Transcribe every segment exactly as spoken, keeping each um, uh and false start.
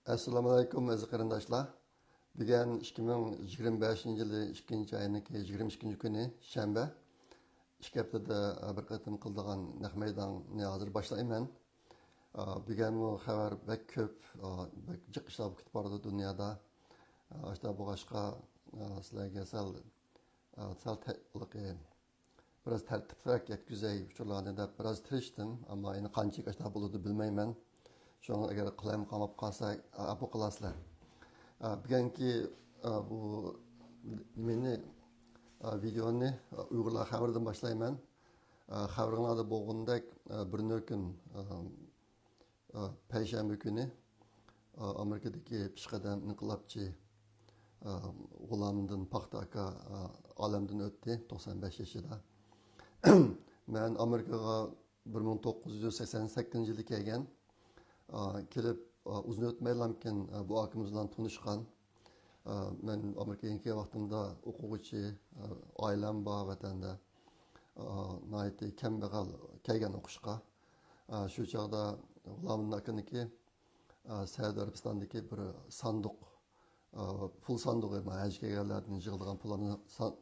ئەسسالامۇئەلەيكۇم، ئەزىز قېرىنداشلار. بۈگۈن ئىككى مىڭ يىگىرمە بەشىنچى يىلى ئىككىنچى ئاينىڭكى يىگىرمە ئىككىنچى كۈنى، شەنبە. ئىككى ھەپتىدە بىر قېتىم قىلىدىغان نەق مەيداننى ھازىر باشلايمەن. بۈگۈنمۇ خەۋەر بەك كۆپ، بەك جىق ئىشلار بولۇپ كېتىپ بارىدۇ دۇنيادا. ئاشۇنداق بولغاچقا، سىلەرگە سەل، سەل تە-، بىراز تەرتىپلىرەك يەتكۈزەي ئۇچۇرلارنى دەپ بىراز تىرىشتىم، ئەمما ئەنە قانچىلىك ئاشۇنداق بولىدۇ بىلمەيمەن. شۇڭا ئەگەر قالايمىقان بولۇپ قالسا، ئەپۇ قىلارسىلەر. بۈگۈنكى بۇ نېمىنى، ۋىدېئونى ئۇيغۇرلار خەۋىرىدىن باشلايمەن. خەۋىرىڭلاردا بولغىنىدەك، بىر نۆكۈن پەيشەنبە كۈنى ئامېرىكىدىكى پېشقەدەم ئىنقىلابچى غۇلامىدىن پاختا ئاكا ئالەمدىن ئۆتتى، توقسان بەش يېشىدا. مەن ئامېرىكىغا بىر مىڭ توققۇز يۈز سەكسەن سەككىزىنچى يىلى كەلگەن. كېلىپ ئۇزۇن ئۆتمەيلامكىن بۇ ئاكىمىز بىلەن تونۇشقان. مەن ئامېرىكىغا كەلگەن ۋاقتىمدا ئوقۇغۇچى، ئائىلەم بار ۋەتەندە. ناھايىتى كەمبەغەل كەلگەن ئوقۇشقا. شۇ چاغدا غۇلامىدىن ئاكىنىڭكى سەئۇدى ئەرەبىستاندىكى بىر ساندۇق، پۇل ساندۇقى، ھەجگە كەلگەنلەردىن يىغىدىغان پۇللارنى سان-،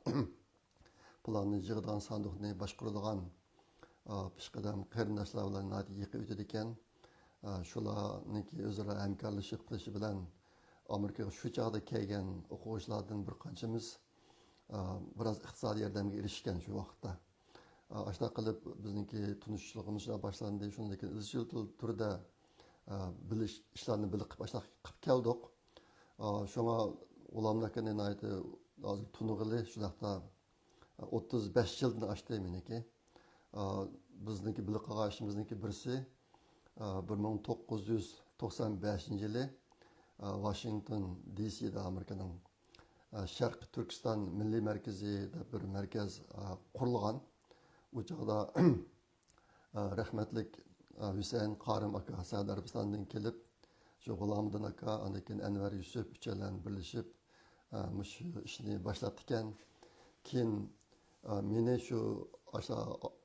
پۇللارنى يىغىدىغان ساندۇقنى باشقۇرىدىغان پېشقەدەم قېرىنداشلار بىلەن ناھايىتى يېقىن ئۆتىدىكەن. شۇلارنىڭكى ئۆزئارا ھەمكارلىشىپ قىلىشى بىلەن ئامېرىكىغا شۇ چاغدا كەلگەن ئوقۇغۇچىلاردىن بىر قانچىمىز بىراز ئىقتىسادىي ياردەمگە ئېرىشكەن شۇ ۋاقىتتا. ئاشۇنداق قىلىپ بىزنىڭكى تونۇشۇشلۇقىمىز شۇنداق باشلاندى. شۇندىن كېيىن ئىزچىل تۈردە بىلىش ئىشلارنى بىللە قىلىپ ئاشۇنداق قىلىپ كەلدۇق. شۇڭا غۇلامىدىن ئاكىنى ناھايىتى ھازىر تونۇغىلى شۇنداقتا ئوتتۇز بەش يىلدىن ئاشتى مېنىڭكى. بىزنىڭكى بىللە قىلغان ئىشىمىزنىڭكى بىرسى، بىر مىڭ توققۇز يۈز توقسان بەشىنچى يىلى ۋاشىنگتون دى سىدا ئامېرىكىنىڭ شەرقىي تۈركىستان مىللىي مەركىزى دەپ بىر مەركەز قۇرۇلغان. ئۇ چاغدا رەھمەتلىك ھۈسەيىن قارىم ئاكا سەئۇدى ئەرەبىستاندىن كېلىپ، شۇ غۇلامىدىن ئاكا، ئاندىن كېيىن ئەنۋەر يۈسۈپ ئۈچەيلەن بىرلىشىپ، مۇشۇ ئىشنى باشلاپتىكەن. كېيىن مېنى شۇ، ئاشۇ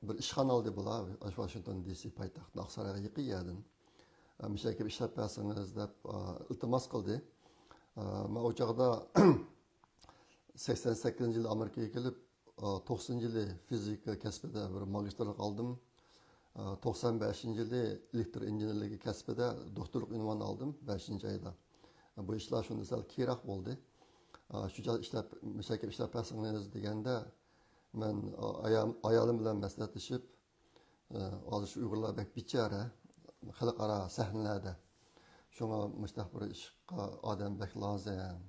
بىر ئىشخانا ئالدى بۇلار، ئاشۇ ۋاشىنگتون دى سى پايتەختىنىڭ ئاقسارايغا يېقىن يەردىن. مۇشۇ يەرگە ئىشلەپ بەرسىڭىز دەپ ئىلتىماس قىلدى. مەن ئۇ چاغدا سەكسەن سەككىزىنچى يىلى ئامېرىكىغا كېلىپ، توقسىنىنچى يىلى فىزىكا كەسپىدە بىر ماگىستىرلىق ئالدىم. توقسان بەشىنچى يىلى ئېلېكتر ئىنژېنېرلىكى كەسپىدە دوكتورلۇق ئۇنۋانى ئالدىم، بەشىنچى ئايدا. بۇ ئىشلار شۇنداق سەل كېيىنرەك بولدى. شۇ چاغدا ئىشلەپ، مۇشۇ يەرگە ئىشلەپ بەرسىڭىز دېگەندە، مەن ئايال-، ئايالىم بىلەن مەسلىھەتلىشىپ، ھازىر شۇ ئۇيغۇرلار بەك بىچارە، خەلقئارا سەھنىلەردە. شۇڭا مۇشۇنداق بىر ئىشقا ئادەم بەك لازىم.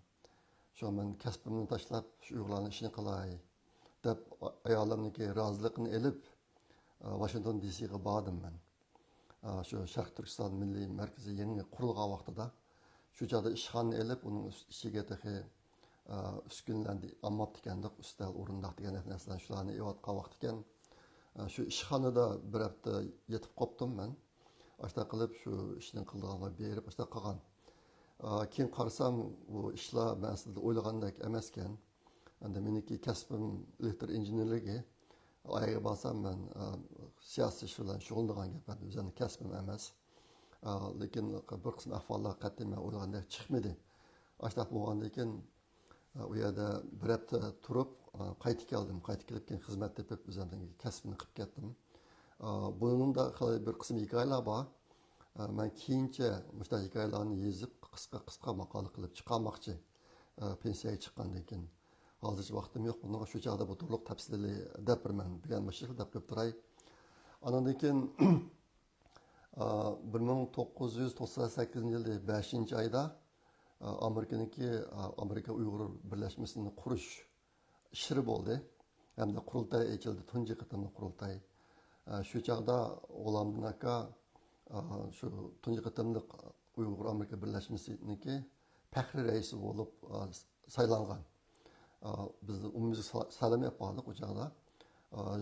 شۇڭا مەن كەسپىمنى تاشلاپ، شۇ ئۇيغۇرلارنىڭ ئىشىنى قىلاي، دەپ ئايالىمنىڭكى رازىلىقىنى ئېلىپ، ۋاشىنگتون دى سىغا باردىم مەن. شۇ شەرقىي تۈركىستان مىللىي مەركىزى يېڭى قۇرۇلغان ۋاقتىدا، شۇ چاغدا ئىشخانىنى ئېلىپ، ئۇنىڭ ئۈست-، ئىچىگە تېخى ئۈسكۈنىلەرنى ئالماپتىكەندۇق، ئۈستەل، ئورۇندۇق دېگەن نەرسىلەرنى، شۇلارنى ئېلىۋاتقان ۋاقىت ئىكەن. شۇ ئىشخانىدا بىر ھەپتە يېتىپ قوپتۇم مەن. ئاشۇنداق قىلىپ شۇ ئىشنى قىلىدىغانلار بېرىپ ئاشۇنداق قىلغان. كېيىن قارىسام، بۇ ئىشلار مەن ئەسلىدە ئويلىغاندەك ئەمەسكەن. ئەمدى مېنىڭكى كەسپىم ئېلېكتر ئىنژېنېرلىكى. ئاياغغا بارسام مەن سىياسىي ئىش بىلەن شۇغۇللىنىدىغان گەپ، مېنىڭ ئۆزۈمنىڭ كەسپىم ئەمەس. لېكىن بىر قىسىم ئەھۋاللار قەتئىي مەن ئويلىغاندەك چىقمىدى. ئاشۇنداق بولغاندىن كېيىن، ئۇ يەردە بىر ھەپتە تۇرۇپ، قايتىپ كەلدىم. قايتىپ كېلىپ، كېيىن خىزمەت تېپىپ، ئۆزۈمنىڭ كەسپىمنى قىلىپ كەتتىم. بۇنىڭدا خېلى بىر قىسىم ھېكايىلەر بار. مەن كېيىنچە مۇشۇنداق ھېكايىلەرنى يېزىپ، قىسقا، قىسقا ماقالە قىلىپ چىقارماقچى، پېنسىيەگە چىققاندىن كېيىن. ھازىرچە ۋاقتىم يوق، بۇنىڭغا شۇ چاغدا بۇ تولۇق تەپسىلىي دەپ بېرىمەن. بۈگۈن مۇشۇ دەپ قويۇپ تۇراي. ئانىڭدىن كېيىن، بىر مىڭ توققۇز يۈز توقسان سەككىزىنچى يىلى بەشىنچى ئايدا، ئامېرىكىنىڭكى، ئامېرىكا ئۇيغۇر بىرلەشمىسىنى قۇرۇش ئىشلىرى بولدى. ھەمدە قۇرۇلتاي ئېچىلدى، تۇنجى قېتىملىق قۇرۇلتاي. شۇ چاغدا غۇلامىدىن ئاكا، شۇ تۇنجى قېتىملىق ئۇيغۇر ئامېرىكا بىرلەشمىسىنىڭكى پەخرىي رەئىسى بولۇپ سايلانغان. بىز ئومۇميۈزلۈك سا-، سايلام ئېلىپ باردۇق ئۇ چاغدا.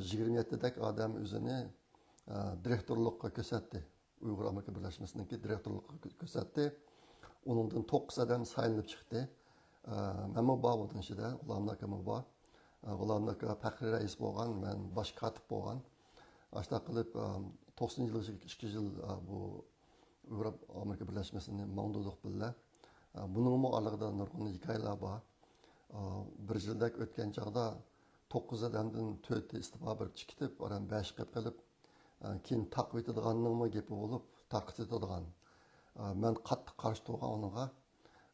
يىگىرمە يەتتىدەك ئادەم ئۆزىنى دىرېكتورلۇققا كۆرسەتتى. ئۇيغۇر ئامېرىكا بىرلەشمىسىنىڭكى دىرېكتورلۇقىغا كۆ-، كۆرسەتتى. ئۇنىڭدىن توققۇز ئادەم سايلىنىپ چىقتى. مەنمۇ بار بۇنىڭ ئىچىدە، غۇلامىدىن ئاكاممۇ بار. غۇلامىدىن ئاكا پەخرىي رەئىس بولغان، مەن باش كاتىپ بولغان. ئاشۇنداق قىلىپ، توقسىنىنچى يىل، ئىككى يىل بۇ ئۇيغۇر ئامېرىكا بىرلەشمىسىنى ماڭدۇردۇق بىللە. ئە، بۇنىڭمۇ ئارىلىقىدا نۇرغۇن ھېكايىلەر بار. ئە، بىر يىلدەك ئۆتكەن چاغدا توققۇز ئادەمدىن تۆتى ئىستېپا بېرىپ چىقىپ كېتىپ، ئاران بەش قېتىپ قېلىپ، ئە، كېيىن تارقىتىدىغاننىڭمۇ گېپى بولۇپ، تارقىتىدىغان. ئە، مەن قاتتىق قارشى تۇرغان ئۇنىڭغا.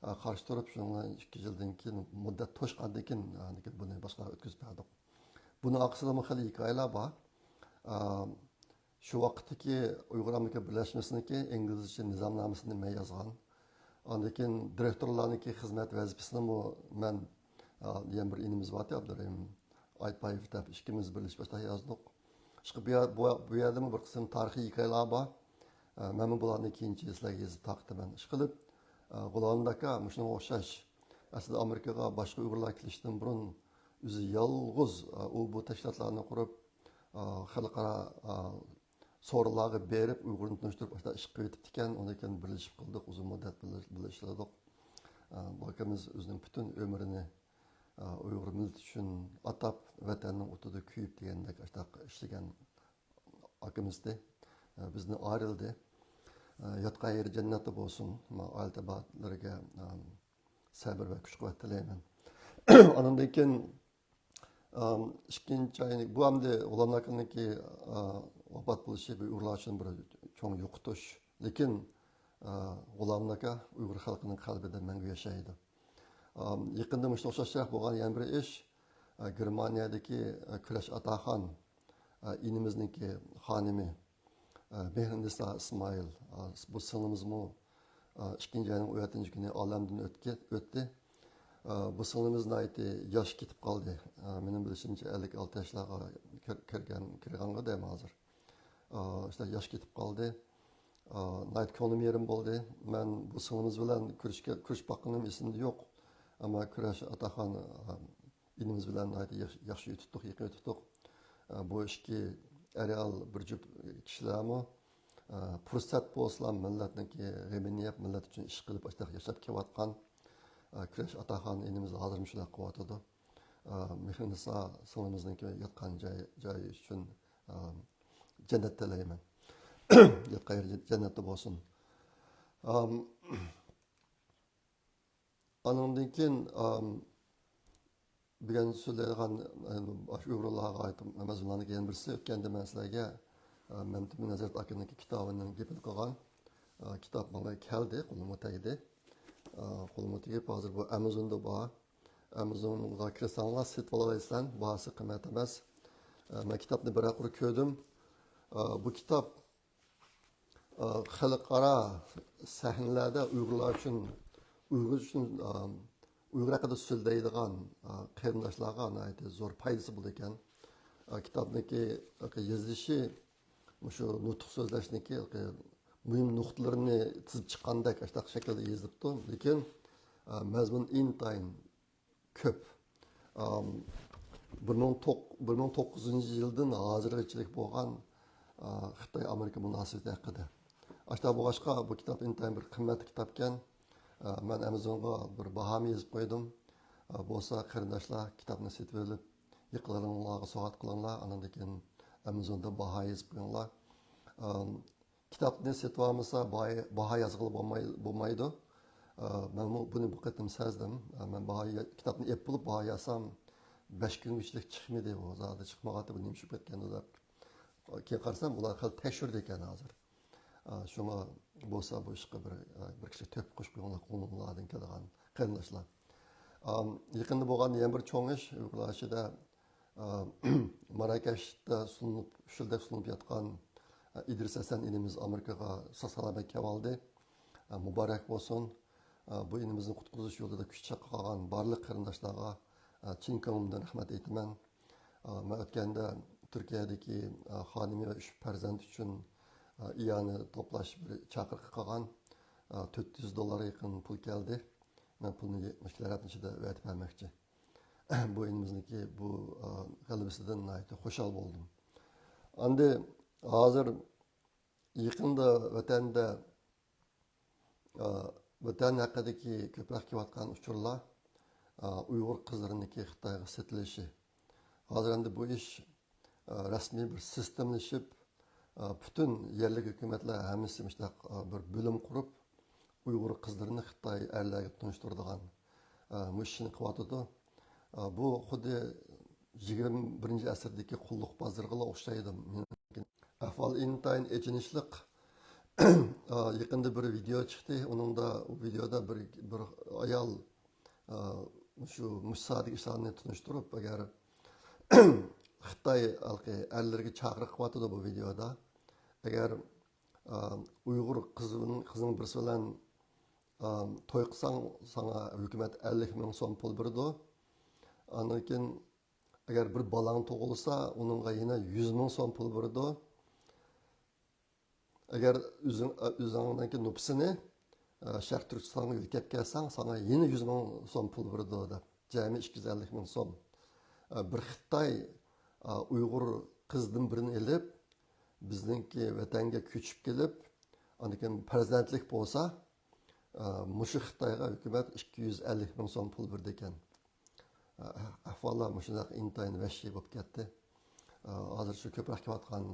ئە، قارشى تۇرۇپ، شۇنىڭ ئىككى يىلدىن كېيىن، مۇددەت توشقاندىن كېيىن، ئە، بۇنى باشقىلارغا ئۆتكۈزۈپ بەردۇق. بۇنىڭ ئارقىسىدىمۇ خېلى ھېكايىلەر بار. ئە، شۇ ۋاقىتتىكى ئۇيغۇر ئامېرىكا بىرلەشمىسىنىڭكى ئىنگلىزچە نىزامنامىسىنى مەن يازغان. ئاندىن كېيىن دىرېكتورلارنىڭكى خىزمەت ۋەزىپىسىنىمۇ مەن، ئا، يەنە بىر ئىنىمىز بارتى، ئابدۇرېھىم ئايتبايېۋ دەپ، ئىككىمىز بىرلىشىپ ئاشۇنداق يازدۇق. ئىشقىلىپ بۇ يەر-، بۇ يەر-، بۇ يەردىمۇ بىر قىسىم تارىخىي ھېكايىلەر بار. ئە، مەنمۇ بۇلارنى كېيىنچە سىلەرگە يېزىپ تارقىتىمەن. ئىشقىلىپ، ئە، غۇلامناكا مۇشۇنىڭغا ئوخشاش. ئەسلىدە ئامېرىكىغا باشقا ئۇيغۇرلار كېلىشتىن بۇرۇن ئۆزى يالغۇز، ئە، ئۇ بۇ تەشكىلاتلارنى قۇرۇپ، ئە، خەلقئارا، ئە، سورۇنلارغا بېرىپ، ئۇيغۇرنى تونۇشتۇرۇپ، ئاشۇنداق ئىش قىلىۋېتىپتىكەن. ئۇنىڭ كېيىن بىرلىشىپ قىلدۇق، ئۇزۇن مۇددەت بىرلە-، بىرلە ئىشلىدۇق. ئە، بۇ ئاكىمىز ئۆزىنىڭ پۈتۈن ئۆمرىنى، ئە، ئۇيغۇر مىللىتى ئۈچۈن ئاتاپ، ۋەتەننىڭ ئوتىدا كۆيۈپ دېگەندەك ئاشۇنداق ئىشلىگەن ئاكىمىزدى. ئە، بىزدىن ئايرىلدى. ئە، ياتقان يېرى جەننەتتە بولسۇن. ئائىلە تەبىئەتلىرىگە، ئە، سەبر ۋە كۈچ قۇۋۋەت تىلەيمەن. ئانىڭدىن كېيىن، ئىككىنچى ئاينى، بۇ ئەمدى غۇلامناكىنىڭكى، ئە، ۋاپات بولۇشى بۇ ئۇيغۇرلار ئۈچۈن بىر چوڭ يوقىتىش. لېكىن، ئە، غۇلامناكا ئۇيغۇر خەلقىنىڭ قەلبىدە مەڭگۈ ياشايدۇ. ئە، يېقىندا مۇشۇنىڭغا ئوخشاشراق بولغان يەنە بىر ئىش، ئە، گېرمانىيەدىكى، ئە، كۈرەش ئاتاخان، ئە، ئىنىمىزنىڭكى خانىمى، ئە، مېھرىنىسا ئىسمائىل، ئە، بۇ سىڭلىمىزمۇ، ئە، ئىككىنچى ئاينىڭ ئون يەتتىنچى كۈنى ئالەمدىن ئۆتكە-، ئۆتتى. ئە، بۇ سىڭلىمىز ناھايىتى ياش كېتىپ قالدى. ئە، مېنىڭ بىلىشىمچە، ئەللىك ئالتە ياشلارغا كىر-، كىرگەن، كىرگەنغۇ دەيمەن ھازىر. ئە، شۇنداق ياش كېتىپ قالدى. ئە، ناھايىتى كۆڭلۈم يېرىم بولدى. مەن بۇ سىڭلىمىز بىلەن كۆرۈشكە-، كۆرۈشۈپ باققىنىم ئېسىمدە يوق. ئەمما كۈرەش ئاتاخان، ئە، ئىنىمىز بىلەن ناھايىتى ياخشى، ياخشى ئۆتۈپتۇق، يېقىن ئۆتۈپتۇق. ئە، بۇ ئىككى ئەر-ئايال بىر جۈپ كىشىلەرمۇ، ئە، پۇرسەت بولسىلا مىللەتنىڭكى غېمىنى يەپ، مىللەت ئۈچۈن ئىش قىلىپ، ئاشۇنداق ياشاپ كېلىۋاتقان، ئە، كۈرەش ئاتاخان ئىنىمىز ھازىرمۇ شۇنداق قىلىۋاتىدۇ. ئە، مېھرىنىسا سىڭلىمىزنىڭكى ياتقان جاي-، جايى ئۈچۈن، ئە، جەننەت تىلەيمەن. ياتقان يېرى جەننەتتە بولسۇن. ئەم، ئانىڭدىن كېيىن، ئام، بۈگۈن سۆزلەيدىغان، ئە، ئاشۇ ئۇيغۇرلارغا ئائىت مەزمۇنلارنىڭ يەنە بىرسى، ئۆتكەندە مەن سىلەرگە، ئە، مەمتىمىن ھەزرەت ئاكىنىڭكى كىتابىنىڭ گېپىنى قىلغان. ئە، كىتاب ماڭا كەلدى، قولۇمغا تەگدى. ئە، قولۇمغا تېگىپ، ھازىر بۇ ئامازوندا بار. ئامازونغا كىرسەڭلار، سېتىپ ئالالايسىلەر، باھاسى قىممەت ئەمەس. ئە، مەن كىتابنى بىر قۇر كۆردۈم. ئە، بۇ كىتاب ئا، خەلقئارا سەھنىلەردە ئۇيغۇرلار ئۈچۈن، ئۇيغۇر ئۈچۈن، ئا، ئۇيغۇر ھەققىدە سۆزلەيدىغان، ئا، قېرىنداشلارغا ناھايىتى زور پايدىسى بولىدىكەن. ئا، كىتابنىڭكى يېزىلىشى، مۇشۇ نۇتۇق سۆزلەشنىڭكى مۇھىم نۇقتىلىرىنى تىزىپ چىققاندەك ئاشۇنداق شەكىلدە يېزىلىپتۇ. لېكىن، ئا، مەزمۇن ئىنتايىن كۆپ. ئام، بىر مىڭ توق-، بىر مىڭ توققۇزىنچى يىلدىن ھازىرغىچىلىك بولغان، ئا، خىتاي-ئامېرىكا مۇناسىۋىتى ھەققىدە. ئاشۇنداق بولغاچقا، بۇ كىتاب ئىنتايىن بىر قىممەتلىك كىتابكەن. ئا، مەن ئامازونغا بىر باھامۇ يېزىپ قويدۇم. ئا، بولسا قېرىنداشلار كىتابنى سېتىۋېلىپ، يېقىنلىرىڭلارغا سوۋغات قىلىڭلار. ئانىڭدىن كېيىن ئامازوندا باھا يېزىپ قويۇڭلار. ئام، كىتابنى سېتىۋالمىسا، باھا، باھا يازغىلى بولماي-، بولمايدۇ. ئە، مەنمۇ بۇنى بۇ قېتىم سەزدىم. ئە، مەن باھا يا-، كىتابنى ئېلىپ بولۇپ، باھا يازسام، بەش كۈنگىچىلىك چىقمىدى بۇ. زادى چىقمىغانتى، بۇ نېمە ئىش بولۇپ كەتكەندۇ دەپ. كېيىن قارىسام، ئۇلار خېلى تەكشۈردى ئىكەن ھازىر. ئە، شۇڭا بولسا بۇ ئىشقا بىر، ئە، بىر كىشىلىك تۆھپە قوشۇپ قويۇڭلار، قولۇڭلاردىن كېلىدىغان قېرىنداشلار. ئە، يېقىندا بولغان يەنە بىر چوڭ ئىش، ئۇيغۇرلار ئىچىدە ئا، ماراكەشتە سولىنىپ، ئۈچ يىلدەك سولىنىپ ياتقان، ئا، ئىدرىس ھەسەن ئىنىمىز ئامېرىكىغا ساق-سالامەت كېلىۋالدى. ئا، مۇبارەك بولسۇن. ئا، بۇ ئىنىمىزنى قۇتقۇزۇش يولىدا كۈچ چاپلىغان بارلىق قېرىنداشلارغا، ئا، چىن كۆڭلۈمدىن رەھمەت ئېيتىمەن. ئا، مەن ئۆتكەندە تۈركىيەدىكى، ئا، خانىمى ۋە ئۈچ پەرزەنت ئۈچۈن، ئا، ئىئانە توپلاش بىر چاقىرىقى قىلغان. ئا، تۆت يۈز دوللارغا يېقىن پۇل كەلدى. مەن پۇلنى مۇشۇ يەتتە ھەپتە ئىچىدە ئەۋەتىپ بەرمەكچى. بۇ ئىنىمىزنىڭكى بۇ، ئا، غەلىبىسىدىن ناھايىتى خۇشال بولدۇم. ئاندى ھازىر يېقىندا ۋەتەندە، ئا، ۋەتەن ھەققىدىكى كۆپرەك كېلىۋاتقان ئۇچۇرلار، ئا، ئۇيغۇر قىزلىرىنىڭكى خىتايغا سېتىلىشى. ھازىر ئەمدى بۇ ئىش، ئا، رەسمىي بىر سىستېمىلىشىپ، ئا، پۈتۈن يەرلىك ھۆكۈمەتلەر ھەممىسى مۇشۇنداق، ئا، بىر بۆلۈم قۇرۇپ، ئۇيغۇر قىزلىرىنى خىتاي ئەرلەرگە تونۇشتۇرىدىغان، ئا، مۇشۇ ئىشنى قىلىۋاتىدۇ. ئا، بۇ خۇددى يىگىرمە بىرىنچى ئەسىردىكى قۇللۇق بازىرىغىلا ئوخشايدۇ. ئەھۋال ئىنتايىن ئېچىنىشلىق. ئا، يېقىندا بىر ۋىدېئو چىقتى. ئۇنىڭدا، ئۇ ۋىدېئودا بىر، بىر ئايال، ئا، شۇ، مۇشۇ ساھەدىكى ئىشلارنى تونۇشتۇرۇپ، ئەگەر خىتاي ھالقى ئەرلىرىگە چاقىرىق قىلىۋاتىدۇ بۇ ۋىدېئودا. ئەگەر، ئا، ئۇيغۇر قىزىنىڭ، قىزنىڭ بىرسى بىلەن، ئا، توي قىلساڭ، ساڭا ھۆكۈمەت ئەللىك مىڭ سوم پۇل بېرىدۇ. ئاندىن كېيىن، ئەگەر بىر بالاڭ تۇغۇلسا، ئۇنىڭغا يەنە يۈز مىڭ سوم پۇل بېرىدۇ. ئەگەر ئۆزۈڭ، ئۆزۈڭنىڭكى نوپۇسىنى، ئە، شەرقىي تۈركىستانغا يۆتكەپ كەلسەڭ، ساڭا يەنە يۈز مىڭ سوم پۇل بېرىدۇ، دەپ. جەمئىي ئىككى يۈز ئەللىك مىڭ سوم. ئە، بىر خىتاي، ئە، ئۇيغۇر قىزدىن بىرىنى ئېلىپ، بىزنىڭكى ۋەتەنگە كۆچۈپ كېلىپ، ئاندىن كېيىن پەرزەنتلىك بولسا، ئە، مۇشۇ خىتايغا ھۆكۈمەت ئىككى يۈز ئەللىك مىڭ سوم پۇل بېرىدىكەن. ئە، ئەھۋاللار مۇشۇنداق ئىنتايىن ۋەھشىي بولۇپ كەتتى. ئە، ھازىر شۇ كۆپرەك كېلىۋاتقان،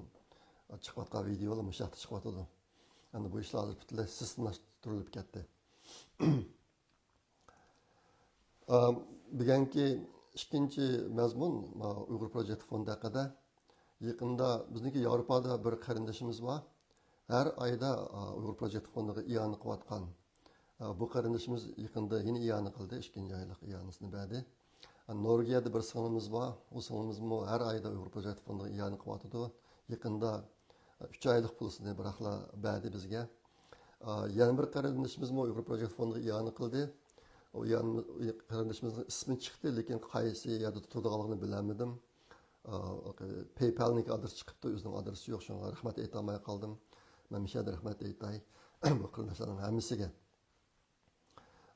چىقىۋاتقان ۋىدېئولار مۇشۇ ھەقتە چىقىۋاتىدۇ. ئەمدى بۇ ئىشلار ھازىر پۈتۈنلەي سىستېمىلاشتۇرۇلۇپ كەتتى. ئە، بۈگۈنكى ئىككىنچى مەزمۇن، ئە، ئۇيغۇر پروجېكت فوندى ھەققىدە. يېقىندا بىزنىڭكى ياۋروپادا بىر قېرىندىشىمىز بار. ھەر ئايدا، ئا، ئۇيغۇر پروجېكت فوندىغا ئىئانە قىلىۋاتقان. ئا، بۇ قېرىندىشىمىز يېقىندا يەنە ئىئانە قىلدى، ئىككىنچى ئايلىق ئىئانىسىنى بەردى. ئا، نورۋېگىيەدە بىر سىڭلىمىز بار. ئۇ سىڭلىمىزمۇ ھەر ئايدا ئۇيغۇر پروجېكت فوندىغا ئىئانە قىلىۋاتىدۇ. يېقىندا، ئا، ئۈچ ئايلىق پۇلىسىنى بىراقلا بەردى بىزگە. ئا، يەنە بىر قېرىندىشىمىزمۇ ئۇيغۇر پروجېكت فوندىغا ئىئانە قىلدى. ئۇ ئىئانە-، قېرىندىشىمىزنىڭ ئىسمى چىقتى، لېكىن قايسى يەردە تۇرىدىغانلىقىنى بىلەلمىدىم. ئا، پەيپالنىڭكى ئادرېسى چىقىپتۇ، ئۆزىنىڭ ئادرېسى يوق، شۇڭا رەھمەت ئېيتالماي قالدىم. مەن مۇشۇ يەردە رەھمەت ئېيتاي بۇ قېرىنداشلارنىڭ ھەممىسىگە.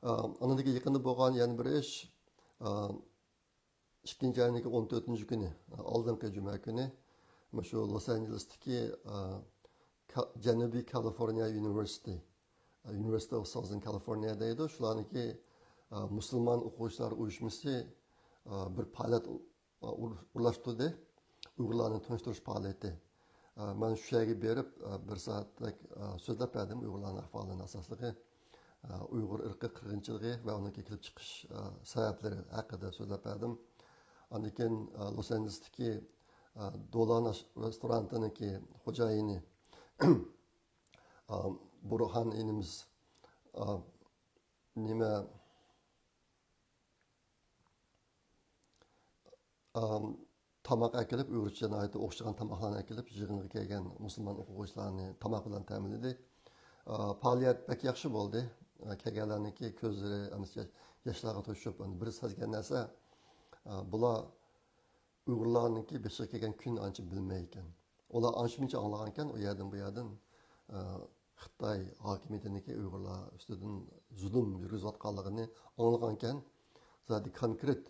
ئا، ئاندىن يېقىندا بولغان يەنە بىر ئىش، ئا، ئىككىنچى ئاينىڭكى ئون تۆتىنچى كۈنى، ئا، ئالدىنقى جۈمە كۈنى، مۇشۇ لوس ئانژېلېستىكى، ئا، كا-، جەنۇبىي كالىفورنىيە يۇنىۋېرسىتېتى، ئا، University of Southern California دەيدۇ، شۇلارنىڭكى، ئا، مۇسۇلمان ئوقۇغۇچىلار ئۇيۇشمىسى، ئا، بىر پائالىيەت ئۇر-، ئورۇنلاشتۇردى. ئۇيغۇرلارنى تونۇشتۇرۇش پائالىيىتى. ئە، مەن شۇ يەرگە بېرىپ، ئە، بىر سائەتلىك، ئە، سۆزلەپ بەردىم ئۇيغۇرلارنىڭ ئەھۋالىنى ئاساسلىقى، ئە، ئۇيغۇر ئىرقىي قىرغىنچىلىقى ۋە ئۇنىڭ كېلىپ چىقىش، ئە، سەۋەبلىرى ھەققىدە سۆزلەپ بەردىم. ئاندىن كېيىن، ئە، لوس ئانژېلېستىكى، ئە، دولان ئاش-، رېستورانتىنىڭكى خوجايىنى، ئە، بۇرھان ئىنىمىز، ئە، نېمە، ئام، تاماق ئەكېلىپ، ئۇيغۇرچە ناھايىتى ئوخشىغان تاماقلارنى ئەكېلىپ، يىغىنغا كەلگەن مۇسۇلمان ئوقۇغۇچىلارنى تاماق بىلەن تەمىنلىدى. ئا، پائالىيەت بەك ياخشى بولدى. ئا، كەلگەنلەرنىڭكى كۆزلىرى ھەممىسى ياش-، ياشلارغا توشۇپ، ئەمدى بىر سەزگەن نەرسە، ئا، بۇلار ئۇيغۇرلارنىڭكى بېشىغا كەلگەن كۈننى ئانچە بىلمەيدىكەن. ئۇلار ئانچە-مۇنچە ئاڭلىغانىكەن، ئۇ يەردىن، بۇ يەردىن، ئا، خىتاي ھاكىمىيىتىنىڭكى ئۇيغۇرلار ئۈستىدىن زۇلۇم يۈرگۈزۈۋاتقانلىقىنى ئاڭلىغانىكەن. زادى كونكرېت،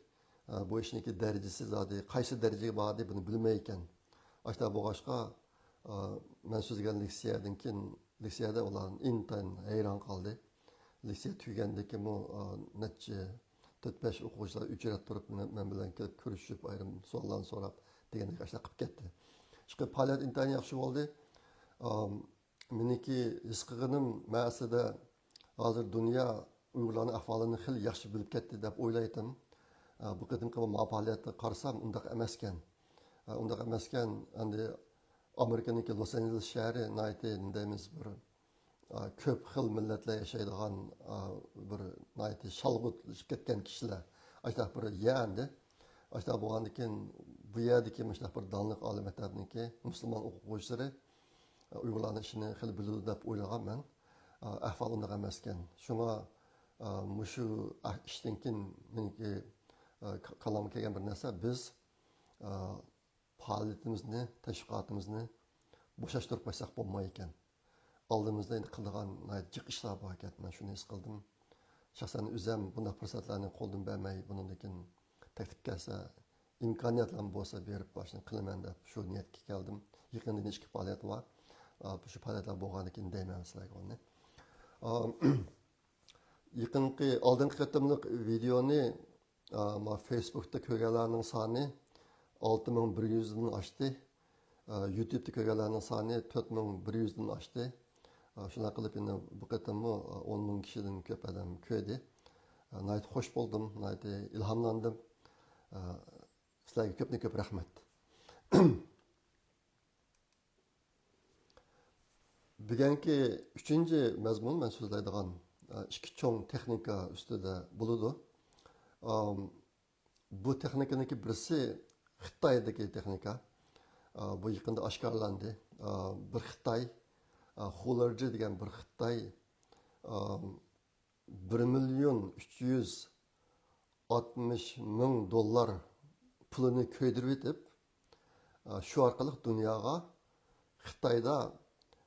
ئا، بۇ ئىشنىڭكى دەرىجىسى زادى قايسى دەرىجىگە باردى، بۇنى بىلمەيدىكەن. ئاشۇنداق بولغاچقا، ئا، مەن سۆزلىگەن لېكسىيەدىن كېيىن، لېكسىيەدە ئۇلار ئىنتايىن ھەيران قالدى. لېكسىيە تۈگىگەندىن كېيىن ئۇ، ئا، نەچچە تۆت-بەش ئوقۇغۇچىلار ئۆچرەت تۇرۇپ، مېنى، مەن بىلەن كېلىپ كۆرۈشۈپ، ئايرىم سوئاللارنى سوراپ دېگەندەك ئاشۇنداق قىلىپ كەتتى. ئىشقىلىپ پائالىيەت ئىنتايىن ياخشى بولدى. ئام، مېنىڭكى ھېس قىلغىنىم، مەن ئەسلىدە ھازىر دۇنيا ئۇيغۇرلارنىڭ ئەھۋالىنى خېلى ياخشى بىلىپ كەتتى دەپ ئويلايتتىم. ئا، بۇ قېتىمقى بۇ پائالىيەتكە قارىسام، ئۇنداق ئەمەسكەن. ئا، ئۇنداق ئەمەسكەن. ئەمدى ئامېرىكىنىڭكى لوس ئانژېلېس شەھىرى ناھايىتى، نېمە دەيمىز، بىر ئا، كۆپ خىل مىللەتلەر ياشايدىغان، ئا، بىر ناھايىتى شالغۇتلىشىپ كەتكەن كىشىلەر. ئاشۇنداق بىر يەر ئەمدى. ئاشۇنداق بولغاندىن كېيىن، بۇ يەردىكى مۇشۇنداق بىر داڭلىق ئالىي مەكتەپنىڭكى مۇسۇلمان ئوقۇغۇچىلىرى، ئا، ئۇيغۇرلارنىڭ ئىشىنى خېلى بىلىدۇ دەپ ئويلىغان مەن. ئا، ئەھۋال ئۇنداق ئەمەسكەن. شۇڭا، ئا، مۇشۇ، ئا، ئىشتىن كېيىن مېنىڭكى، ئا، كا-، كاللامغا كەلگەن بىر نەرسە، بىز، ئا، پائالىيىتىمىزنى، تەشۋىقاتىمىزنى بوشاشتۇرۇپ قويساق بولمايدىكەن. ئالدىمىزدا ئەندى قىلىدىغان ناھايىتى جىق ئىشلار بار ئىكەن. مەن شۇنى ھېس قىلدىم. شەخسەن ئۆزۈم بۇنداق پۇرسەتلەرنى قولدىن بەرمەي، بۇنىڭدىن كېيىن تەكلىپ كەلسە، ئىمكانىيەتلەرمۇ بولسا بېرىپ باشنى قىلىمەن دەپ شۇ نىيەتكە كەلدىم. يېقىندا يەنە ئىككى پائالىيەت بار. ئا، شۇ پائالىيەتلەر بولغاندىن كېيىن دەيمەن سىلەرگە ئۇنى. ئا، يېقىنقى، ئالدىنقى قېتىملىق ۋىدېئونى، ئا، ما فېيسبۇكتا كۆرگەنلەرنىڭ سانى ئالتە مىڭ بىر يۈزدىن ئاشتى. ئە، يۇتيۇبتا كۆرگەنلەرنىڭ سانى تۆت مىڭ بىر يۈزدىن ئاشتى. ئە، شۇنداق قىلىپ، يەنە بۇ قېتىممۇ، ئە، ئون مىڭ كىشىدىن كۆپ ئادەم كۆردى. ئە، ناھايىتى خوش بولدۇم، ناھايىتى ئىلھاملاندىم. ئە، سىلەرگە كۆپتىن كۆپ رەھمەت. بۈگۈنكى ئۈچىنچى مەزمۇن مەن سۆزلەيدىغان، ئە، ئىككى چوڭ تېخنىكا ئۈستىدە بولىدۇ. ئام، بۇ تېخنىكىنىڭكى بىرسى خىتايدىكى تېخنىكا. ئا، بۇ يېقىندا ئاشكارىلاندى. ئا، بىر خىتاي، ئا، خۇلېرجى دېگەن بىر خىتاي، ئا، بىر مىليون ئۈچ يۈز ئاتمىش مىڭ دوللار پۇلىنى كۆيدۈرۈۋېتىپ، ئا، شۇ ئارقىلىق دۇنياغا خىتايدا،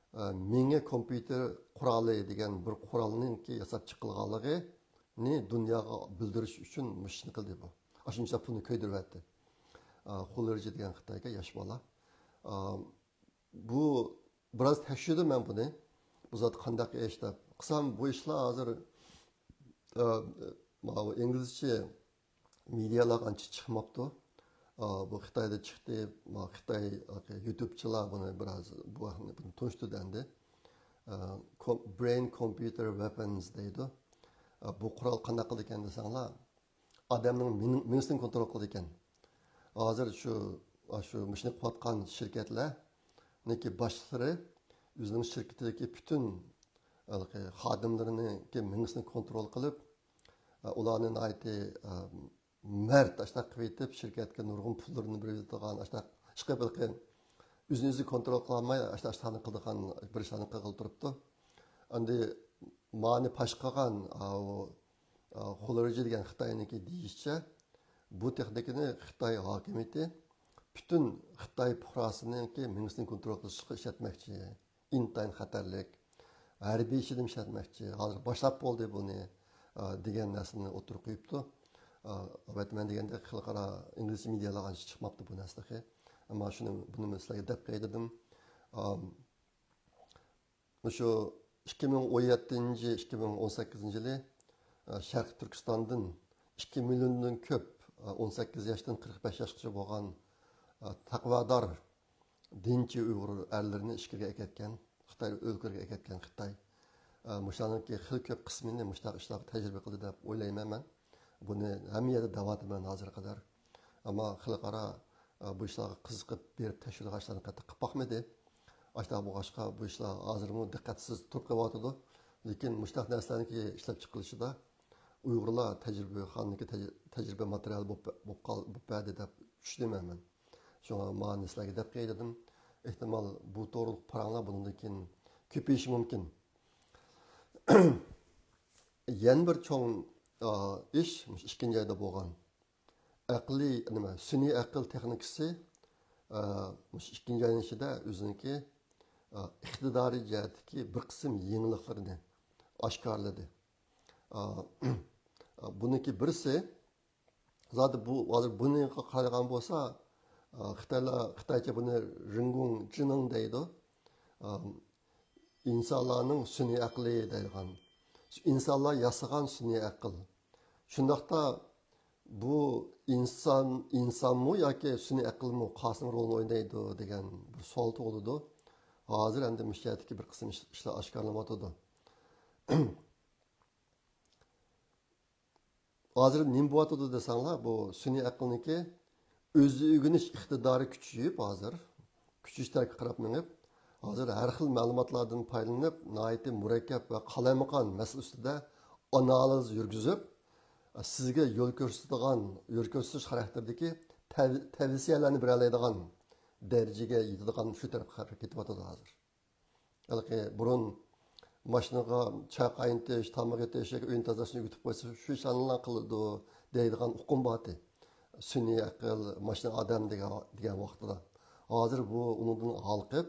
ئە، مېڭە كومپيۇتېر قورالى دېگەن بىر قورالنىڭكى ياساپ چىقىلغانلىقىنى دۇنياغا بىلدۈرۈش ئۈچۈن مۇشۇ ئىشنى قىلدى بۇ. ئاشۇنچە پۇلنى كۆيدۈرۈۋەتتى. ئە، خۇلېرجى دېگەن خىتايغا ياش بالا. ئە، بۇ بىراز تەكشۈردۈم مەن بۇنى. بۇ زات قانداق ئىش دەپ. قىلسام بۇ ئىشلار ھازىر، ئە، ماۋۇ ئىنگلىزچە مېدىيالارغا ئانچە چىقماپتۇ. ئا، بۇ خىتايدا چىقتى. ما، خىتاي يۇتيۇبچىلار بۇنى بىراز بۇ ھەقنى بۇنى تونۇشتۇردى ئەمدى. ئا، كوم-، brain computer weapons دەيدۇ. ئا، بۇ قورال قانداق قىلىدىكەن دېسەڭلار، ئادەمنىڭ مېڭ-، مېڭىسىنى كونترول قىلىدىكەن. ھازىر شۇ، شۇ مۇشۇنى قىلىۋاتقان شىركەتلەرنىڭكى باشلىقلىرى ئۆزىنىڭ شىركىتىدىكى پۈتۈن ھېلىقى خادىملىرىنىڭكى مېڭىسىنى كونترول قىلىپ، ئۇلارنى ناھايىتى، مەرد ئاشۇنداق قىلىۋېتىپ، شىركەتكە نۇرغۇن پۇللىرىنى بېرىۋېتىدىغان، ئاشۇنداق ئىشقىلىپ ھېلىقى ئۆزىنى ئۆزى كونترول قىلالماي، ئاشۇنداق ئىشلارنى قىلىدىغان بىر ئىشلارنى قىلغىلى تۇرۇپتۇ. ئەمدى مانى پاش قىلغان، ئاۋۇ، ئا، خۇلېرجى دېگەن خىتاينىڭكى دېيىشىچە، بۇ تېخنىكىنى خىتاي ھاكىمىيىتى پۈتۈن خىتاي پۇقراسىنىڭكى مېڭىسىنى كونترول قىلىشقا ئىشلەتمەكچى. ئىنتايىن خەتەرلىك. ھەربىي ئىشىدىمۇ ئىشلەتمەكچى. ھازىر باشلاپ بولدى بۇنى، ئا، دېگەن نەرسىنى ئوتتۇرىغا قويۇپتۇ. ئا، ئەلۋەتتە، مەن دېگەندەك خەلقئارا ئىنگلىزچە مېدىيالارغا ئانچە چىقماپتۇ بۇ نەرسە تېخى. ئەمما شۇنى، بۇنى مەن سىلەرگە دەپ قوياي دېدىم. ئا، مۇشۇ ئىككى مىڭ ئون يەتتىنچى، ئىككى مىڭ ئون سەككىزىنچى يىلى، ئە، شەرقىي تۈركىستاندىن ئىككى مىليوندىن كۆپ، ئە، ئون سەككىز ياشتىن قىرىق بەش ياشقىچە بولغان، ئە، تەقۋادار دىنچى ئۇيغۇر ئەرلىرىنى ئىچكىرىگە ئەكەتكەن خىتاي، ئۆلكىلىرىگە ئەكەتكەن خىتاي. ئە، مۇشۇلارنىڭكى خېلى كۆپ قىسمىنى مۇشۇنداق ئىشلارغا تەجرىبە قىلدى دەپ ئويلايمەن مەن. بۇنى ھەممە يەردە دەۋاتىمەن ھازىرغا قەدەر. ئەمما خەلقئارا، ئە، بۇ ئىشلارغا قىزىقىپ بېرىپ تەكشۈرىدىغان ئىشلارنى قەتئىي قىلىپ باقمىدى. ئاشۇنداق بولغاچقا، بۇ ئىشلار ھازىرمۇ دىققەتسىز تۇرۇپ قېلىۋاتىدۇ. لېكىن مۇشۇنداق نەرسىلەرنىڭكى ئىشلەپ چىقىرىلىشىدا ئۇيغۇرلار تەجرىبىخانىدىكى تەج-، تەجرىبە ماتېرىيالى بولۇپ، بولۇپ قال-، بولۇپ بەردى دەپ چۈشىنىمەن مەن. شۇڭا مانى سىلەرگە دەپ قوياي دېدىم. ئېھتىمال بۇ توغرىلىق پاراڭلار بۇنىڭدىن كېيىن كۆپىيىشى مۇمكىن. يەنە بىر چوڭ، ئا، ئىش مۇشۇ ئىككىنچى ئايدا بولغان. ئەقلىي، نېمە، سۈنئىي ئەقىل تېخنىكىسى، ئە، مۇشۇ ئىككىنچى ئاينىڭ ئىچىدە ئۆزىنىڭكى، ئە، ئىقتىدارىي جەھەتتىكى بىر قىسىم يېڭىلىقلىرىنى ئاشكارىلىدى. ئە، بۇنىڭكى بىرسى، زادى بۇ، ھازىر بۇنى قارىغان بولسا، ئە، خىتايلار، خىتايچە بۇنى رىڭگۇڭ جىنىڭ دەيدۇ. ئە، ئىنسانلارنىڭ سۈنئىي ئەقلى دەيدىغان، ئىنسانلار ياسىغان سۈنئىي ئەقىل. شۇنداقتا بۇ ئىنسان، ئىنسانمۇ ياكى سۈنئىي ئەقىلمۇ قايسىنىڭ رولىنى ئوينايدۇ دېگەن بىر سوئال تۇغۇلىدۇ. ھازىر ئەمدى مۇشۇ جەھەتتىكى بىر قىسىم ئىش-، ئىشلار ئاشكارىلىنىۋاتىدۇ. ھازىر نېمە بولۇۋاتىدۇ دېسەڭلار، بۇ سۈنئىي ئەقىلنىڭكى ئۆزى ئۆگىنىش ئىقتىدارى كۈچىيىپ، ھازىر كۈچىيىش تەرەپكە قاراپ مېڭىپ، ھازىر ھەر خىل مەلۇماتلاردىن پايدىلىنىپ، ناھايىتى مۇرەككەپ ۋە قالايمىقان مەسىلە ئۈستىدە ئانالىز يۈرگۈزۈپ، سىزگە يول كۆرسىتىدىغان، يول كۆرسىتىش خاراكتېرىدىكى تەۋ-، تەۋسىيەلەرنى بېرەلەيدىغان دەرىجىگە يېتىدىغان شۇ تەرەپكە قاراپ كېتىۋاتىدۇ ھازىر. ھېلىقى بۇرۇن ماشىنىغا چاي قاينىتىش، تاماق ئېتىش ياكى ئۆينى تازىلاش ئۆگىتىپ قويسا، شۇ ئىشلارنىلا قىلىدۇ دەيدىغان ئۇقۇم بار ئىدى. سۈنئىي ئەقىل، ماشىنا ئادەم دېگەن، دېگەن ۋاقتىدا. ھازىر بۇ ئۇنىڭدىن ھالقىپ،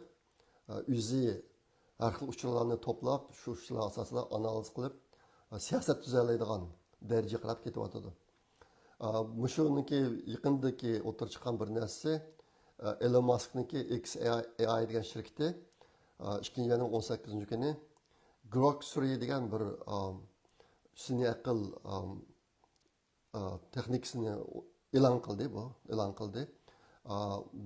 ئۆزى ھەر خىل ئۇچۇرلارنى توپلاپ، شۇ ئۇچۇرلار ئاساسىدا ئانالىز قىلىپ، سىياسەت تۈزەلەيدىغان دەرىجىگە قاراپ كېتىۋاتىدۇ. ئا، مۇشۇنىڭكى يېقىندىكى ئوتتۇرىغا چىققان بىر نەرسىسى، ئا، ئېلون ماسكنىڭكى ئېكس ئېي ئاي، ئېي ئاي دېگەن شىركىتى، ئا، ئىككىنچى ئاينىڭ ئون سەككىزىنچى كۈنى گروك سۈرى دېگەن بىر، ئا، سۈنئىي ئەقىل، ئا، ئا، تېخنىكىسىنى ئېلان قىلدى بۇ، ئېلان قىلدى. ئا،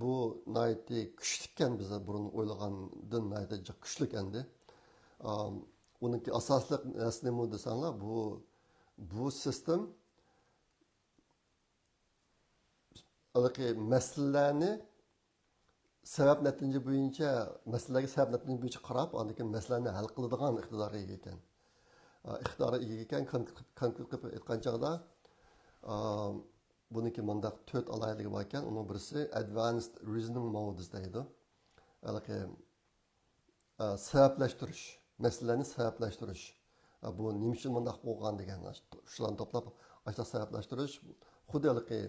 بۇ ناھايىتى كۈچلۈككەن، بىز بۇرۇن ئويلىغاندىن ناھايىتى جىق كۈچلۈك ئەمدى. ئا، ئۇنىڭكى ئاساسلىق نەرسە نېمە دېسەڭلار، بۇ، بۇ سىستېم ھېلىقى مەسىلىلەرنى سەۋەب نەتىجە بويىچە، مەسىلىلەرگە سەۋەب نەتىجە بويىچە قاراپ، ئاندىن كېيىن مەسىلىلەرنى ھەل قىلىدىغان ئىقتىدارغا ئىگە ئىكەن. ئا، ئىقتىدارغا ئىگە ئىكەن، كونكرېت، كونكرېت قىلىپ ئېيتقان چاغدا، ئا، بۇنىڭكى مۇنداق تۆت ئالاھىدىلىكى بار ئىكەن. ئۇنىڭ بىرسى advanced reasoning modes دەيدۇ. ھېلىقى، ئا، سەۋەبلەشتۈرۈش، مەسىلىلەرنى سەۋەبلەشتۈرۈش. ئا، بۇ نېمە ئۈچۈن مۇنداق بولغان دېگەن، شۇلارنى توپلاپ، ئاشۇنداق سەۋەبلەشتۈرۈش. خۇددى ھېلىقى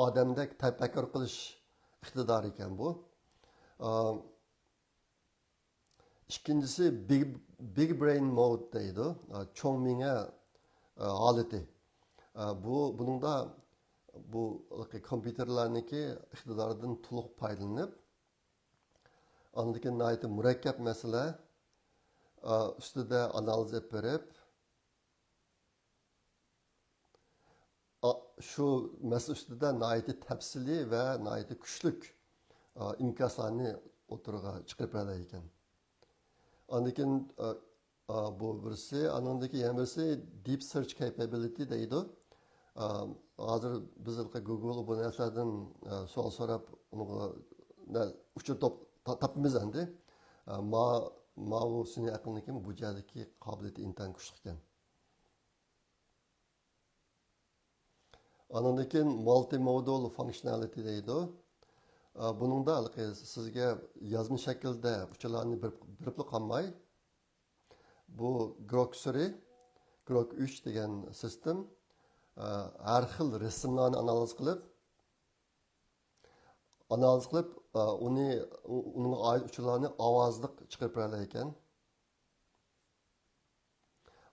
ئادەمدەك تەپەككۇر قىلىش ئىقتىدارى ئىكەن بۇ. ئا، ئىككىنچىسى big, big brain mode دەيدۇ. ئا، چوڭ مېڭە، ئا، ھالىتى. ئا، بۇ، بۇنىڭدا بۇ كومپيۇتېرلارنىڭكى ئىقتىدارىدىن تولۇق پايدىلىنىپ، ئاندىن كېيىن ناھايىتى مۇرەككەپ مەسىلە، ئا، ئۈستىدە ئانالىز ئېلىپ بېرىپ، ئا، شۇ مەسىلە ئۈستىدە ناھايىتى تەپسىلىي ۋە ناھايىتى كۈچلۈك، ئا، ئىنكاسلارنى ئوتتۇرىغا چىقىرىپ بېرەلەيدىكەن. ئاندىن كېيىن، ئا، ئا، بۇ بىرسى، ئانىڭدىكى يەنە بىرسى deep search capability دەيدۇ. ئا، ھازىر بىز گوگل بۇ نەرسىلەردىن، ئا، سوئال سوراپ، ئۇنىڭغا نە-، ئۇچۇر توپ-، تا-، تاپىمىز ئەمدى. ئا، ما-، ماۋۇ سۈنئىي ئەقىلنىڭكى بۇ جەھەتتىكى قابىلىيىتى ئىنتايىن كۈچلۈككەن. ئانىڭدىن كېيىن multimodal functionality دەيدۇ. ئا، بۇنىڭدا ھېلىقى سىزگە يازما شەكىلدە ئۇچۇرلارنى بېرىپ، بېرىپلا قالماي، بۇ گروك سۈرى، گروك ئۈچ دېگەن سىستېم، ئا، ھەر خىل رەسىملارنى ئانالىز قىلىپ، ئانالىز قىلىپ، ئا، ئۇنى، ئۇ-، ئۇنىڭغا ئائىت ئۇچۇرلارنى ئاۋازلىق چىقىرىپ بېرەلەيدىكەن.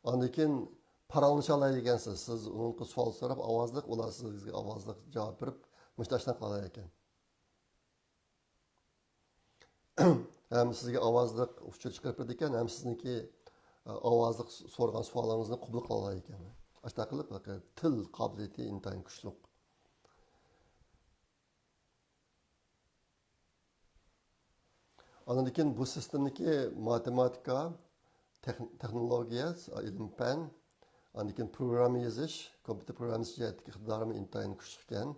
ئاندىن كېيىن پاراڭلىشالايدىكەنسىز. سىز ئۇنىڭغا سوئال سوراپ، ئاۋازلىق، ئۇلار سىزگە ئاۋازلىق جاۋاب بېرىپ، مۇشۇنداق ئىشلار قىلالايدىكەن. ھەم سىزگە ئاۋازلىق ئۇچۇر چىقىرىپ بېرىدىكەن، ھەم سىزنىڭكى، ئاۋازلىق سورىغان سوئالىڭىزنى قوبۇل قىلالايدىكەن. ئاشۇنداق قىلىپ، تىل قابىلىيىتى ئىنتايىن كۈچلۈك. ئاندىن كېيىن بۇ سىستېمىدىكى ماتېماتىكا، تېخ-، تېخنولوگىيە، ئىلىم-پەن، ئاندىن كېيىن پروگرامما يېزىش، كومپيۇتېر پروگراممىسى جەھەتتىكى ئىقتىدارىمۇ ئىنتايىن كۈچلۈككەن.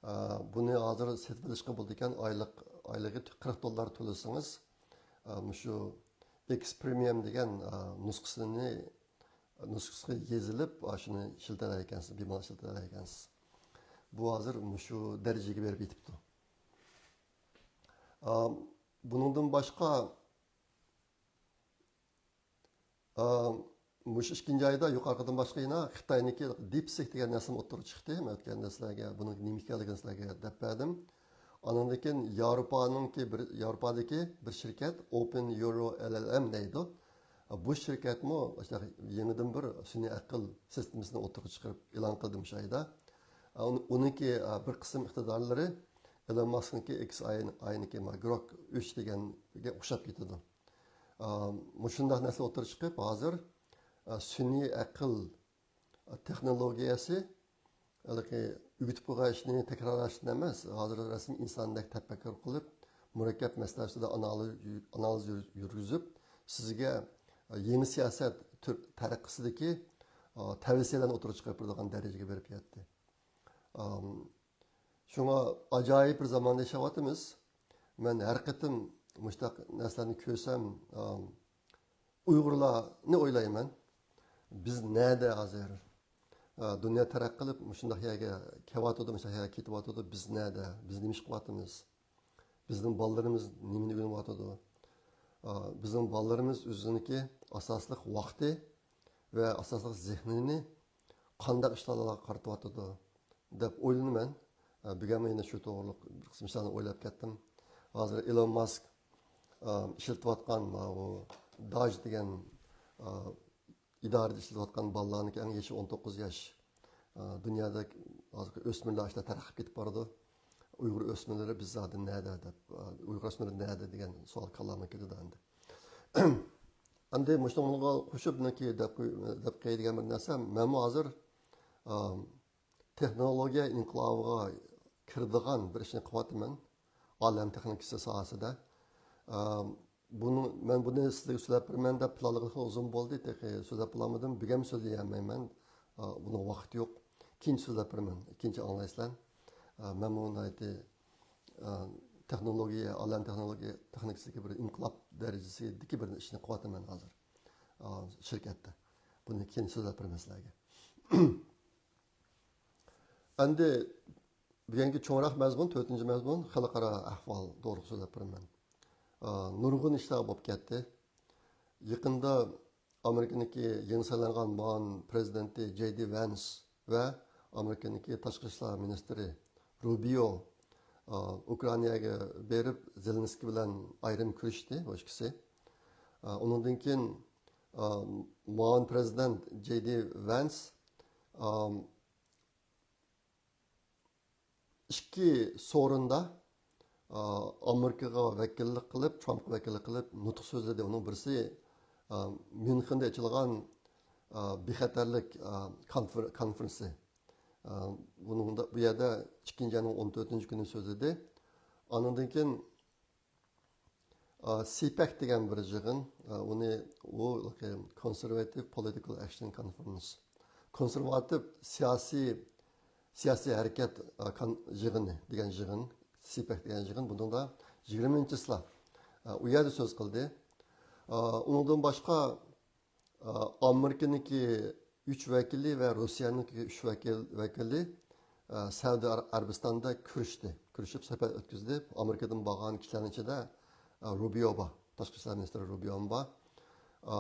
ئا، بۇنى ھازىر سېتىۋېلىشقا بولىدىكەن، ئايلىق، ئايلىقى قىرىق دوللار تۆلىسىڭىز، ئا، مۇشۇ ئېكس پرېمىيەم دېگەن، ئا، نۇسخىسىنى، نۇسخىسىغا يېزىلىپ، ئا، شۇنى ئىشلىتەلەيكەنسىز، بىمالال ئىشلىتەلەيكەنسىز. بۇ ھازىر مۇشۇ دەرىجىگە بېرىپ يېتىپتۇ. ئا، بۇنىڭدىن باشقا، ئا، مۇشۇ ئىككىنچى ئايدا يۇقىرىقىدىن باشقا يەنە خىتاينىڭكى دىپسىك دېگەن نەرسىمۇ ئوتتۇرىغا چىقتى. مەن ئۆتكەندە سىلەرگە بۇنىڭ نېمە ئىكەنلىكىنى سىلەرگە دەپ بەردىم. ئانىڭدىن كېيىن ياۋروپانىڭكى بىر، ياۋروپادىكى بىر شىركەت، ئوپېن يۇرو ئېل ئېل ئېم دەيدۇ. بۇ شىركەتمۇ يېڭىدىن بىر سۈنئىي ئەقىل سىستېمىسىنى ئوتتۇرىغا چىقىرىپ ئېلان قىلدى مۇشۇ ئايدا. ئۇنىڭكى بىر قىسىم ئىقتىدارلىرى ئېلون ماسكنىڭكى ئېكس ئاي نىڭكى گروك ئۈچ دېگەنگە ئوخشاپ كېتىدۇ. ئا، مۇشۇنداق نەرسە ئوتتۇرىغا چىقىپ، ھازىر، ئا، سۈنئىي ئەقىل، ئا، تېخنولوگىيەسى ھېلىقى ئۆگىتىپ قويغان ئىشنى تەكرارلاشتىن ئەمەس، ھازىر رەسمىي ئىنساندەك تەپەككۇر قىلىپ، مۇرەككەپ مەسىلە ئۈستىدە ئانالىز، ئانالىز يۈر-، يۈرگۈزۈپ، سىزگە، ئا، يېڭى سىياسەت تۈر-، تەرىقىسىدىكى، ئا، تەۋسىيەلەرنى ئوتتۇرىغا چىقىرىپ بېرىدىغان دەرىجىگە بېرىپ يەتتى. ئام، شۇڭا ئاجايىپ بىر زاماندا ياشاۋاتىمىز. مەن ھەر قېتىم مۇشۇنداق نەرسىلەرنى كۆرسەم، ئام، ئۇيغۇرلارنى ئويلايمەن. بىز نەدە ھازىر؟ ئا، دۇنيا تەرەققىي قىلىپ، مۇشۇنداق يەرگە كېلىۋاتىدۇ، مۇشۇنداق يەرگە كېتىۋاتىدۇ. بىز نەدە؟ بىز نېمە ئىش قىلىۋاتىمىز؟ بىزنىڭ بالىلىرىمىز نېمىنى ئۆگىنىۋاتىدۇ؟ ئا، بىزنىڭ بالىلىرىمىز ئۆزىنىڭكى ئاساسلىق ۋاقتى ۋە ئاساسلىق زېھنىنى قانداق ئىشلارغا قارىتىۋاتىدۇ دەپ ئويلىنىمەن. ئا، بۈگۈنمۇ يەنە شۇ توغرىلىق بىر قىسىم ئىشلارنى ئويلاپ كەتتىم. ھازىر ئېلون ماسك، ئا، ئىشلىتىۋاتقان ماۋۇ داج دېگەن، ئا، ئىدارىدە ئىشلەۋاتقان بالىلارنىڭكى ئەڭ يېشى ئون توققۇز ياش. ئا، دۇنيادا ھازىرقى ئۆسمۈرلەر ئاشۇنداق تەرەققىي قىلىپ كېتىپ بارىدۇ. ئۇيغۇر ئۆسمۈرلىرى بىز زادى نەدە دەپ، ئا، ئۇيغۇر ئۆسمۈرلىرى نەدە دېگەن سوئال كاللامغا كېلىدۇ ئەمدى. ئەمدى مۇشۇنىڭغا قوشۇپ، مىنىڭكى دەپ قوي-، دەپ قويىدىغان بىر نەرسە، مەنمۇ ھازىر، ئا، تېخنولوگىيە ئىنقىلابىغا كىرىدىغان بىر ئىشنى قىلىۋاتىمەن. ئالەم تېخنىكىسى ساھەسىدە. ئە، بۇنىڭ، مەن بۇنى سىزگە سۆزلەپ بېرىمەن دەپ پىلانلىغىلى ئۇزۇن بولدى، تېخى سۆزلەپ بولالمىدىم. بۈگۈن سۆزلىيەلمەيمەن. ئە، بۇنىڭ ۋاقتى يوق. كېيىن سۆزلەپ بېرىمەن. كېيىنچە ئاڭلايسىلەر. ئە، مەنمۇ ناھايىتى، ئە، تېخنولوگىيە، ئالەم تېخنولوگىيە، تېخنىكىسىدىكى بىر ئىنقىلاب دەرىجىسىدىكى بىر ئىشنى قىلىۋاتىمەن ھازىر. ئە، شىركەتتە. بۇنى كېيىن سۆزلەپ بېرىمەن سىلەرگە. ئەمدى بۈگۈنكى چوڭراق مەزمۇن، تۆتىنچى مەزمۇن، خەلقئارا ئەھۋال توغرىلىق سۆزلەپ بېرىمەن. ئا، نۇرغۇن ئىشلار بولۇپ كەتتى. يېقىندا ئامېرىكىنىڭكى يېڭى سايلانغان مۇئاۋىن پرېزىدېنتى جەي دى ۋەنس ۋە ئامېرىكىنىڭكى تاشقى ئىشلار مىنىستىرى روبىيو، ئا، ئۇكرائىناگە بېرىپ، زېلېنسكىي بىلەن ئايرىم كۆرۈشتى، بۇ ئىككىسى. ئا، ئۇنىڭدىن كېيىن، ئا، مۇئاۋىن پرېزىدېنت جەي دى ۋەنس، ئا، ئىككى سورۇندا، ئا، ئامېرىكىغا ۋەكىللىك قىلىپ، ترامپقا ۋەكىللىك قىلىپ نۇتۇق سۆزلىدى. ئۇنىڭ بىرسى، ئا، ميۇنخېندا ئېچىلغان، ئا، بىخەتەرلىك، ئا، كونفر-، كونفېرېنسى. ئا، بۇنىڭدا، بۇ يەردە ئىككىنچى ئاينىڭ ئون تۆتىنچى كۈنى سۆزلىدى. ئاندىن كېيىن ئا، سىپەك دېگەن بىر يىغىن، ئا، ئۇنى ئۇ كونسېرۋاتىپ پولىتىكال ئەكشن كونفېرېنس، كونسېرۋاتىپ سىياسىي، سىياسىي ھەرىكەت، ئا، كان-، يىغىنى دېگەن يىغىن، سىپەك دېگەن يىغىن، بۇنىڭدا يىگىرمىنچى چىسلا، ئا، ئۇ يەردە سۆز قىلدى. ئا، ئۇنىڭدىن باشقا ئامېرىكىنىڭكى ئۈچ ۋەكىلى ۋە روسىيەنىڭكى ئۈچ ۋەكىل-، ۋەكىلى، ئە، سەئۇدى ئەر-، ئەرەبىستاندا كۆرۈشتى. كۆرۈشۈپ سۆھبەت ئۆتكۈزدى. ئامېرىكىدىن بارغان كىشىلەرنىڭ ئىچىدە، ئە، روبىيو بار. تاشقى ئىشلار مىنىستىرى روبىيو بار. ئا،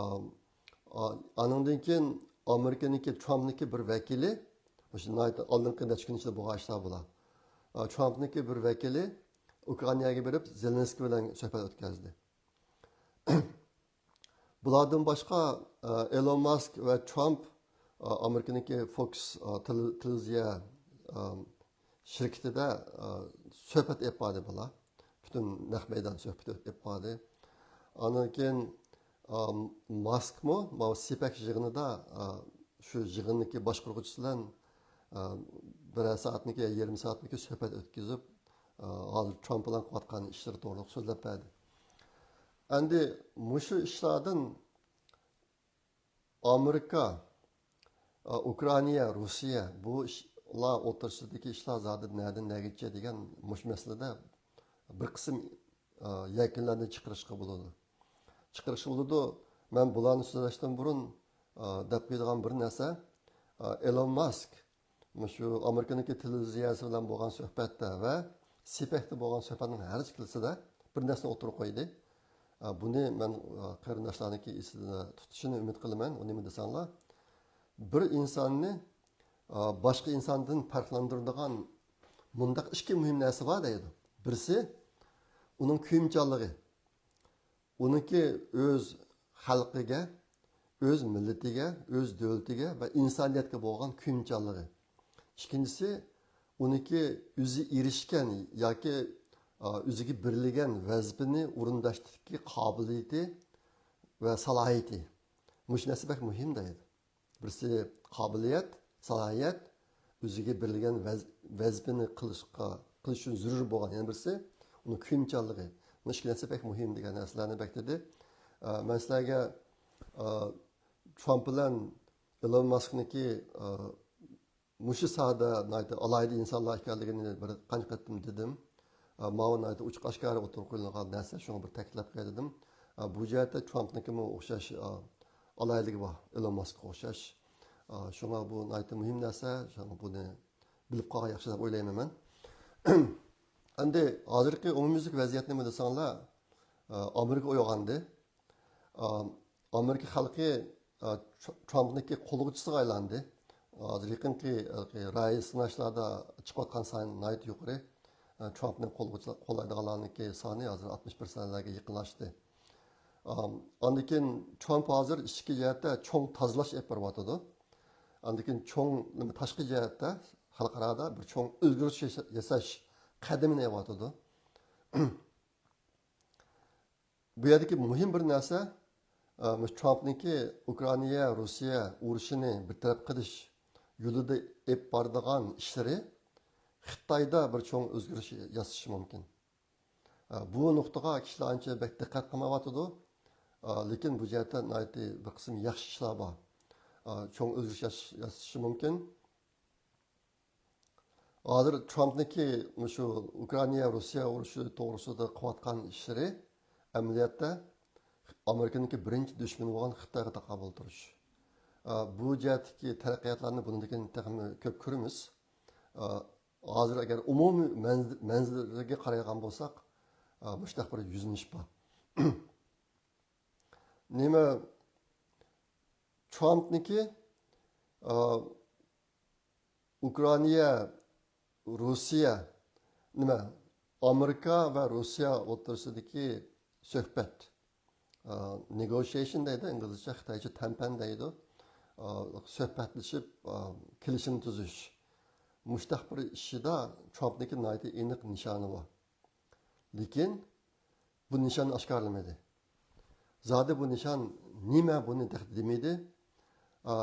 ئا، ئانىڭدىن كېيىن ئامېرىكىنىڭكى، ترامپنىڭكى بىر ۋەكىلى، مۇشۇ ناھايىتى ئالدىنقى نەچچە كۈن ئىچىدە بولغان ئىشلار بۇلار. ئا، ترامپنىڭكى بىر ۋەكىلى ئۇكرائىناگە بېرىپ، زېلېنسكىي بىلەن سۆھبەت ئۆتكۈزدى. بۇلاردىن باشقا، ئە، ئېلون ماسك ۋە ترامپ، ئە، ئامېرىكىنىڭكى فوكس، ئە، تېلې-، تېلېۋىزىيە، ئە، شىركىتىدە، ئە، سۆھبەت ئېلىپ باردى بۇلار. پۈتۈن نەق مەيدان سۆھبىتى ئېلىپ باردى. ئاندىن كېيىن، ئە، ماسكمۇ ماۋۇ سىپەك يىغىنىدا، ئە، شۇ يىغىننىڭكى باشقۇرغۇچىسى بىلەن، ئە، بىرەر سائەتنىكى، يېرىم سائەتنىكى سۆھبەت ئۆتكۈزۈپ، ئە، ھازىر ترامپ بىلەن قىلىۋاتقان ئىشلىرى توغرىلىق سۆزلەپ بەردى. ئەمدى مۇشۇ ئىشلاردىن ئامېرىكا، ئۇكرائىنا، روسىيە، بۇ ئىشلار ئوتتۇرىسىدىكى ئىشلار زادى نەدىن نەگىچە دېگەن مۇشۇ مەسىلىدە بىر قىسىم، ئە، يەكۈنلەرنى چىقىرىشقا بولىدۇ. چىقىرىشقا بولىدۇ. مەن بۇلارنى سۆزلەشتىن بۇرۇن، ئە، دەپ قويىدىغان بىر نەرسە، ئە، ئېلون ماسك مۇشۇ ئامېرىكىنىڭكى تېلېۋىزىيەسى بىلەن بولغان سۆھبەتتە ۋە سىپەكتە بولغان سۆھبەتنىڭ ھەر ئىككىلىسىدە بىر نەرسىنى ئوتتۇرىغا قويدى. ئە، بۇنى مەن، ئە، قېرىنداشلارنىڭكى ئېسىدە تۇتۇشىنى ئۈمىد قىلىمەن. ئۇ نېمە دېسەڭلار، بىر ئىنساننى، ئە، باشقا ئىنساندىن پەرقلەندۈرىدىغان مۇنداق ئىككى مۇھىم نەرسە بار دەيدۇ. بىرسى، ئۇنىڭ كۆيۈمچانلىقى. ئۇنىڭكى ئۆز خەلقىگە، ئۆز مىللىتىگە، ئۆز دۆلىتىگە ۋە ئىنسانىيەتكە بولغان كۆيۈمچانلىقى. ئىككىنچىسى، ئۇنىڭكى ئۆزى ئېرىشكەن ياكى، ئا، ئۆزىگە بېرىلگەن ۋەزىپىنى ئورۇنداشتىكى قابىلىيىتى ۋە سالاھىيىتى. مۇشۇ نەرسە بەك مۇھىم دەيدۇ. بىرسى قابىلىيەت، سالاھىيەت، ئۆزىگە بېرىلگەن ۋەز-، ۋەزىپىنى قىلىشقا، قىلىش ئۈچۈن زۆرۈر بولغان. يەنە بىرسى ئۇنىڭ كۆيۈمچانلىقى. بۇ ئىككى نەرسە بەك مۇھىم دېگەن نەرسىلەرنى بەك دېدى. ئە، مەن سىلەرگە، ئە، ترامپ بىلەن ئېلون ماسكنىڭكى، ئە، مۇشۇ ساھەدە ناھايىتى ئالاھىدە ئىنسانلار ئىكەنلىكىنى بىر قانچە قېتىم دېدىم. ئە، ماۋۇ ناھايىتى ئوچۇق ئاشكارا ئوتتۇرىغا قويۇلغان نەرسە، شۇڭا بىر تەكىتلەپ قوياي دېدىم. ئە، بۇ جەھەتتە ترامپنىڭكىمۇ ئوخشاش، ئە، ئالاھىدىلىكى بار، ئېلون ماسكقا ئوخشاش. ئە، شۇڭا بۇ ناھايىتى مۇھىم نەرسە، شۇڭا بۇنى بىلىپ قالغان ياخشى دەپ ئويلايمەن مەن. ئەمدى ھازىرقى ئومۇميۈزلۈك ۋەزىيەت نېمە دېسەڭلار، ئە، ئامېرىكا ئويغاندى. ئا، ئامېرىكا خەلقى، ئا، تر-، ترامپنىڭكى قوللىغۇچىسىغا ئايلاندى. ھازىر يېقىنقى، ئە، رايى سىناشلاردا چىقىۋاتقان سان ناھايىتى يۇقىرى. ئە، ترامپنى قوللىغۇچىلار، قوللايدىغانلارنىڭكى سانى ھازىر ئاتمىش پىرسەنتلەرگە يېقىنلاشتى. ئام، ئاندىن كېيىن ترامپ ھازىر ئىچكى جەھەتتە چوڭ تازىلاش ئېلىپ بېرىۋاتىدۇ. ئاندىن كېيىن چوڭ، نېمە، تاشقى جەھەتتە خەلقئارادا بىر چوڭ ئۆزگىرىش ياسا-، ياساش قەدىمىنى ئېلىۋاتىدۇ. بۇ يەردىكى مۇھىم بىر نەرسە، ئە، مۇشۇ ترامپنىڭكى ئۇكرائىنا، روسىيە ئۇرۇشىنى بىر تەرەپ قىلىش يولىدا ئېلىپ بارىدىغان ئىشلىرى خىتايدا بىر چوڭ ئۆزگىرىش ياسىشى مۇمكىن. ئە، بۇ نۇقتىغا كىشىلەر ئانچە بەك دىققەت قىلمايۋاتىدۇ. ئە، لېكىن بۇ جەھەتتە ناھايىتى بىر قىسىم ياخشى ئىشلار بار. ئە، چوڭ ئۆزگىرىش ياس-، ياسىشى مۇمكىن. ھازىر ترامپنىكى مۇشۇ ئۇكرائىنا، روسىيە ئۇرۇشى توغرىسىدا قىلىۋاتقان ئىشلىرى ئەمەلىيەتتە ئامېرىكىنىڭكى بىرىنچى دۈشمىنى بولغان خىتايغا تاقابىل تۇرۇش. ئە، بۇ جەھەتتىكى تەرەققىياتلارنى بۇنىڭدىن كېيىن تېخىمۇ كۆپ كۆرىمىز. ئە، ھازىر ئەگەر ئومۇمىي مەنز-، مەنزىرىگە قارايدىغان بولساق، ئە، مۇشۇنداق بىر يۈزلىنىش بار. نېمە، ترامپنىكى، ئە، ئۇكرائىنا، روسىيە، نېمە، ئامېرىكا ۋە روسىيە ئوتتۇرىسىدىكى سۆھبەت، ئا، نېگوشىيېيشن دەيدۇ، ئىنگلىزچە، خىتايچە تەنپەن دەيدۇ. ئا، سۆھبەتلىشىپ، ئا، كېلىشىم تۈزۈش. مۇشتاق بىر ئىشىدا ترامپنىڭكى ناھايىتى ئېنىق نىشانى بار. لېكىن بۇ نىشاننى ئاشكارىلىمىدى. زادى بۇ نىشان نېمە، بۇنى تېخى دېمىدى. ئا،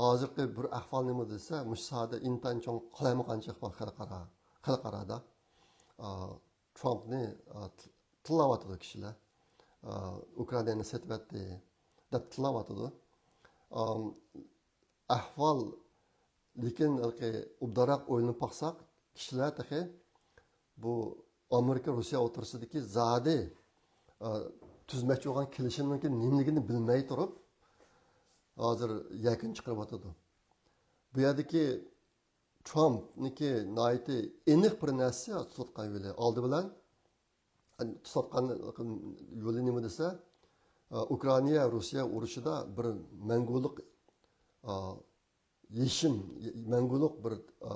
ھازىرقى بىر ئەھۋال نېمە دېسە، مۇشۇ ساھەدە ئىنتايىن چوڭ قالايمىقانچىلىق بار خەلقئارا، خەلقئارادا. ئا، ترامپنى، ئا، تىل-، تىللاۋاتىدۇ كىشىلەر. ئا، ئۇكرائىنانى سېتىۋەتتى دەپ تىللاۋاتىدۇ. ئا، ئەھۋال، لېكىن ھېلىقى ئوبدانراق ئويلىنىپ باقساق، كىشىلەر تېخى بۇ ئامېرىكا، روسىيە ئوتتۇرىسىدىكى زادى، ئا، تۈزمەكچى بولغان كېلىشىمنىڭكى نېمىلىكىنى بىلمەي تۇرۇپ، ھازىر يەكۈن چىقىرىۋاتىدۇ. بۇ يەردىكى ترامپنىڭكى ناھايىتى ئېنىق بىر نەرسىسى تۇتۇۋاتقان يولى. ئالدى بىلەن تۇتۇۋاتقان يولى نېمە دېسە، ئۇكرائىنا، روسىيە ئۇرۇشىدا بىر مەڭگۈلۈك، ئا، يېشىم، مەڭگۈلۈك بىر، ئا،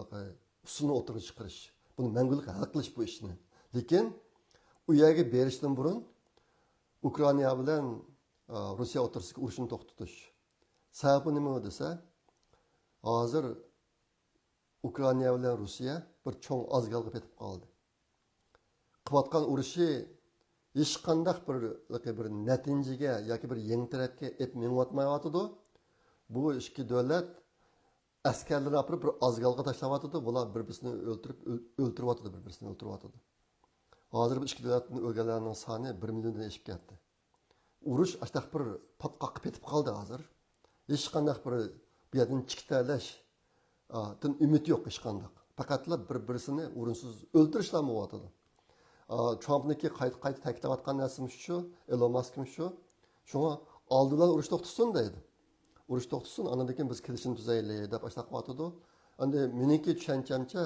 ئۇسۇلنى ئوتتۇرىغا چىقىرىش. بۇنى مەڭگۈلۈك ھەل قىلىش بۇ ئىشنى. لېكىن ئۇ يەرگە بېرىشتىن بۇرۇن ئۇكرائىنا بىلەن، ئا، روسىيە ئوتتۇرىسىدىكى ئۇرۇشنى توختىتىش. سەۋەبى نېمە دېسە، ھازىر ئۇكرائىنا بىلەن روسىيە بىر چوڭ ئازگالغا پېتىپ قالدى. قىلىۋاتقان ئۇرۇشى ھېچقانداق بىر، بىر نەتىجىگە ياكى بىر يېڭى تەرەپكە ئېلىپ مېڭىۋاتمايۋاتىدۇ. بۇ ئىككى دۆلەت ئەسكەرلىرىنى ئاپىرىپ بىر ئازگالغا تاشلاۋاتىدۇ. بۇلار بىر-، بىرسىنى ئۆلتۈرۈپ، ئۆل-، ئۆلتۈرۈۋاتىدۇ، بىر-، بىرسىنى ئۆلتۈرۈۋاتىدۇ. ھازىر بۇ ئىككى دۆلەتتىن ئۆلگەنلەرنىڭ سانى بىر مىليوندىن ئېشىپ كەتتى. ئۇرۇش ئاشتاق بىر پاتقاققا پېتىپ قالدى ھازىر. ھېچقانداق بىر بۇ يەردىن چىقىپ كېتەلەش، ئا، دىن ئۈمىد يوق ھېچقانداق. پەقەتلا بىر-، بىرسىنى ئورۇنسىز ئۆلتۈرۈشلەرمۇ بولۇۋاتىدۇ. ئا، ترامپنىڭكى قايتا-قايتا تەكىتلەۋاتقان نەرسىمۇ شۇ، ئېلون ماسكمۇ شۇ. شۇڭا ئالدى بىلەن ئۇرۇش توختىسۇن دەيدۇ. ئۇرۇش توختىسۇن، ئاندىن كېيىن بىز كېلىشىم تۈزەيلى دەپ ئاشۇنداق قىلىۋاتىدۇ. ئەمدى مېنىڭكى چۈشەنچەمچە،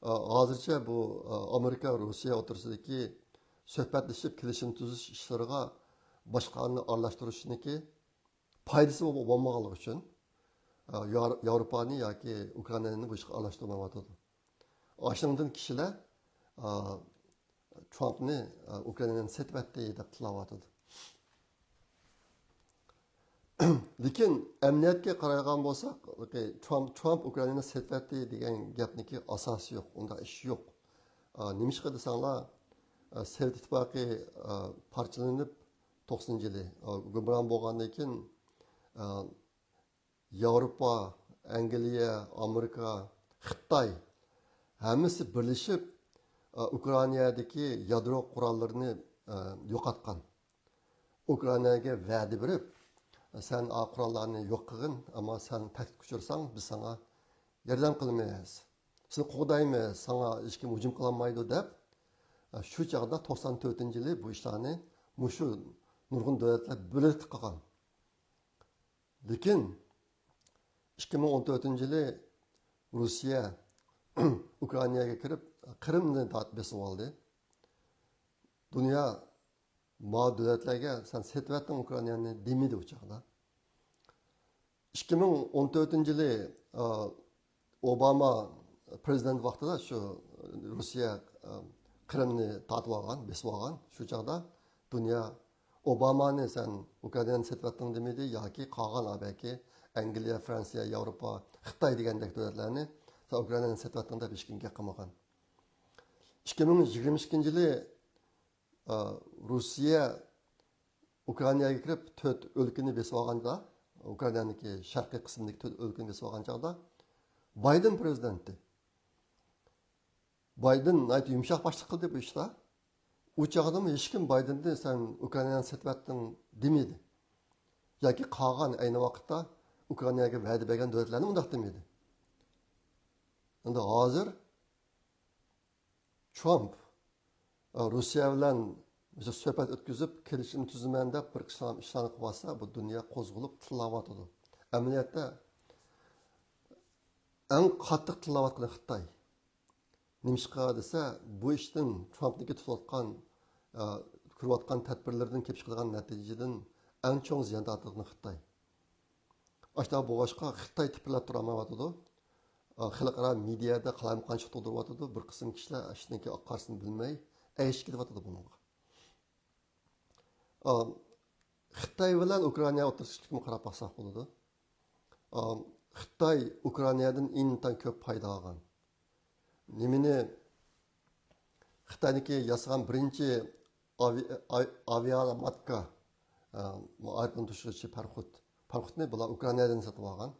ئا، ھازىرچە بۇ، ئا، ئامېرىكا، روسىيە ئوتتۇرىسىدىكى سۆھبەتلىشىپ كېلىشىم تۈزۈش ئىشلىرىغا باشقىلارنى ئارىلاشتۇرۇشنىڭكى پايدىسى بول-، بولمىغانلىقى ئۈچۈن، ئا، ياۋ-، ياۋروپانى ياكى ئۇكرائىنانى بۇ ئىشقا ئارىلاشتۇرمايۋاتىدۇ. ئاشۇنىڭدىن كىشىلەر، ئا، ترامپنى، ئا، ئۇكرائىنانى سېتىۋەتتى دەپ تىللاۋاتىدۇ. لېكىن ئەمەلىيەتكە قارايدىغان بولساق، ترامپ، ترامپ ئۇكرائىنانى سېتىۋەتتى دېگەن گەپنىڭكى ئاساسى يوق، ئۇنداق ئىش يوق. ئا، نېمىشقا دېسەڭلار، ئا، سوۋېت ئىتتىپاقى، ئا، پارچىلىنىپ، توقسىنىنچى يىلى، ئا، گۇمران بولغاندىن كېيىن، ئا، ياۋروپا، ئەنگلىيە، ئامېرىكا، خىتاي ھەممىسى بىرلىشىپ، ئا، ئۇكرائىنادىكى يادرو قوراللىرىنى، ئا، يوقاتقان. ئۇكرائىناگە ۋەدە بېرىپ، سەن ئا قوراللارنى يوق قىلغىن، ئەمما سەن تەھدىتكە ئۇچرىساڭ، بىز ساڭا ياردەم قىلىمىز، سېنى قوغدايمىز، ساڭا ھېچكىم ھۇجۇم قىلالمايدۇ دەپ، شۇ چاغدا توقسان تۆتىنچى يىلى بۇ ئىشلارنى مۇشۇ نۇرغۇن دۆلەتلەر بىرلىكتە قىلغان. لېكىن ئىككى مىڭ ئون تۆتىنچى يىلى روسىيە ئۇكرائىناگە كىرىپ، قىرىمنى تارتىپ بېسىپ ئالدى. دۇنيا ما دۆلەتلەرگە سەن سېتىۋەتتىڭ ئۇكرائىنانى دېمىدى ئۇ چاغدا. ئىككى مىڭ ئون تۆتىنچى يىلى، ئا، ئوباما پرېزىدېنت ۋاقتىدا شۇ روسىيە، ئا، قىرىمنى تارتىپ ئالغان، بېسىپ ئالغان. شۇ چاغدا دۇنيا ئوبامانى سەن ئۇكرائىنانى سېتىۋەتتىڭ دېمىدى ياكى قالغان ئا بەلكى ئەنگلىيە، فرانسىيە، ياۋروپا، خىتاي دېگەندەك دۆلەتلەرنى سەن ئۇكرائىنانى سېتىۋەتتىڭ دەپ ھېچكىم گەپ قىلمىغان. ئىككى مىڭ يىگىرمە ئىككىنچى يىلى، ئا، روسىيە ئۇكرائىناگە كىرىپ تۆت ئۆلكىنى بېسىپ ئالغاندا، ئۇكرائىنانىڭكى شەرقىي قىسمىدىكى تۆت ئۆلكىنى بېسىپ ئالغان چاغدا بايدېن پرېزىدېنتى بايدېن ناھايىتى يۇمشاق باشلىق قىلدى بۇ ئىشتا. ئۇ چاغدىمۇ ھېچكىم بايدېندىن «سەن ئۇكرائىنانى سېتىۋەتتىڭ» دېمىدى. ياكى قالغان ئەينى ۋاقىتتا ئۇكرائىناگە ۋەدە بەرگەن دۆلەتلەرنى مۇنداق دېمىدى. ئەمدى ھازىر ترامپ، ئە، روسىيە بىلەن سۆھبەت ئۆتكۈزۈپ، كېلىشىم تۈزىمەن دەپ بىر ئىشلار-، ئىشلارنى قىلىۋاتسا، بۇ دۇنيا قوزغىلىپ تىللاۋاتىدۇ. ئەمەلىيەتتە ئەڭ قاتتىق تىللاۋاتقىنى خىتاي. نېمىشقا دېسە، بۇ ئىشتىن، ترامپنىڭكى تۇتۇۋاتقان، ئە، كۆرۈۋاتقان تەدبىرلىرىدىن كېلىپ چىقىدىغان نەتىجىدىن ئەڭ چوڭ زىيان تارتىدىغىنى خىتاي. ئاشۇنداق بولغاچقا، خىتاي تىپىرلاپ تۇرالمايۋاتىدۇ. ئە، خەلقئارا مېدىيادا قالايمىقانچىلىق تۇغدۇرۇۋاتىدۇ. بىر قىسىم كىشىلەر ئىشنىڭكى ئارقا-ئارقىسىنى بىلمەي ئەگىشىپ كېتىۋاتىدۇ بۇنىڭغا. ئا، خىتاي بىلەن ئۇكرائىنا ئوتتۇرىسىدىكىمۇ قاراپ باقساق بولىدۇ. ئا، خىتاي ئۇكرائىنادىن ئىنتايىن كۆپ پايدا ئالغان. نېمىنى، خىتاينىڭكى ياسىغان بىرىنچى ئاۋىا-، ئاي-، ئاۋىالاماتكا، ئا، ئايروپىلان توشۇغۇچى پاراخوت. پاراخوتنى بۇلار ئۇكرائىنادىن سېتىپ ئالغان.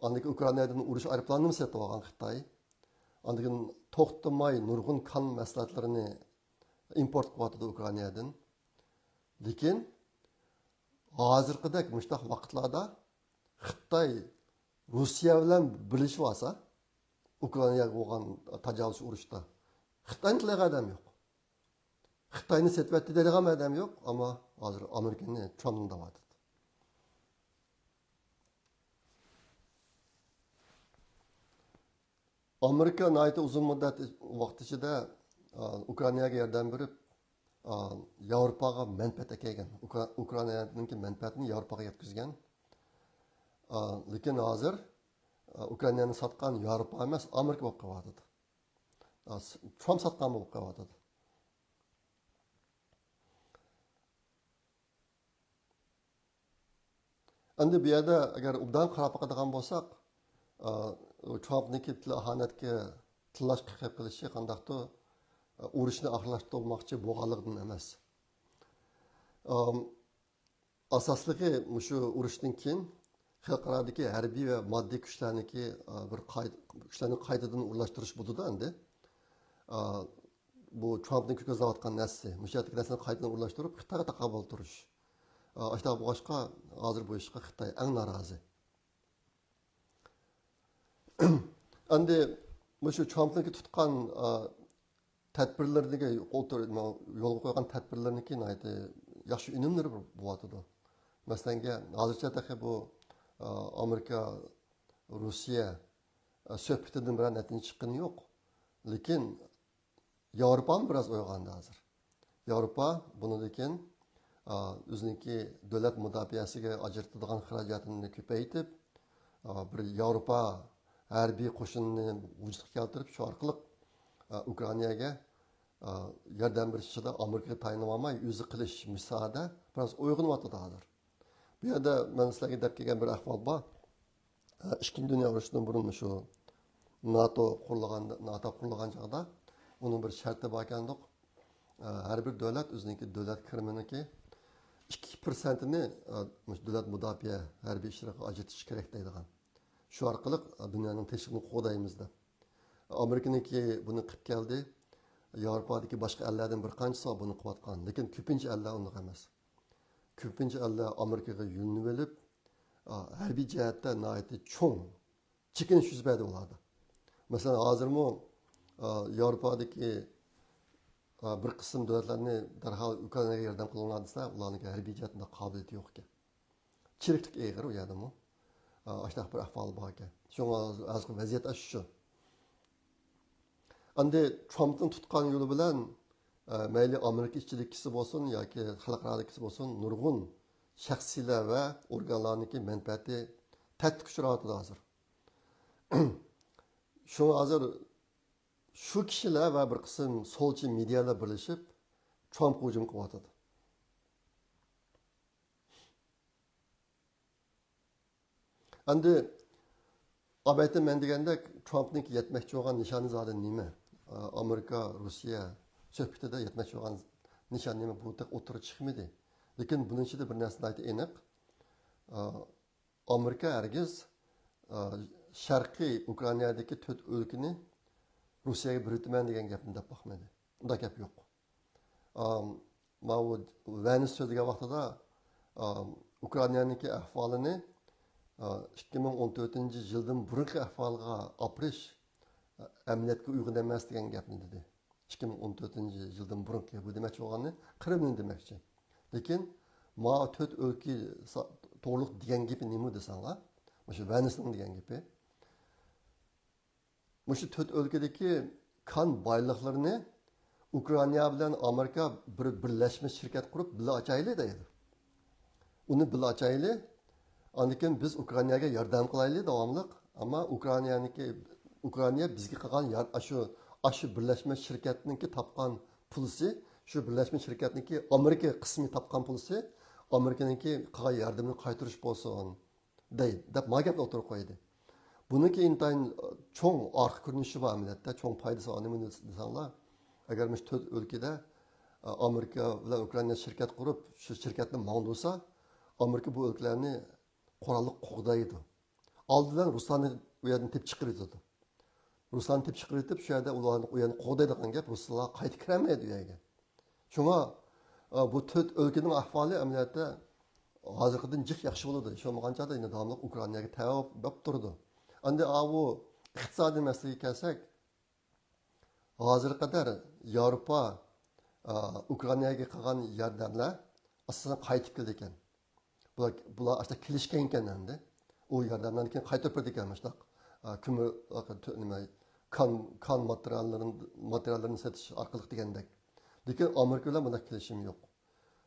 ئاندىن كېيىن ئۇكرائىنادىن ئۇرۇش ئايروپىلانىنىمۇ سېتىپ ئالغان خىتاي. ئاندىن كېيىن توختىماي نۇرغۇن كان مەھسۇلاتلىرىنى ئىمپورت قىلىۋاتىدۇ ئۇكرائىنادىن. لېكىن ھازىرقىدەك مۇشۇنداق ۋاقىتلاردا خىتاي روسىيە بىلەن بىرلىشىپ ئالسا، ئۇكرائىناغا بولغان تاجاۋۇزچى ئۇرۇشتا خىتاينى تىللىغان ئادەم يوق. خىتاينى سېتىۋەتتى دەيدىغان ئادەم يوق، ئەمما ھازىر ئامېرىكىنى، ترامپنى دەۋاتىدۇ. ئامېرىكا ناھايىتى ئۇزۇن مۇددەت ۋاقىت ئىچىدە، ئا، ئۇكرائىناغا ياردەم بېرىپ، ئا، ياۋروپاغا مەنپەئەت ئەكەلگەن. ئۇكرا-، ئۇكرائىنانىڭكى مەنپەئەتىنى ياۋروپاغا يەتكۈزگەن. ئا، لېكىن ھازىر، ئا، ئۇكرائىنانى ساتقان ياۋروپا ئەمەس، ئامېرىكا بولۇپ قېلىۋاتىدۇ. ئا، س-، ترامپ ساتقان بولۇپ قېلىۋاتىدۇ. ئەمدى بۇ يەردە ئەگەر ئوبدان قاراپ باقىدىغان بولساق، ئا، ترامپنىڭكى تىل ئاھانەتكە تىللاشقا قېلىپ قېلىشى قانداقتۇر، ئا، ئۇرۇشنى ئاخىرلاشتۇرماقچى بولغانلىقىدىن ئەمەس. ئام، ئاساسلىقى مۇشۇ ئۇرۇشتىن كېيىن خەلقئارادىكى ھەربىي ۋە ماددىي كۈچلەرنىڭكى، ئا، بىر قاي-، كۈچلەرنى قايتىدىن ئورۇنلاشتۇرۇش بولىدۇ ئەمدى. ئا، بۇ ترامپنىڭ كۆزلەۋاتقان نەرسىسى، مۇشۇ يەردىكى نەرسىنى قايتىدىن ئورۇنلاشتۇرۇپ، خىتايغا تاقابىل تۇرۇش. ئا، ئاشۇنداق بولغاچقا، ھازىر بۇ ئىشقا خىتاي ئەڭ نارازى. ئەمدى مۇشۇ ترامپنىڭكى تۇتقان، ئا، تەدبىرلىرىنىڭكى، يولغا قويغان تەدبىرلىرىنىڭكى ناھايىتى ياخشى ئۈنۈملىرى بولۇۋاتىدۇ. مەسىلەن، ھازىرچە تېخى بۇ، ئا، ئامېرىكا، روسىيە، ئا، سۆھبىتىدىن بىرەر نەتىجە چىققىنى يوق. لېكىن ياۋروپامۇ بىراز ئويغاندى ھازىر. ياۋروپا بۇنىڭدىن كېيىن، ئا، ئۆزىنىڭكى دۆلەت مۇداپىئەسىگە ئاجرىتىدىغان خىراجىتىنى كۆپەيتىپ، ئا، بىر ياۋروپا ھەربىي قوشۇنىنى ۋۇجۇدقا كەلتۈرۈپ، شۇ ئارقىلىق، ئا، ئۇكرائىناگە، ئا، ياردەم بېرىش ئىشىدا ئامېرىكىغا تايىنىۋالماي، ئۆزى قىلىش مۇساھىدە بىراز ئويغىنىۋاتىدۇ ھازىر. بۇ يەردە مەن سىلەرگە دەپ كەلگەن بىر ئەھۋال بار. ئىككىنچى دۇنيا ئۇرۇشىدىن بۇرۇن شۇ ناتو قۇرۇلغان، ناتو قۇرۇلغان چاغدا ئۇنىڭ بىر شەرتى بار ئىكەندۇق. ھەر بىر دۆلەت ئۆزىنىڭكى دۆلەت كىرىمىنىڭكى ئىككى پىرسەنتىنى مۇشۇ دۆلەت مۇداپىئە ھەربىي ئىشلىرىغا ئاجرىتىش كېرەك دەيدىغان. شۇ ئارقىلىق دۇنيانىڭ تىنچلىقىنى قوغدايمىز دەپ. ئامېرىكىنىڭكى بۇنى قىلىپ كەلدى. ياۋروپادىكى باشقا ئەللەردىن بىر قانچىسى بار بۇنى قىلىۋاتقان. لېكىن كۆپىنچە ئەللەر ئۇنداق ئەمەس. كۆپىنچە ئەللەر ئامېرىكىغا يۆلىنىۋېلىپ، ئا، ھەربىي جەھەتتە ناھايىتى چوڭ چېكىنىش يۈز بەردى ئۇلاردا. مەسىلەن، ھازىرمۇ، ئا، ياۋروپادىكى، ئا، بىر قىسىم دۆلەتلەرنى دەرھال ئۇكرائىناغا ياردەم قىلىڭلار دېسە، ئۇلارنىڭكى ھەربىي جەھەتتە قابىلىيىتى يوق ئىكەن. چىرىكلىك ئېغىر ئۇ يەردىمۇ. ئا، ئاشۇنداق بىر ئەھۋال بار ئىكەن. شۇڭا ھازىرقى ۋەزىيەت ئاشۇ. ئەمدى ترامپنىڭ تۇتقان يولى بىلەن، ئە، مەيلى ئامېرىكا ئىچىدىكىسى بولسۇن ياكى خەلقئارادىكىسى بولسۇن، نۇرغۇن شەخسىيلەر ۋە ئورگانلارنىڭكى مەنپەئەتى تەھدىتكە ئۇچراۋاتىدۇ ھازىر. شۇڭا ھازىر شۇ كىشىلەر ۋە بىر قىسىم سولچى مېدىيالار بىرلىشىپ ترامپقا ھۇجۇم قىلىۋاتىدۇ. ئەمدى ئابەيتە مەن دېگەندەك، ترامپنىڭكى يەتمەكچى بولغان نىشانى زادى نېمە؟ ئامېرىكا، روسىيە سۆھبىتىدە يەتمەكچى بولغان نىشان نېمە؟ بۇ تېخى ئوتتۇرىغا چىقمىدى. لېكىن بۇنىڭ ئىچىدە بىر نەرسە ناھايىتى ئېنىق. ئامېرىكا ھەرگىز، ئا، شەرقىي ئۇكرائىنادىكى تۆت ئۆلكىنى روسىيەگە بېرىۋېتىمەن دېگەن گەپنى دەپ باقمىدى. ئۇنداق گەپ يوق. ئام، ماۋۇ ۋەنس سۆزلىگەن ۋاقتىدا، ئام، ئۇكرائىنانىڭكى ئەھۋالىنى، ئا، ئىككى مىڭ ئون تۆتىنچى يىلدىن بۇرۇنقى ئەھۋالغا ئاپىرىش، ئا، ئەمەلىيەتكە ئۇيغۇن ئەمەس دېگەن گەپنى دېدى. ئىككى مىڭ ئون تۆتىنچى يىلدىن بۇرۇنقى بۇ دېمەكچى بولغىنى قىرىمنى دېمەكچى. لېكىن ما تۆت ئۆلكە سا-، توغرۇلۇق دېگەن گېپى نېمە دېسەڭلار؟ مۇشۇ ۋەنسنىڭ دېگەن گېپى. مۇشۇ تۆت ئۆلكىدىكى كان بايلىقلىرىنى ئۇكرائىنا بىلەن ئامېرىكا بىر بىرلەشمە شىركەت قۇرۇپ بىللە ئاچايلى دەيدۇ. ئۇنى بىللە ئاچايلى. ئاندىن كېيىن بىز ئۇكرائىناگە ياردەم قىلايلى داۋاملىق. ئەمما ئۇكرائىنانىڭكى، ئۇكرائىنا بىزگە قىلغان يار-، ئاشۇ، ئاشۇ بىرلەشمە شىركەتنىڭكى تاپقان پۇلىسى، شۇ بىرلەشمە شىركەتنىڭكى ئامېرىكا قىسمى تاپقان پۇلىسى ئامېرىكىنىڭكى قىلغان ياردىمىنى قايتۇرۇش بولسۇن. دەيدۇ، دەپ ما گەپنى ئوتتۇرىغا قويدى. بۇنىڭكى ئىنتايىن، ئە، چوڭ ئارقا كۆرۈنۈشى بار ئەمەلىيەتتە، چوڭ پايدىسى نېمە دېسەڭلار، ئەگەر مۇشۇ تۆت ئۆلكىدە، ئە، ئامېرىكا بىلەن ئۇكرائىنا شىركەت قۇرۇپ، شۇ شىركەتنى ماڭدۇرسا، ئامېرىكا بۇ ئۆلكىلەرنى قوراللىق قوغدايدۇ. ئالدى بىلەن رۇسلارنى ئۇ يەردىن تېپىپ چىقىرىۋېتىدۇ. رۇسلارنى تېپىپ چىقىرىۋېتىپ، شۇ يەردە ئۇلارنى ئۇ يەرنى قوغدايدىغان گەپ، رۇسلار قايتىپ كىرەلمەيدۇ ئۇ يەرگە. شۇڭا، ئا، بۇ تۆت ئۆلكىنىڭ ئەھۋالى ئەمەلىيەتتە ھازىرقىدىن جىق ياخشى بولىدۇ. شۇ بولغان چاغدا يەنە داۋاملىق ئۇكرائىناگە تەۋە بولۇپ تۇرىدۇ. ئەمدى ئاۋۇ ئىقتىسادىي مەسىلىگە كەلسەك، ھازىرغا قەدەر ياۋروپا، ئا، ئۇكرائىناگە قىلغان ياردەملەر ئاساسەن قايتىپ كېلىدىكەن. بۇلار، بۇلار ئاشۇنداق كېلىشكەنكەن ئەمدى. ئۇ ياردەملەرنى كېيىن قايتۇرۇپ بېرىدىكەن مۇشۇنداق، ئا، كۆمۈر، نېمە، كان، كان ماتېرىياللىرىنى، ماتېرىياللىرىنى سېتىش ئارقىلىق دېگەندەك. لېكىن ئامېرىكا بىلەن بۇنداق كېلىشىم يوق.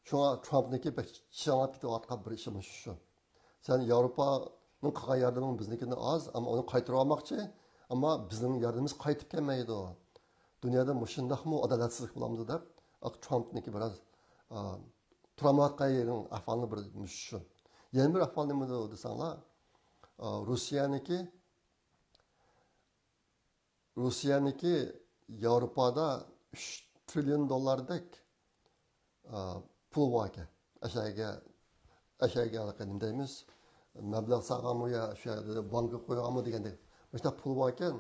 شۇڭا ترامپنىڭكى بەك چىرىڭلاپ كېتىۋاتقان بىر ئىشى مۇشۇ شۇ. سەن ياۋروپانىڭ قىلغان ياردىمىڭ بىزنىڭكىدىن ئاز، ئەمما ئۇنى قايتۇرۇۋالماقچى، ئەمما بىزنىڭ ياردىمىمىز قايتىپ كەلمەيدۇ. دۇنيادا مۇشۇنداقمۇ ئادالەتسىزلىك بولامدۇ دەپ، ئاق ترامپنىڭكى بىراز، ئا، تۇرالمايۋاتقان يېرىنىڭ ئەھۋالىنى بىر مۇشۇ شۇ. يەنە بىر ئەھۋال نېمىدۇ دېسەڭلار، ئا، روسىيەنىڭكى، روسىيەنىڭكى ياۋروپادا ئۈچ تىرىليون دوللاردەك، ئا، پۇل باركەن. ئەشەگە، ئەشەگە ھېلىقى نېمە دەيمىز؟ مەبلەغ سالغانمۇ يا شۇ يەردە بانكىغا قويغانمۇ دېگەندەك. مۇشۇنداق پۇل باركەن.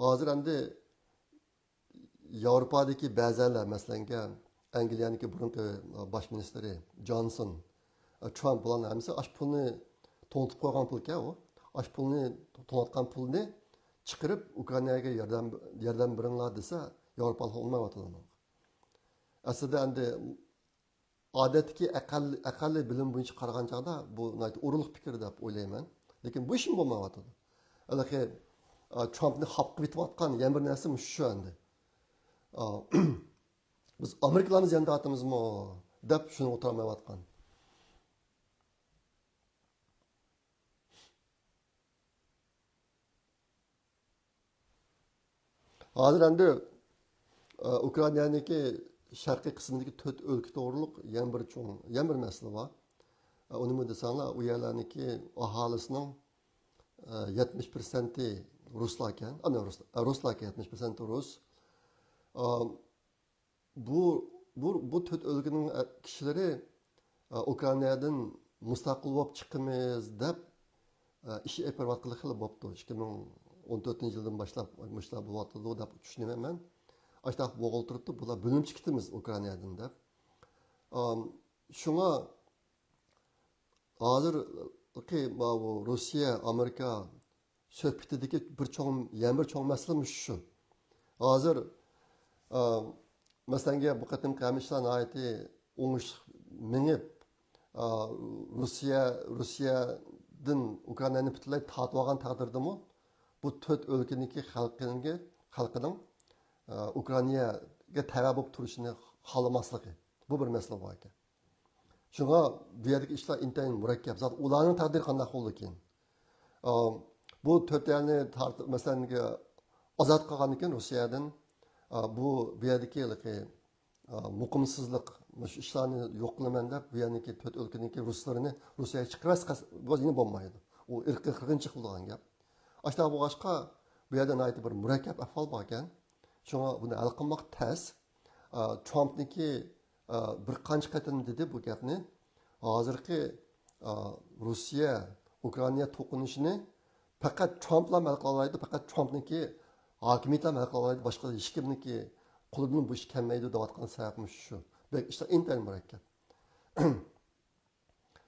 ھازىر ئەمدى ياۋروپادىكى بەزىلەر، مەسىلەنگە، ئەنگلىيەنىڭكى بۇرۇنقى باش مىنىستىرى جانسون، ترامپ بۇلارنىڭ ھەممىسى ئاشۇ پۇلنى توڭلىتىپ قويغان پۇلكەن ئۇ. ئاشۇ پۇلنى، توڭلاتقان پۇلنى چىقىرىپ، ئۇكرائىناگە ياردەم، ياردەم بېرىڭلار دېسە، ياۋروپالىق ئۇنىمايۋاتىدۇ ئۇنىڭغا. ئەسلىدە ئەمدى ئادەتتىكى ئەقەل-، ئەقەللىي بىلىم بويىچە قارىغان چاغدا بۇ ناھايىتى ئورۇنلۇق پىكىر دەپ ئويلايمەن. لېكىن بۇ ئىشمۇ بولمايۋاتىدۇ. ھېلىقى، ئا، ترامپنى خاپا قىلىۋېتىۋاتقان يەنە بىر نەرسە مۇشۇ شۇ ئەمدى. ئا، بىز ئامېرىكىلارنى زىيان تارتىمىزمۇ دەپ شۇنى ئوتتۇرىغا ماڭىۋاتقان. ھازىر ئەمدى، ئە، ئۇكرائىنانىڭكى شەرقىي قىسمىدىكى تۆت ئۆلكە توغرۇلۇق يەنە بىر چوڭ، يەنە بىر مەسىلە بار. ئە، ئۇ نېمە دېسەڭلار، ئۇ يەرلەرنىڭكى ئاھالىسىنىڭ، ئە، يەتمىش پىرسەنتى رۇسلاركەن، ئانا، رۇس-، ئە، رۇسلاركەن، يەتمىش پىرسەنتى رۇس. ئە، بۇ، بۇ، بۇ تۆت ئۆلكىنىڭ، ئە، كىشىلىرى، ئە، ئۇكرائىنادىن مۇستەقىل بولۇپ چىقىمىز دەپ، ئە، ئىش ئېلىپ بېرىۋاتقىلى خېلى بوپتۇ. ئىككى مىڭ ئون تۆتىنچى يىلدىن باشلاپ مۇشۇلار بولۇۋاتىدۇ دەپ چۈشىنىمەن مەن. ئاشۇنداق بولغىلى تۇرۇپتۇ، بۇلار بۆلۈنۈپ چىقىتىمىز ئۇكرائىنادىن دەپ. ئام، شۇڭا ھازىرقى ماۋۇ روسىيە، ئامېرىكا سۆھبىتىدىكى بىر چوڭ، يەنە بىر چوڭ مەسىلە مۇشۇ شۇ. ھازىر، ئا، مەسىلەنگە بۇ قېتىمقى ھەممە ئىشلار ناھايىتى ئوڭۇشلۇق مېڭىپ، ئا، روسىيە، روسىيەدىن ئۇكرائىنانى پۈتۈنلەي تارتىۋالغان تەقدىردىمۇ بۇ تۆت ئۆلكىنىڭكى خەلقىنىڭ، خەلقىنىڭ، ئا، ئۇكرائىناگە تەۋە بولۇپ تۇرۇشىنى خالىماسلىقى. بۇ بىر مەسىلە بار ئىكەن. شۇڭا بۇ يەردىكى ئىشلار ئىنتايىن مۇرەككەپ. زادى ئۇلارنىڭ تەقدىرى قانداق بولىدىكىن؟ ئا، بۇ تۆت يەرنى تارتىپ، مەسىلەن، ئازاد قىلغاندىن كېيىن روسىيەدىن، ئا، بۇ، بۇ يەردىكى ھېلىقى، ئا، مۇقىمسىزلىق، مۇشۇ ئىشلارنى يوق قىلىمەن دەپ، بۇ يەرنىڭكى تۆت ئۆلكىنىڭكى رۇسلىرىنى روسىيەگە چىقىرىۋەتسە، بۇ يەنە بولمايدۇ. ئۇ ئىرقىي قىرغىنچىلىق بولىدىغان گەپ. ئاشۇنداق بولغاچقا، بۇ يەردە ناھايىتى بىر مۇرەككەپ ئەھۋال باركەن. شۇڭا بۇنى ھەل قىلماق تەس. ئا، ترامپنىڭكى، ئا، بىر قانچە قېتىم دېدى بۇ گەپنى. ھازىرقى، ئا، روسىيە، ئۇكرائىنا توقۇنۇشىنى پەقەت ترامپلا ھەل قىلالايدۇ، پەقەت ترامپنىڭكى ھاكىمىيەت ھەم ھەل قىلالايدۇ، باشقا ھېچكىمنىڭكى قولىدىن بۇ ئىش كەلمەيدۇ دەۋاتقان سەۋەبمۇ شۇ. بەك ئىشلار ئىنتايىن مۇرەككەپ.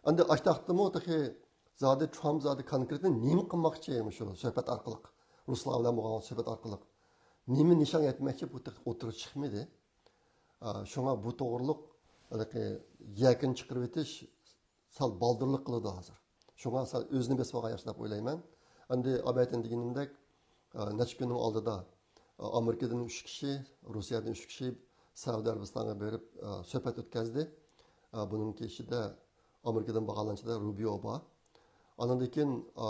ئەمدى ئاشتاقتىمۇ تېخى زادى ترامپ زادى كونكرېتنى نېمە قىلماقچى مۇشۇ سۆھبەت ئارقىلىق، رۇسلار بىلەن بولغان سۆھبەت ئارقىلىق نېمە نىشان يەتمەكچى، بۇ تېخى ئوتتۇرىغا چىقمىدى. ئا، شۇڭا بۇ توغرۇلۇق ھېلىقى يەكۈن چىقىرىۋېتىش سەل بالدۇرلۇق قىلىدۇ ھازىر. شۇڭا سەل ئۆزىنى بېسىپ ئالغان ياخشى دەپ ئويلايمەن. ئەمدى ئابايتىن دېگىنىمدەك، ئا، نەچچە كۈننىڭ ئالدىدا، ئا، ئامېرىكىدىن ئۈچ كىشى، روسىيەدىن ئۈچ كىشى سەئۇدى ئەرەبىستانغا بېرىپ، ئا، سۆھبەت ئۆتكەزدى. ئا، بۇنىڭكى ئىچىدە ئامېرىكىدىن بارغانلارنىڭ ئىچىدە رۇبىيو بار. ئاندىن كېيىن، ئا،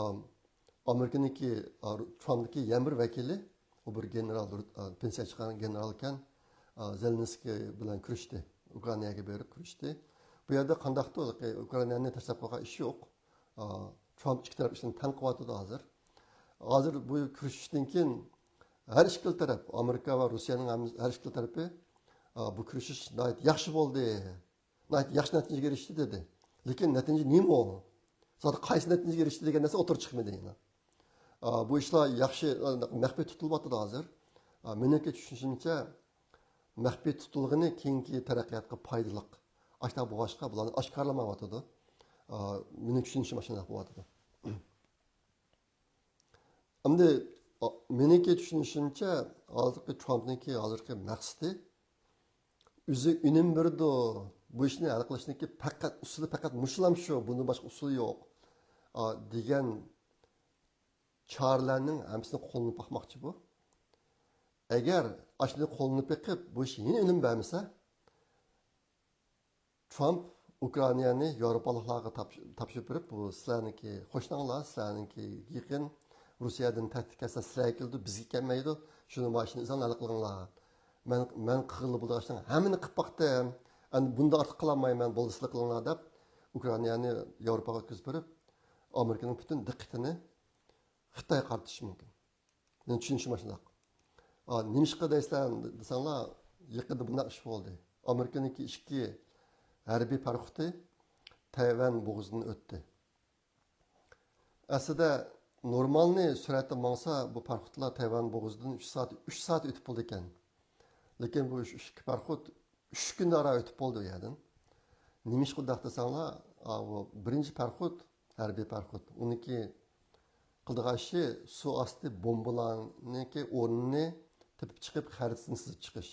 ئامېرىكىنىڭكى، ئا، ترامپنىڭكى يەنە بىر ۋەكىلى، ئۇ بىر گېنېرال، ئا، پېنسىيەگە چىققان گېنېرال ئىكەن، ئا، زېلېنسكىي بىلەن كۆرۈشتى. ئۇكرائىناغا بېرىپ كۆرۈشتى. بۇ يەردە قانداقتۇر، ئۇكرائىنانى تاشلاپ قويغان ئىش يوق. ئا، ترامپ ئىككى تەرەپ ئىشىنى تەڭ قىلىۋاتىدۇ ھازىر. ھازىر بۇ كۆرۈشۈشتىن كېيىن ھەر ئىككىلا تەرەپ، ئامېرىكا ۋە روسىيەنىڭ ھەم-، ھەر ئىككىلا تەرىپى، ئا، بۇ كۆرۈشۈش ناھايىتى ياخشى بولدى، ناھايىتى ياخشى نەتىجىگە ئېرىشتى دېدى. لېكىن نەتىجە نېمە ئۇ؟ زادى قايسى نەتىجىگە ئېرىشتى دېگەن نەرسە ئوتتۇرىغا چىقمىدى يەنە. ئا، بۇ ئىشلار ياخشى، ئا، مەخپىي تۇتۇلۇۋاتىدۇ ھازىر. ئا، مېنىڭكى چۈشىنىشىمچە، مەخپىي تۇتۇلغىنى كېيىنكى تەرەققىياتقا پايدىلىق. ئاشۇنداق بولغاچقا، بۇلارنى ئاشكارىلىمايۋاتىدۇ. ئا، مېنىڭ چۈشىنىشىم ئاشۇنداق بولۇۋاتىدۇ. ئەمدى، ئا، مېنىڭكى چۈشىنىشىمچە، ھازىرقى ترامپنىڭكى ھازىرقى مەقسىتى ئۆزى ئۈنۈم بېرىدۇ. بۇ ئىشنى ھەل قىلىشنىڭكى پەقەت ئۇسۇلى پەقەت مۇشۇلام شۇ، بۇندىن باشقا ئۇسۇل يوق، ئا، دېگەن چارىلەرنىڭ ھەممىسىنى قوللىنىپ باقماقچى بۇ. ئەگەر ئاشۇنى قوللىنىپ بېقىپ، بۇ ئىش يەنە ئۈنۈم بەرمىسە، ترامپ ئۇكرائىنانى ياۋروپالىقلارغا تاپش-، تاپشۇرۇپ بېرىپ، بۇ سىلەرنىڭكى قوشناڭلار، سىلەرنىڭكى يېقىن، روسىيەدىن تەھدىت كەلسە سىلەرگە كېلىدۇ، بىزگە كەلمەيدۇ، شۇنى ماشىنا ئىزاڭ ھەل قىلىڭلار. مەن، مەن قىلغىلى بولىدىغان ئىشنىڭ ھەممىنى قىلىپ باقتىم، ئەمدى بۇندا ئارتۇق قىلالمايمەن، بولدى سىلەر قىلىڭلار دەپ، ئۇكرائىنانى ياۋروپاغا ئۆتكۈزۈپ بېرىپ، ئامېرىكىنىڭ پۈتۈن دىققىتىنى خىتايغا قارىتىش مۇمكىن. مېنىڭ چۈشىنىشىم ئاشۇنداق. ئا، نېمىشقا دەيسىلەر دېسەڭلار، يېقىندا بۇنداق ئىش بولدى. ئامېرىكىنىڭكى ئىككى ھەربىي پاراخوتى تەيۋەن بوغۇزىدىن ئۆتتى. ئەسلىدە نورمالنى سۈرئەتتە ماڭسا، بۇ پاراخوتلار تەيۋەن بوغۇزىدىن ئۈچ سائەت، ئۈچ سائەت ئۆتۈپ بولىدىكەن. لېكىن بۇ ئۈچ، ئىككى پاراخوت ئۈچ كۈندە ئارا ئۆتۈپ بولدى ئۇ يەردىن. نېمىشقا ئۇنداق دېسەڭلار، ئا، بۇ بىرىنچى پاراخوت، ھەربىي پاراخوت، ئۇنىڭكى قىلىدىغان ئىشى سۇ ئاستى بومبىلارنىڭكى ئورنىنى تېپىپ چىقىپ، خەرىتىسىنى سىزىپ چىقىش.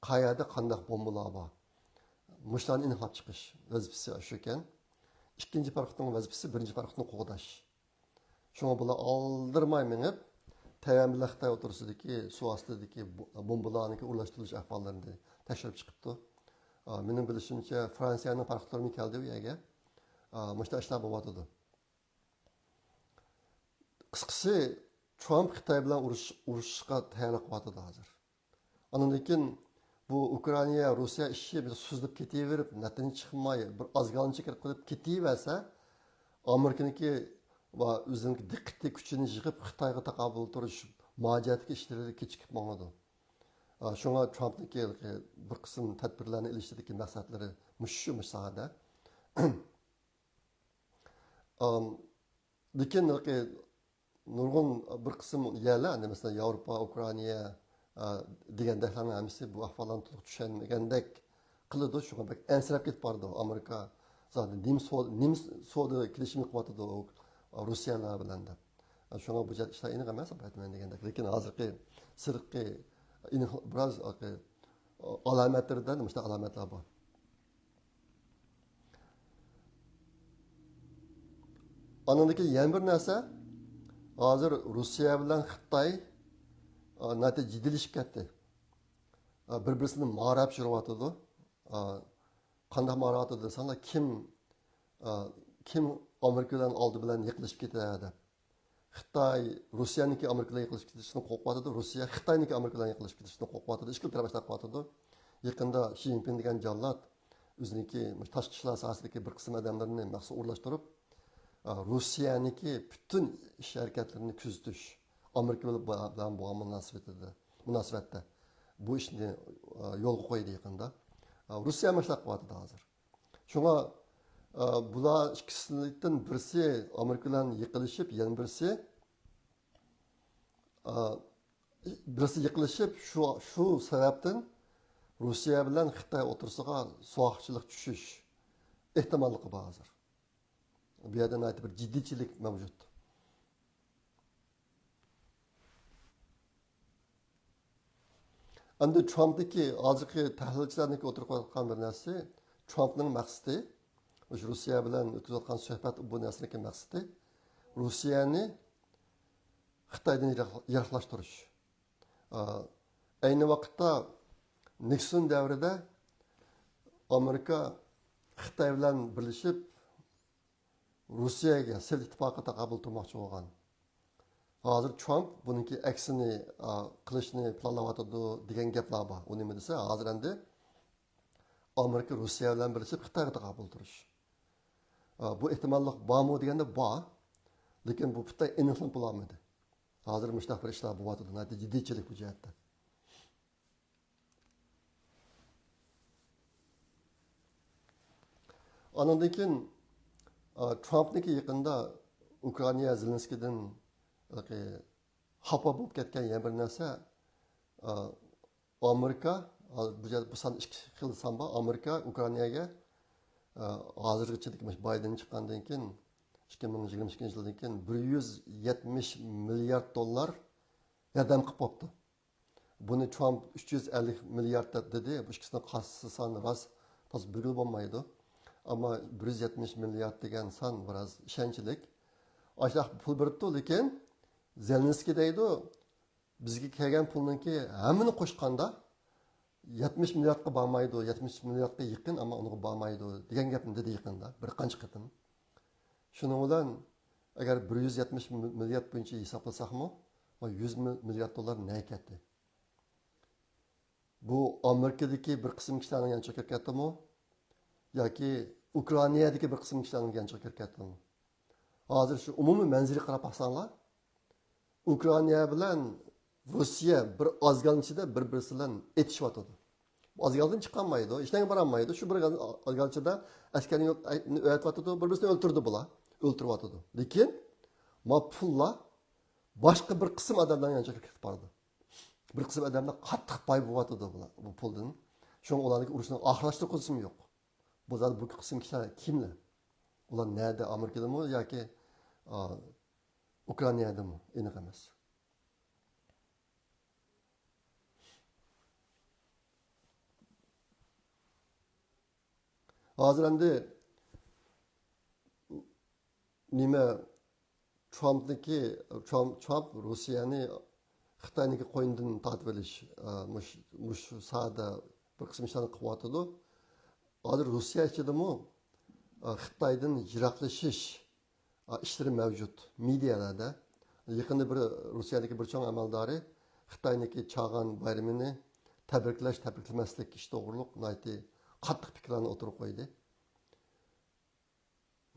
قەيەردە قانداق بومبىلار بار، مۇشۇلارنى ئېنىقلاپ چىقىش ۋەزىپىسى شۇكەن. ئىككىنچى پاراخوتنىڭ ۋەزىپىسى بىرىنچى پاراخوتنى قوغداش. شۇڭا بۇلار ئالدىرىماي مېڭىپ، تەيۋەن بىلەن خىتاي ئوتتۇرىسىدىكى سۇ ئاستىدىكى بو-، بومبىلارنىڭكى ئورۇنلاشتۇرۇلۇش ئەھۋاللىرىنى تەكشۈرۈپ چىقىپتۇ. ئا، مېنىڭ بىلىشىمچە، فرانسىيەنىڭ پاراخوتلىرىمۇ كەلدى ئۇ يەرگە. ئا، مۇشۇنداق ئىشلار بولۇۋاتىدۇ. قىسقىسى، ترامپ خىتاي بىلەن ئۇرۇش-، ئۇرۇشۇشقا تەييارلىق قىلىۋاتىدۇ ھازىر. ئاندىن كېيىن بۇ ئۇكرائىنا، روسىيە ئىشى بىر سۈزۈلۈپ كېتىۋېرىپ، نەتىجە چىقماي، بىر ئازگالنىچە كىرىپ قېلىپ كېتىۋەرسە، ئامېرىكىنىڭكى ۋە ئۆزىنىڭكى دىققىتى، كۈچىنى يىغىپ، خىتايغا تاقابىل تۇرۇش مۇھاجىرەتتىكى ئىشلىرى كېچىكىپ ماڭىدۇ. ئا، شۇڭا ترامپنىڭكى بىر قىسىم تەدبىرلەرنى ئېلىشىدىكى مەقسەتلىرى مۇشۇ، مۇشۇ ساھەدە. ئام، لېكىن نۇرغۇن بىر قىسىم يەرلەر، ئەنە مەسىلەن، ياۋروپا، ئۇكرائىنا، ئا، دېگەندەكلەرنىڭ ھەممىسى بۇ ئەھۋاللارنى تولۇق چۈشەنمىگەندەك قىلىدۇ. شۇڭا بەك ئەنسىرەپ كېتىپ بارىدۇ. ئامېرىكا زادى نېمە سودا، نېمە سودا كېلىشىمى قىلىۋاتىدۇ روسىيەلەر بىلەن دەپ. شۇڭا بۇ جەھەت ئىشلار ئېنىق ئەمەس، ئەمدى دېگەندەك. لېكىن ھازىرقى سىرتقى ئېنىق بىراز ئالامەتلىرىدە مۇشۇنداق ئالامەتلەر بار. ئاندىن كېيىن يەنە بىر نەرسە، ھازىر روسىيە بىلەن خىتاي، ئا، ناھايىتى جىددىيلىشىپ كەتتى. ئا، بىر-بىرسىنى ماراپ يۈرۈۋاتىدۇ. ئا، قانداق ماراۋاتىدۇ دېسەڭلار، كىم، ئا، كىم ئامېرىكا بىلەن ئالدى بىلەن يېقىنلىشىپ كېتەر دەپ. خىتاي، روسىيەنىڭكى ئامېرىكا بىلەن يېقىنلىشىپ كېتىشىدىن قورقۇۋاتىدۇ، روسىيە خىتاينىڭكى ئامېرىكا بىلەن يېقىنلىشىپ كېتىشىدىن قورقۇۋاتىدۇ، ئىككىلا تەرەپ ئاشۇنداق قىلىۋاتىدۇ. يېقىندا شى جىنپىڭ دېگەن جاللات ئۆزىنىڭكى مۇشۇ تاشقى ئىشلار ساھەسىدىكى بىر قىسىم ئادەملىرىنى مەخسۇس ئورۇنلاشتۇرۇپ، ئا، روسىيەنىڭكى پۈتۈن ئىش ھەرىكەتلىرىنى كۆزىتىش، ئامېرىكا بىلەن بولغان مۇناسىۋىتىدە، مۇناسىۋەتتە بۇ ئىشنى، ئا، يولغا قويدى يېقىندا. ئا، روسىيە مۇشۇنداق قىلىۋاتىدۇ ھازىر. شۇڭا، ئا، بۇلار ئىككىسىدىن بىرسى ئامېرىكا بىلەن يېقىنلىشىپ، يەنە بىرسى، ئا، بىرسى يېقىنلىشىپ، شۇ، شۇ سەۋەبتىن روسىيە بىلەن خىتاي ئوتتۇرىسىغا سوغۇقچىلىق چۈشۈش ئېھتىماللىقى بار ھازىر. بۇ يەردە ناھايىتى بىر جىددىيچىلىك مەۋجۇت. ئەمدى ترامپنىڭكى، ھازىرقى تەھلىلچىلەرنىڭكى ئوتتۇرىغا قويۇۋاتقان بىر نەرسىسى، ترامپنىڭ مەقسىتى، مۇشۇ روسىيە بىلەن ئۆتكۈزۈۋاتقان سۆھبەت، بۇ نەرسىنىڭكى مەقسىتى روسىيەنى خىتايدىن يىراق-، يىراقلاشتۇرۇش. ئا، ئەينى ۋاقىتتا نىكسون دەۋرىدە ئامېرىكا خىتاي بىلەن بىرلىشىپ روسىيەگە سوۋېت ئىتتىپاقىغا تاقابىل تۇرماقچى بولغان. ھازىر ترامپ بۇنىڭكى ئەكسىنى، ئا، قىلىشنى پىلانلاۋاتىدۇ دېگەن گەپلەر بار. ئۇ نېمە دېسە، ھازىر ئەمدى ئامېرىكا روسىيە بىلەن بىرلىشىپ خىتايغا تاقابىل تۇرۇش. ئا، بۇ ئېھتىماللىق بارمۇ دېگەندە بار. لېكىن بۇ پۈتۈن ئېنىقلىنىپ بولالمىدى. ھازىر مۇشۇنداق بىر ئىشلار بولۇۋاتىدۇ. ناھايىتى جىددىيچىلىك بۇ جەھەتتە. ئانىڭدىن كېيىن، ئا، ترامپنىڭكى يېقىندا ئۇكرائىنا زېلېنسكىيدىن ھېلىقى خاپا بولۇپ كەتكەن يەنە بىر نەرسە، ئا، ئامېرىكا، ئا، بۇ يەردە بۇ سان ئىككى خىل سان بار. ئامېرىكا ئۇكرائىناگە، ئا، ھازىرغىچە مۇشۇ بايدېن چىققاندىن كېيىن، ئىككى مىڭ يىگىرمە ئىككىنچى يىلدىن كېيىن بىر يۈز يەتمىش مىليارد دوللار ياردەم قىلىپ بوپتۇ. بۇنى ترامپ ئۈچ يۈز ئەللىك مىليارد دەپ دېدى. بۇ ئىككىسىنىڭ قايسى سانى راست، تازا بىلگىلى بولمايدۇ. ئەمما بىر يۈز يەتمىش مىليارد دېگەن سان بىراز ئىشەنچلىك. ئاشۇنداق پۇل بېرىپتۇ، لېكىن زېلېنسكىي دەيدۇ، بىزگە كەلگەن پۇلنىڭكى ھەممىنى قوشقاندا يەتمىش مىلياردقا بارمايدۇ، يەتمىش مىلياردقا يېقىن، ئەمما ئۇنىڭغا بارمايدۇ دېگەن گەپنى دېدى يېقىندا بىر قانچە قېتىم. شۇنىڭ بىلەن ئەگەر بىر يۈز يەتمىش مىليارد بويىچە ھېسابلىساقمۇ، يۈز مىليارد دوللار نەگە كەتتى؟ بۇ ئامېرىكىدىكى بىر قىسىم كىشىلەرنىڭ يانچۇقىغا كىرىپ كەتتىمۇ؟ ياكى ئۇكرائىنادىكى بىر قىسىم كىشىلەرنىڭ يانچۇقىغا كىرىپ كەتتىمۇ؟ ھازىر شۇ ئومۇمىي مەنزىرىگە قاراپ باقساڭلار، ئۇكرائىنا بىلەن روسىيە بىر ئازگالنىچىدە بىر-بىرسى بىلەن ئېتىشىۋاتىدۇ. ئازگالدىن چىقالمايدۇ، ھېچنەگە بارالمايدۇ. شۇ بىر ئازگالنىچىدا ئەسكەرنى ئۆتۈۋاتىدۇ، بىر-بىرسىنى ئۆلتۈرىدۇ بۇلار، ئۆلتۈرۈۋاتىدۇ. لېكىن ما پۇللار باشقا بىر قىسىم ئادەملەرنىڭ يانچۇقىغا كېتىپ بارىدۇ. بىر قىسىم ئادەملەر قاتتىق باي بولۇۋاتىدۇ بۇلار، بۇ پۇلدىن. شۇڭا ئۇلارنىڭكى ئۇرۇشنى ئاخىرلاشتۇرغۇسىمۇ يوق. بۇ زادى بۇ قىسىم كىشىلەر كىملەر؟ ئۇلار نەدە؟ ئامېرىكىدىمۇ ياكى، ئا، ئۇكرائىنادىمۇ؟ ئېنىق ئەمەس. ھازىر ئەمدى نېمە، ترامپنىڭكى، ترامپ، ترامپ روسىيەنى خىتاينىڭكى قوينىدىن تارتىۋېلىش، ئا، مۇش-، مۇشۇ ساھەدە بىر قىسىم ئىشلارنى قىلىۋاتىدۇ. ھازىر روسىيە ئىچىدىمۇ، ئا، خىتايدىن يىراقلىشىش، ئا، ئىشلىرى مەۋجۇت مېدىيالاردا. يېقىندا بىر روسىيەدىكى بىر چوڭ ئەمەلدارى خىتاينىڭكى چاغان بايرىمىنى تەبرىكلەش، تەبرىكلىمەسلىك ئىش توغرۇلۇق ناھايىتى قاتتىق پىكىرلەرنى ئوتتۇرىغا قويدى.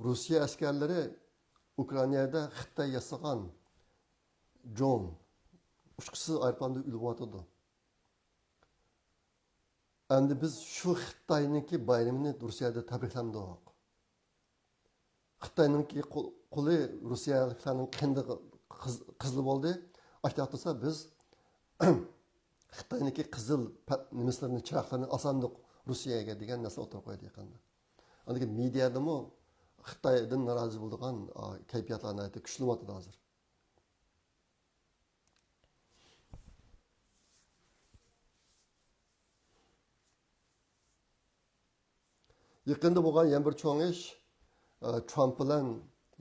روسىيە ئەسكەرلىرى ئۇكرائىنادا خىتاي ياسىغان درون، ئۇچقۇچىسىز ئايروپىلاندا ئۆلۈۋاتىدۇ. ئەمدى بىز شۇ خىتاينىڭكى بايرىمىنى روسىيەدە تەبرىكلەمدۇق. خىتاينىڭكى قو-، قولى روسىيەلىكلەرنىڭ قېنىدا قىز-، قىزىل بولدى. ئاشۇنداق تۇرسا بىز خىتاينىڭكى قىزىل پە-، نېمىسلىرىنى، چىراغلىرىنى ئاساندۇق روسىيەگە دېگەن نەرسىنى ئوتتۇرىغا قويدى يېقىندا. ئاندىن كېيىن مېدىيادىمۇ خىتايدىن نارازى بولىدىغان، ئا، كەيپىياتلار ناھايىتى كۈچلىنىۋاتىدۇ ھازىر. يېقىندا بولغان يەنە بىر چوڭ ئىش، ئە، ترامپ بىلەن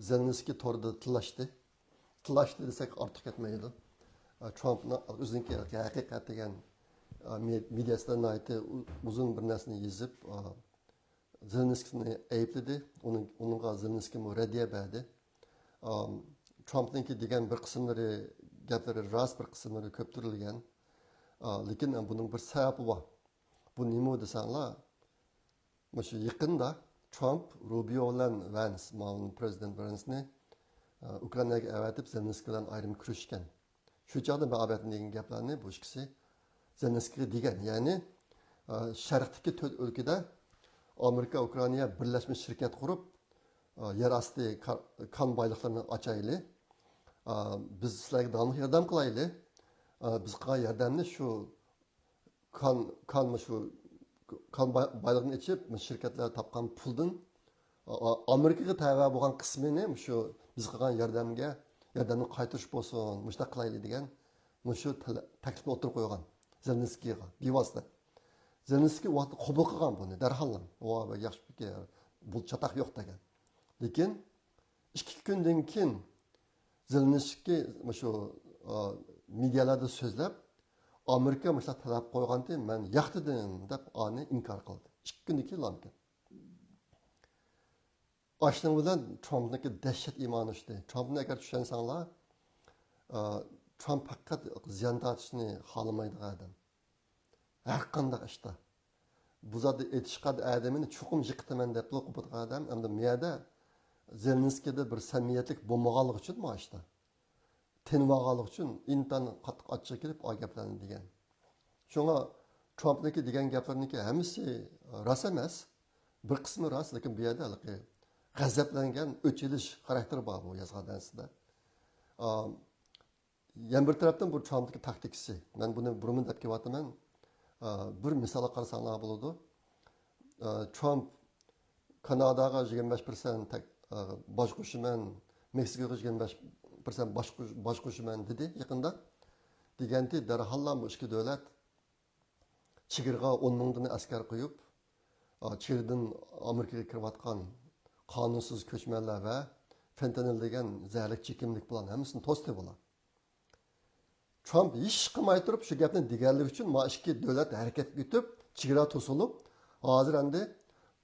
زېلېنسكىي توردا تىللاشتى. تىللاشتى دېسەك ئارتۇق كەتمەيدۇ. ئە، ترامپنىڭ ئۆزىنىڭكى ھەقىقەت دېگەن، ئە، مې-، مېدىياسىدا ناھايىتى ئۇ-، ئۇزۇن بىر نەرسىنى يېزىپ، ئە، زېلېنسكىينى ئەيىبلىدى. ئۇنىڭ، ئۇنىڭغا زېلېنسكىيمۇ رەددىيە بەردى. ئام، ترامپنىڭكى دېگەن بىر قىسىملىرى، گەپلىرى راست، بىر قىسىملىرى كۆپتۈرۈلگەن. ئا، لېكىن بۇنىڭ بىر سەۋەبى بار. بۇ نېمە دېسەڭلار، مۇشۇ يېقىندا ترامپ روبىيو بىلەن ۋەنس، مۇئاۋىن پرېزىدېنت ۋەنسنى، ئا، ئۇكرائىناغا ئەۋەتىپ، زېلېنسكىي بىلەن ئايرىم كۆرۈشكەن. شۇ چاغدا مەن ئاۋەتنى دېگەن گەپلەرنى بۇ ئىككىسى زېلېنسكىيغا دېگەن. يەنى، ئا، شەرقتىكى تۆت ئۆلكىدە ئامېرىكا، ئۇكرائىنا بىرلەشمە شىركەت قۇرۇپ، ئا، يەر ئاستى كا-، كان بايلىقلىرىنى ئاچايلى. ئا، بىز سىلەرگە داۋاملىق ياردەم قىلايلى. ئا، بىز قىلغان ياردەمنى شۇ كان، كان، شۇ كان باي-، بايلىقىنى ئېچىپ، شىركەتلەر تاپقان پۇلدىن، ئا، ئا، ئامېرىكىغا تەۋە بولغان قىسمىنى شۇ بىز قىلغان ياردەمگە، ياردەمنى قايتۇرۇش بولسۇن، مۇشۇنداق قىلايلى دېگەن مۇشۇ تەل-، تەكلىپنى ئوتتۇرىغا قويغان زېلېنسكىيغا بىۋاسىتە. زېلېنسكىي ئۇ ۋاقىتتا قوبۇل قىلغان بۇنى دەرھاللا. ۋا، ياخشى پىكىر، بۇ چاتاق يوق دېگەن. لېكىن ئىككى كۈندىن كېيىن زېلېنسكىي مۇشۇ، ئا، مېدىيالاردا سۆزلەپ، ئامېرىكا مۇشۇنداق تەلەپ قويغانتى، مەن ياق دېدىم دەپ ئانى ئىنكار قىلدى. ئىككى كۈندىن كېيىن لامكىن. ئاشۇنىڭ بىلەن ترامپنىڭكى دەھشەت ئىمانى چۈشتى. ترامپنى ئەگەر چۈشەنسەڭلار، ئا، ترامپ پەقەت زىيان تارتىشنى خالىمايدىغان ئادەم. ھەر قانداق ئىشتا. بۇ زادى ئېتىشقان ئادىمىنى چوقۇم يىقىتىمەن دەپلا قوپىدىغان ئادەم. ئەمدى مۇ يەردە زېلېنسكىيدا بىر سەمىمىيەتلىك بولمىغانلىقى ئۈچۈن مانا ئىشتا. تىنىۋالغانلىقى ئۈچۈن ئىنتايىن قاتتىق ئاچچىقى كېلىپ ئا گەپلەرنى دېگەن. شۇڭا ترامپنىڭكى دېگەن گەپلىرىنىڭكى ھەممىسى راست ئەمەس. بىر قىسمى راست، لېكىن بۇ يەردە ھېلىقى غەزەپلەنگەن، ئۆچ ئېلىش خاراكتېرى بار بۇ يازغان نەرسىدە. ئا، يەنە بىر تەرەپتىن بۇ ترامپنىڭكى تاكتىكىسى. مەن بۇنى بۇرۇنمۇ دەپ كېلىۋاتىمەن. ئا، بىر مىسالغا قارىساڭلار بولىدۇ. ئا، ترامپ كاناداغا يىگىرمە بەش پىرسەنت تەك-، ئا، باج قوشىمەن، مېكسىكوغا يىگىرمە بەش پىرسەنت باج قوش-، باج قوشىمەن دېدى يېقىندا. دېگەنتى دەرھاللا بۇ ئىككى دۆلەت چېگرىغا ئون مىڭدىن ئەسكەر قويۇپ، ئا، چېگرىدىن ئامېرىكىغا كىرىۋاتقان قانۇنسىز كۆچمەنلەر ۋە فېنتانىل دېگەن زەھەرلىك چېكىملىك بىلەن ھەممىسىنى توستى بۇلار. ترامپ ھېچ قىلماي تۇرۇپ شۇ گەپنى دېگەنلىكى ئۈچۈن مانا ئىككى دۆلەت ھەرىكەتكە ئۆتۈپ، چېگرا توسۇلۇپ، ھازىر ئەمدى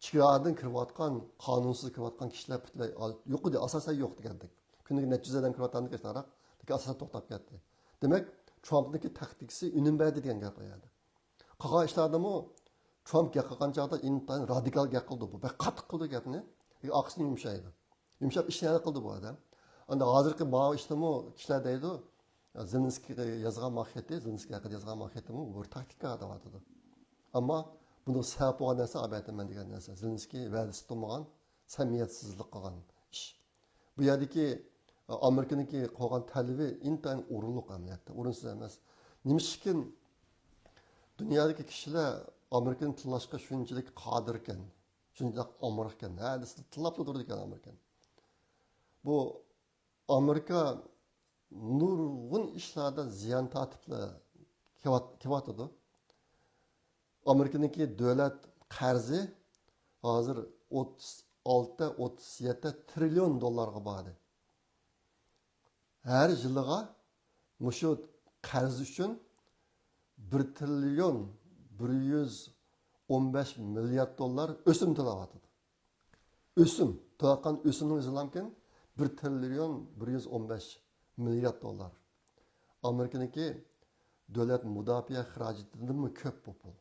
چېگرادىن كىرىۋاتقان، قانۇنسىز كىرىۋاتقان كىشىلەر پۈتۈنلەي ئال-، يوق ئىدى، ئاساسەن يوق دېگەندەك. كۈنىگە نەچچە يۈز ئادەم كىرىۋاتامدۇ ئاشۇنداقراق، لېكىن ئاساسەن توختاپ كەتتى. دېمەك، ترامپنىڭكى تاكتىكىسى ئۈنۈم بەردى دېگەن گەپ ئۇ يەردە. قالغان ئىشلاردىمۇ ترامپ گەپ قىلغان چاغدا ئىنتايىن رادىكال گەپ قىلىدۇ بۇ. بەك قاتتىق قىلىدۇ گەپنى. لېكىن ئارقىسىدىن يۇمشايدۇ. يۇمشاپ ئىشنى ھەل قىلدى بۇ ئادەم. ئەمدى ھازىرقى ماۋۇ ئىشتىمۇ كىشىلەر دەيدۇ، زېلېنسكىيگە يازغان ماۋۇ خېتى، زېلېنسكىي ھەققىدە يازغان ماۋۇ خېتىمۇ بىر تاكتىكا دەۋاتىدۇ. ئەمما بۇنىڭ سەۋەب بولغان نەرسە ئەلۋەتتە مەن دېگەن نەرسە، زېلېنسكىي ۋەدىسى تۇرمىغان، سەمىمىيەتسىزلىك قىلغان ئىش. بۇ يەردىكى، ئە، ئامېرىكىنىڭكى قويغان تەلىپى ئىنتايىن ئورۇنلۇق ئەمەلىيەتتە، ئورۇنسىز ئەمەس. نېمىشقىكىن دۇنيادىكى كىشىلەر ئامېرىكىنى تىللاشقا شۇنچىلىك قادىركەن، شۇنچىلىك ئامراقكەن، ھە دېسە تىللاپلا تۇرىدىكەن ئامېرىكىنى. بۇ ئامېرىكا نۇرغۇن ئىشلاردا زىيان تارتىپلا كېۋات-، كېۋاتىدۇ. ئامېرىكىنىڭكى دۆلەت قەرزى ھازىر ئوتتۇز ئالتە، ئوتتۇز يەتتە تىرىليون دوللارغا باردى. ھەر يىلىغا مۇشۇ قەرز ئۈچۈن بىر تىرىليون بىر يۈز ئون بەش مىليارد دوللار ئۆسۈم تۆلەۋاتىدۇ. ئۆسۈم، تۆلەۋاتقان ئۆسۈمنىڭ ئۆزىلەمكىن بىر تىرىليون بىر يۈز ئون بەش مىليارد دوللار. ئامېرىكىنىڭكى دۆلەت مۇداپىئە خىراجىتىدىنمۇ كۆپ بۇ پۇل.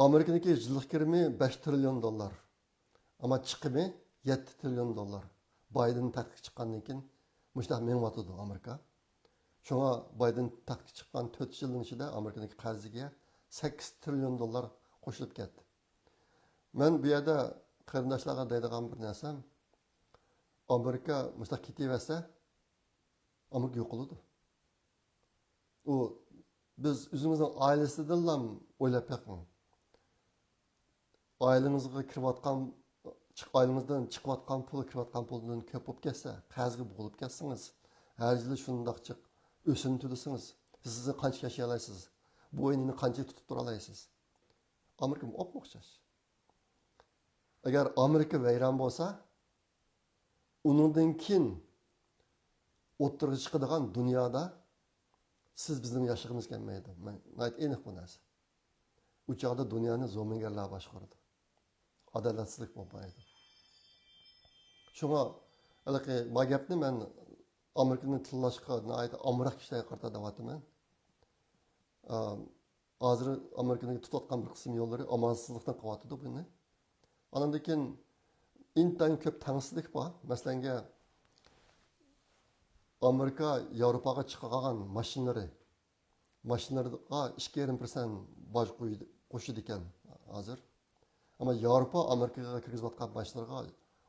ئامېرىكىنىڭكى يىللىق كىرىمى بەش تىرىليون دوللار. ئەمما چىقىمى يەتتە تىرىليون دوللار. بايدېن تەختكە چىققاندىن كېيىن مۇشۇنداق مېڭىۋاتىدۇ ئامېرىكا. شۇڭا بايدېن تەختكە چىققان تۆت يىلنىڭ ئىچىدە ئامېرىكىنىڭكى قەرزىگە سەككىز تىرىليون دوللار قوشۇلۇپ كەتتى. مەن بۇ يەردە قېرىنداشلارغا دەيدىغان بىر نەرسەم، ئامېرىكا مۇشۇنداق كېتىۋەرسە، ئامېرىكا يوقىلىدۇ. ئۇ، بىز ئۆزىڭىزنىڭ ئائىلىسىدىنلا ئويلاپ بېقىڭ. ئائىلىڭىزغا كىرىۋاتقان، چىق-، ئائىلىڭىزدىن چىقىۋاتقان پۇل، كىرىۋاتقان پۇلدىن كۆپ بولۇپ كەتسە، قەرزگە بوغۇلۇپ كەتسىڭىز، ھەر يىلى شۇنداق جىق ئۆسۈم تۆلىسىڭىز، سىز، سىز قانچە ياشىيالايسىز؟ بۇ ئۆينى قانچە تۇتۇپ تۇرالايسىز؟ ئامېرىكىمۇ ئوپمۇ ئوخشاش. ئەگەر ئامېرىكا ۋەيران بولسا، ئۇنىڭدىن كېيىن ئوتتۇرىغا چىقىدىغان دۇنيادا سىز بىزنىڭ ياشىغىمىز كەلمەيدۇ. مەن ناھايىتى ئېنىق بۇ نەرسە. ئۇ چاغدا دۇنيانى زومىگەرلەر باشقۇرىدۇ. ئادالەتسىزلىك بولمايدۇ. شۇڭا ھېلىقى ما گەپنى مەن ئامېرىكىنى تىللاشقا ناھايىتى ئامراق كىشىلەرگە قارىتا دەۋاتىمەن. ئام، ھازىر ئامېرىكىنىڭ تۇتۇۋاتقان بىر قىسىم يوللىرى ئامالسىزلىقتىن قىلىۋاتىدۇ بۇنى. ئاندىن كېيىن ئىنتايىن كۆپ تەڭسىزلىك بار. مەسىلەنگە، ئامېرىكا ياۋروپاغا چىقارغان ماشىنىلىرى، ماشىنىلىرىغا ئىككى يېرىم پىرسەنت باج قوي-، قوشىدىكەن ھازىر. ئەمما ياۋروپا ئامېرىكىغا كىرگۈزۈۋاتقان ماشىنىلىرىغا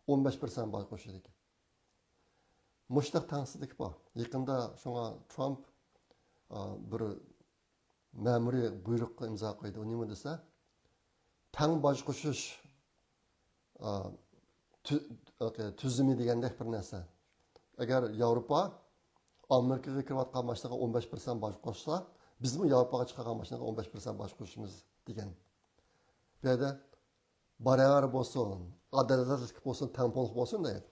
ئون بەش پىرسەنت باج قوشىدىكەن. مۇشۇنداق تەڭسىزلىك بار. يېقىندا شۇڭا ترامپ، ئا، بىر مەمۇرىي بۇيرۇققا ئىمزا قويدى. ئۇ نېمە دېسە، تەڭ باج قوشۇش، ئا، تۈ-، تۈزۈمى دېگەندەك بىر نەرسە. ئەگەر ياۋروپا ئامېرىكىغا كىرىۋاتقان ماشىنىغا ئون بەش پىرسەنت باج قوشسا، بىزمۇ ياۋروپاغا چىقارغان ماشىنىغا ئون بەش پىرسەنت باج قوشىمىز دېگەن. بۇ يەردە باراۋەر بولسۇن، ئادالەتلىك بولسۇن، تەڭپۇڭلۇق بولسۇن دەيدۇ.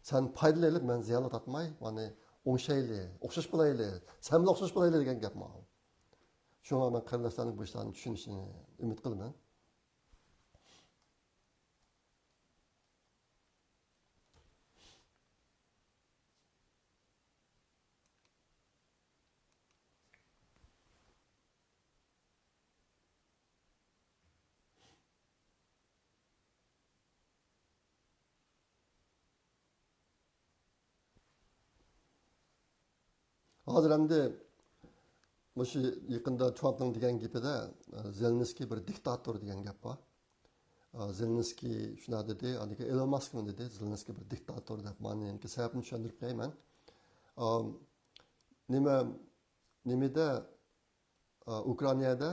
سەن پايدىلىنىپ، مەن زىيانلىق تارتماي، مانا ئوڭشايلى، ئوخشاش بولايلى، سەن بىلەن ئوخشاش بولايلى دېگەن گەپ ماۋۇ. شۇڭا مەن قېرىنداشلارنىڭ بۇ ئىشلارنى چۈشىنىشىنى ئۈمىد قىلىمەن. ھازىر ئەمدى مۇشۇ يېقىندا ترامپنىڭ دېگەن گېپىدە، ئە، زېلېنسكىي بىر دىكتاتور دېگەن گەپ بار. ئە، زېلېنسكىي شۇنداق دېدى، ئاندىن كېيىن ئېلون ماسكمۇ دېدى، زېلېنسكىي بىر دىكتاتور دەپ. مانا ئەمدى سەۋەبىنى چۈشەندۈرۈپ بېرەي مەن. ئە، نېمە، نېمىدە، ئا، ئۇكرائىنادا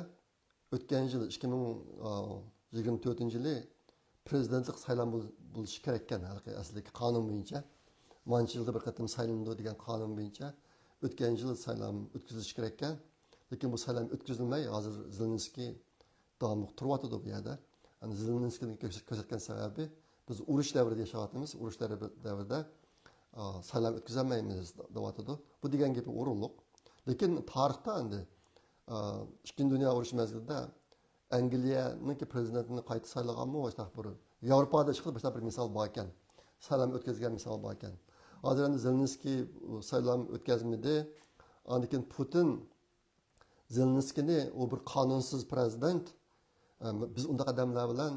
ئۆتكەن يىل، ئىككى مىڭ يىگىرمە تۆتىنچى يىلى پرېزىدېنتلىق سايلام بول-، بولۇشى كېرەككەن، ھېلىقى ئەسلىدىكى قانۇن بويىچە. مانچە يىلدا بىر قېتىم سايلىنىدۇ دېگەن قانۇن بويىچە ئۆتكەن يىل سايلام ئۆتكۈزۈلۈشى كېرەككەن. لېكىن بۇ سايلام ئۆتكۈزۈلمەي، ھازىر زېلېنسكىي داۋاملىق تۇرۇۋاتىدۇ بۇ يەردە. يەنى زېلېنسكىينىڭ كۆرس-، كۆرسەتكەن سەۋەبى، بىز ئۇرۇش دەۋرىدە ياشاۋاتىمىز، ئۇرۇش دەۋرى-، دەۋرىدە، ئا، سايلام ئۆتكۈزەلمەيمىز دەۋاتىدۇ. بۇ دېگەن گېپى ئورۇنلۇق. لېكىن تارىختا ئەمدى، ئا، ئىككىنچى دۇنيا ئۇرۇشى مەزگىلىدە ئەنگلىيەنىڭكى پرېزىدېنتىنى قايتا سايلىغانمۇ، باشتا بىر ياۋروپادا ئىشقىلىپ باشتا بىر مىسال باركەن. سايلام ئۆتكۈزگەن مىسال باركەن. ھازىر ئەمدى زېلېنسكىي سايلام ئۆتكۈزمىدى. ئاندىن كېيىن پۇتىن زېلېنسكىينى ئۇ بىر قانۇنسىز پرېزىدېنت، ئە، بىز ئۇنداق ئادەملەر بىلەن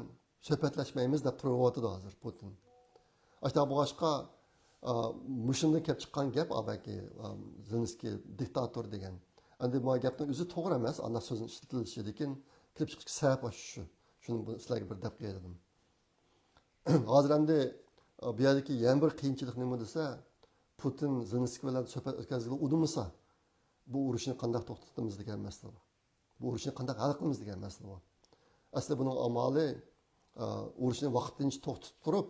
سۆھبەتلەشمەيمىز دەپ تۇرۇۋاتىدۇ ھازىر پۇتىن. ئاشۇنداق بولغاچقا، ئا، مۇشۇندىن كېلىپ چىققان گەپ، ئا، بەلكى، ئا، زېلېنسكىي دىكتاتور دېگەن. ئەمدى بۇ گەپنىڭ ئۆزى توغرا ئەمەس، ئانداق سۆزنىڭ ئىشلىتىلىشى، لېكىن كېلىپ چىقىشقا سەۋەب ئاشۇ. شۇنى بۇ سىلەرگە بىر دەپ قوياي دېدىم. ھازىر ئەمدى، ئا، بۇ يەردىكى يەنە بىر قىيىنچىلىق نېمە دېسە، پۇتىن زېلېنسكىي بىلەن سۆھبەت ئۆتكۈزگىلى ئۇنىمىسا، بۇ ئۇرۇشنى قانداق توختىتىمىز دېگەن مەسىلە بار. بۇ ئۇرۇشنى قانداق ھەل قىلىمىز دېگەن مەسىلە بار. ئەسلى بۇنىڭ ئامالى، ئا، ئۇرۇشنى ۋاقتىنچە توختىتىپ تۇرۇپ،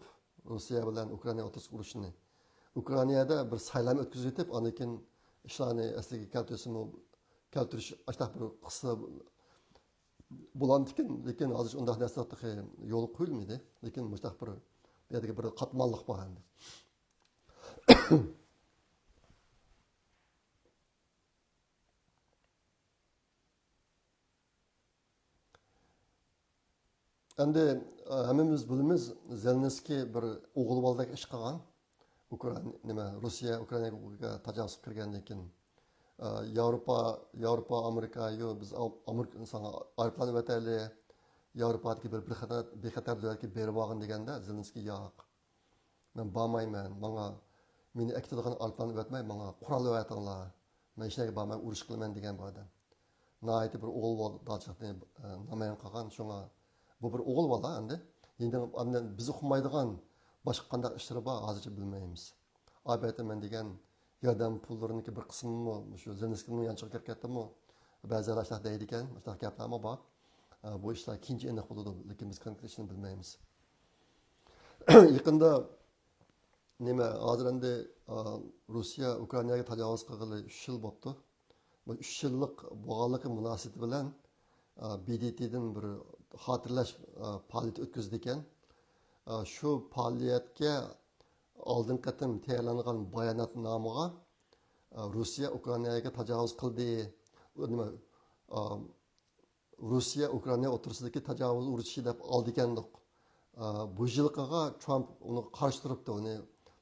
روسىيە بىلەن ئۇكرائىنا ئوتتۇرىسىدىكى ئۇرۇشنى، ئۇكرائىنادا بىر سايلام ئۆتكۈزۈۋېتىپ، ئاندىن كېيىن ئىشلارنى ئەسلىگە كەلتۈرسىمۇ، كەلتۈرۈش ئاشتاق بىر قىلسا بولامدىكىن، لېكىن ھازىر ئۇنداق نەرسە تېخى يولغا قويۇلمىدى. لېكىن مۇشتاق بىر، بۇ يەردىكى بىر قاتماللىق بار ئەمدى. ئەمدى، ئە، ھەممىمىز بىلىمىز، زېلېنسكىي بىر ئوغۇل بالىدەك ئىش قىلغان. ئۇكرائىنا، نېمە، روسىيە ئۇكرائىناغا تاجاۋۇز قىلىپ كىرگەندىن كېيىن، ئە، ياۋروپا، ياۋروپا، ئامېرىكا، يو، بىز ئام-، ئامېرىكا ساڭا ئايروپىلان ئەۋەتەيلى، ياۋروپادىكى بىر، بىر خەتەر، بىخەتەر دۆلەتكە بېرىۋالغىن دېگەندە، زېلېنسكىي ياق. مەن بارمايمەن، ماڭا، مېنى ئەكېتىدىغان ئايروپىلان ئەۋەتمەي، ماڭا قورال ئەۋەتىڭلار. مەن ھېچ نەرسىگە بارماي ئۇرۇش قىلىمەن دېگەن بۇ ئادەم. ناھايىتى بىر ئوغۇل بالىدارچىلىقنى، ئە، نامايان قىلغان. شۇڭا بۇ بىر ئوغۇل بالا ئەمدى. يېڭىدىن ئاندىن بىز ئۇقمايدىغان باشقا قانداق ئىشلىرى بار، ھازىرچە بىلمەيمىز. ئاپەتتە مەن دېگەن ياردەم پۇللىرىنىڭكى بىر قىسمىمۇ مۇشۇ زېلېنسكىينىڭ يانچۇقىغا كىرىپ كەتتىمۇ، بەزىلەر ئاشۇنداق دەيدىكەن، ئاشۇنداق گەپلەرمۇ بار. ئە، بۇ ئىشلار كېيىنچە ئېنىق بولىدۇ، لېكىن بىز كونكرېت ئىشنى بىلمەيمىز. يېقىندا نېمە، ھازىر ئەمدى، ئا، روسىيە ئۇكرائىناغا تاجاۋۇز قىلغىلى ئۈچ يىل بوپتۇ. بۇ ئۈچ يىللىق بولغانلىقى مۇناسىۋىتى بىلەن، ئا، ب د ت دىن بىر خاتىرىلەش، ئا، پائالىيىتى ئۆتكۈزىدىكەن. ئا، شۇ پائالىيەتكە ئالدىنقى قېتىم تەييارلانغان باياناتنامىغا، ئا، روسىيە ئۇكرائىناغا تاجاۋۇز قىلدى، نېمە، ئا، روسىيە ئۇكرائىنا ئوتتۇرىسىدىكى تاجاۋۇز ئۇرۇشى دەپ ئالدىكەندۇق. ئا، بۇ يىلقىغا ترامپ ئۇنىڭغا قارشى تۇرۇپتۇ، ئۇنى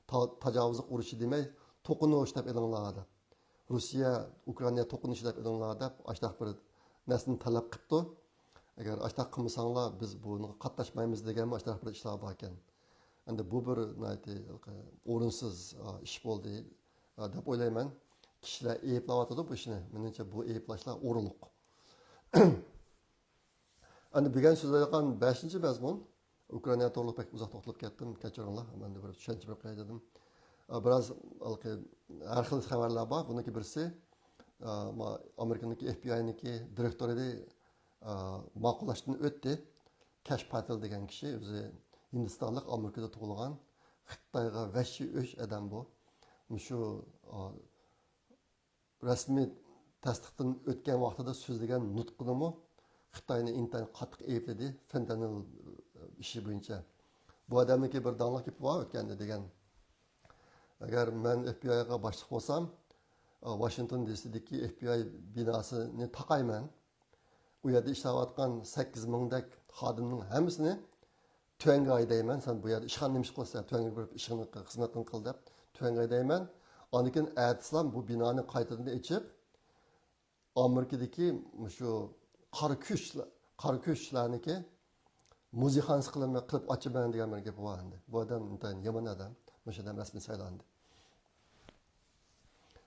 تا-، تاجاۋۇزلۇق ئۇرۇشى دېمەي، توقۇنۇش دەپ ئېلىڭلار دەپ. روسىيە ئۇكرائىنا توقۇنۇشى دەپ ئېلىڭلار دەپ ئاشتاق بىر نەرسىنى تەلەپ قىپتۇ. ئەگەر ئاشتاق قىلمىساڭلار، بىز بۇنىڭغا قاتناشمايمىز دېگەنمۇ ئاشتاق بىر ئىشلار باركەن. ئەمدى بۇ بىر ناھايىتى ئورۇنسىز، ئا، ئىش بولدى، ئا، دەپ ئويلايمەن. كىشىلەر ئەيىبلەۋاتىدۇ بۇ ئىشنى. مېنىڭچە بۇ ئەيىبلاشلار ئورۇنلۇق. ئەمدى بۈگۈن سۆزلەيدىغان بەشىنچى مەزمۇن، ئۇكرائىنا توغرىلىق بەك ئۇزاق توختىلىپ كەتتىم، كەچۈرۈڭلار. مەن بىر چۈشەنچە بېرىپ قوياي دېدىم. بىراز ھېلىقى ھەر خىل خەۋەرلەر بار. بۇنىڭكى بىرسى، ئامېرىكىنىڭكى ئېف بى ئاينىڭكى دىرېكتورى ماقۇللاشتىن ئۆتتى. كەش پاتېل دېگەن كىشى، ئۆزى ھىندىستانلىق، ئامېرىكىدا تۇغۇلغان، خىتايغا ۋەھشىي ئۆچ ئادەم بۇ. مۇشۇ رەسمىي تەستىقتىن ئۆتكەن ۋاقتىدا سۆزلىگەن نۇتقىدىمۇ خىتاينى ئىنتايىن قاتتىق ئەيىبلىدى فېنتانىل ئىشى بويىچە. بۇ ئادەمنىڭكى بىر داڭلىق گېپى بار ئۆتكەندە دېگەن، ئەگەر مەن ئېف بى ئايغا باشلىق بولسام، ۋاشىنگتون دى سىدىكى ئېف بى ئاي بىناسىنى تاقايمەن. ئۇ يەردە ئىشلەۋاتقان سەككىز مىڭدەك خادىمنىڭ ھەممىسىنى تۈەنگە ھەيدەيمەن، سەن بۇ يەردە ئىشخانا نېمە ئىش قىلىسەن، تۈەنگە بېرىپ ئىشىڭنى قىل، خىزمىتىڭنى قىل دەپ تۈەنگە ھەيدەيمەن. ئاندىن كېيىن ئەتىسىلا بۇ بىنانى قايتىدىن ئېچىپ، ئامېرىكىدىكى مۇشۇ قارا كۈچلەر، قارا كۈچلەرنىكى مۇزېيخانىسى قىلىمەن، قىلىپ ئاچىمەن دېگەن بىر گېپى بار ئەمدى. بۇ ئادەم ئىنتايىن يامان ئادەم. مۇشۇ ئادەم رەسمىي سايلاندى.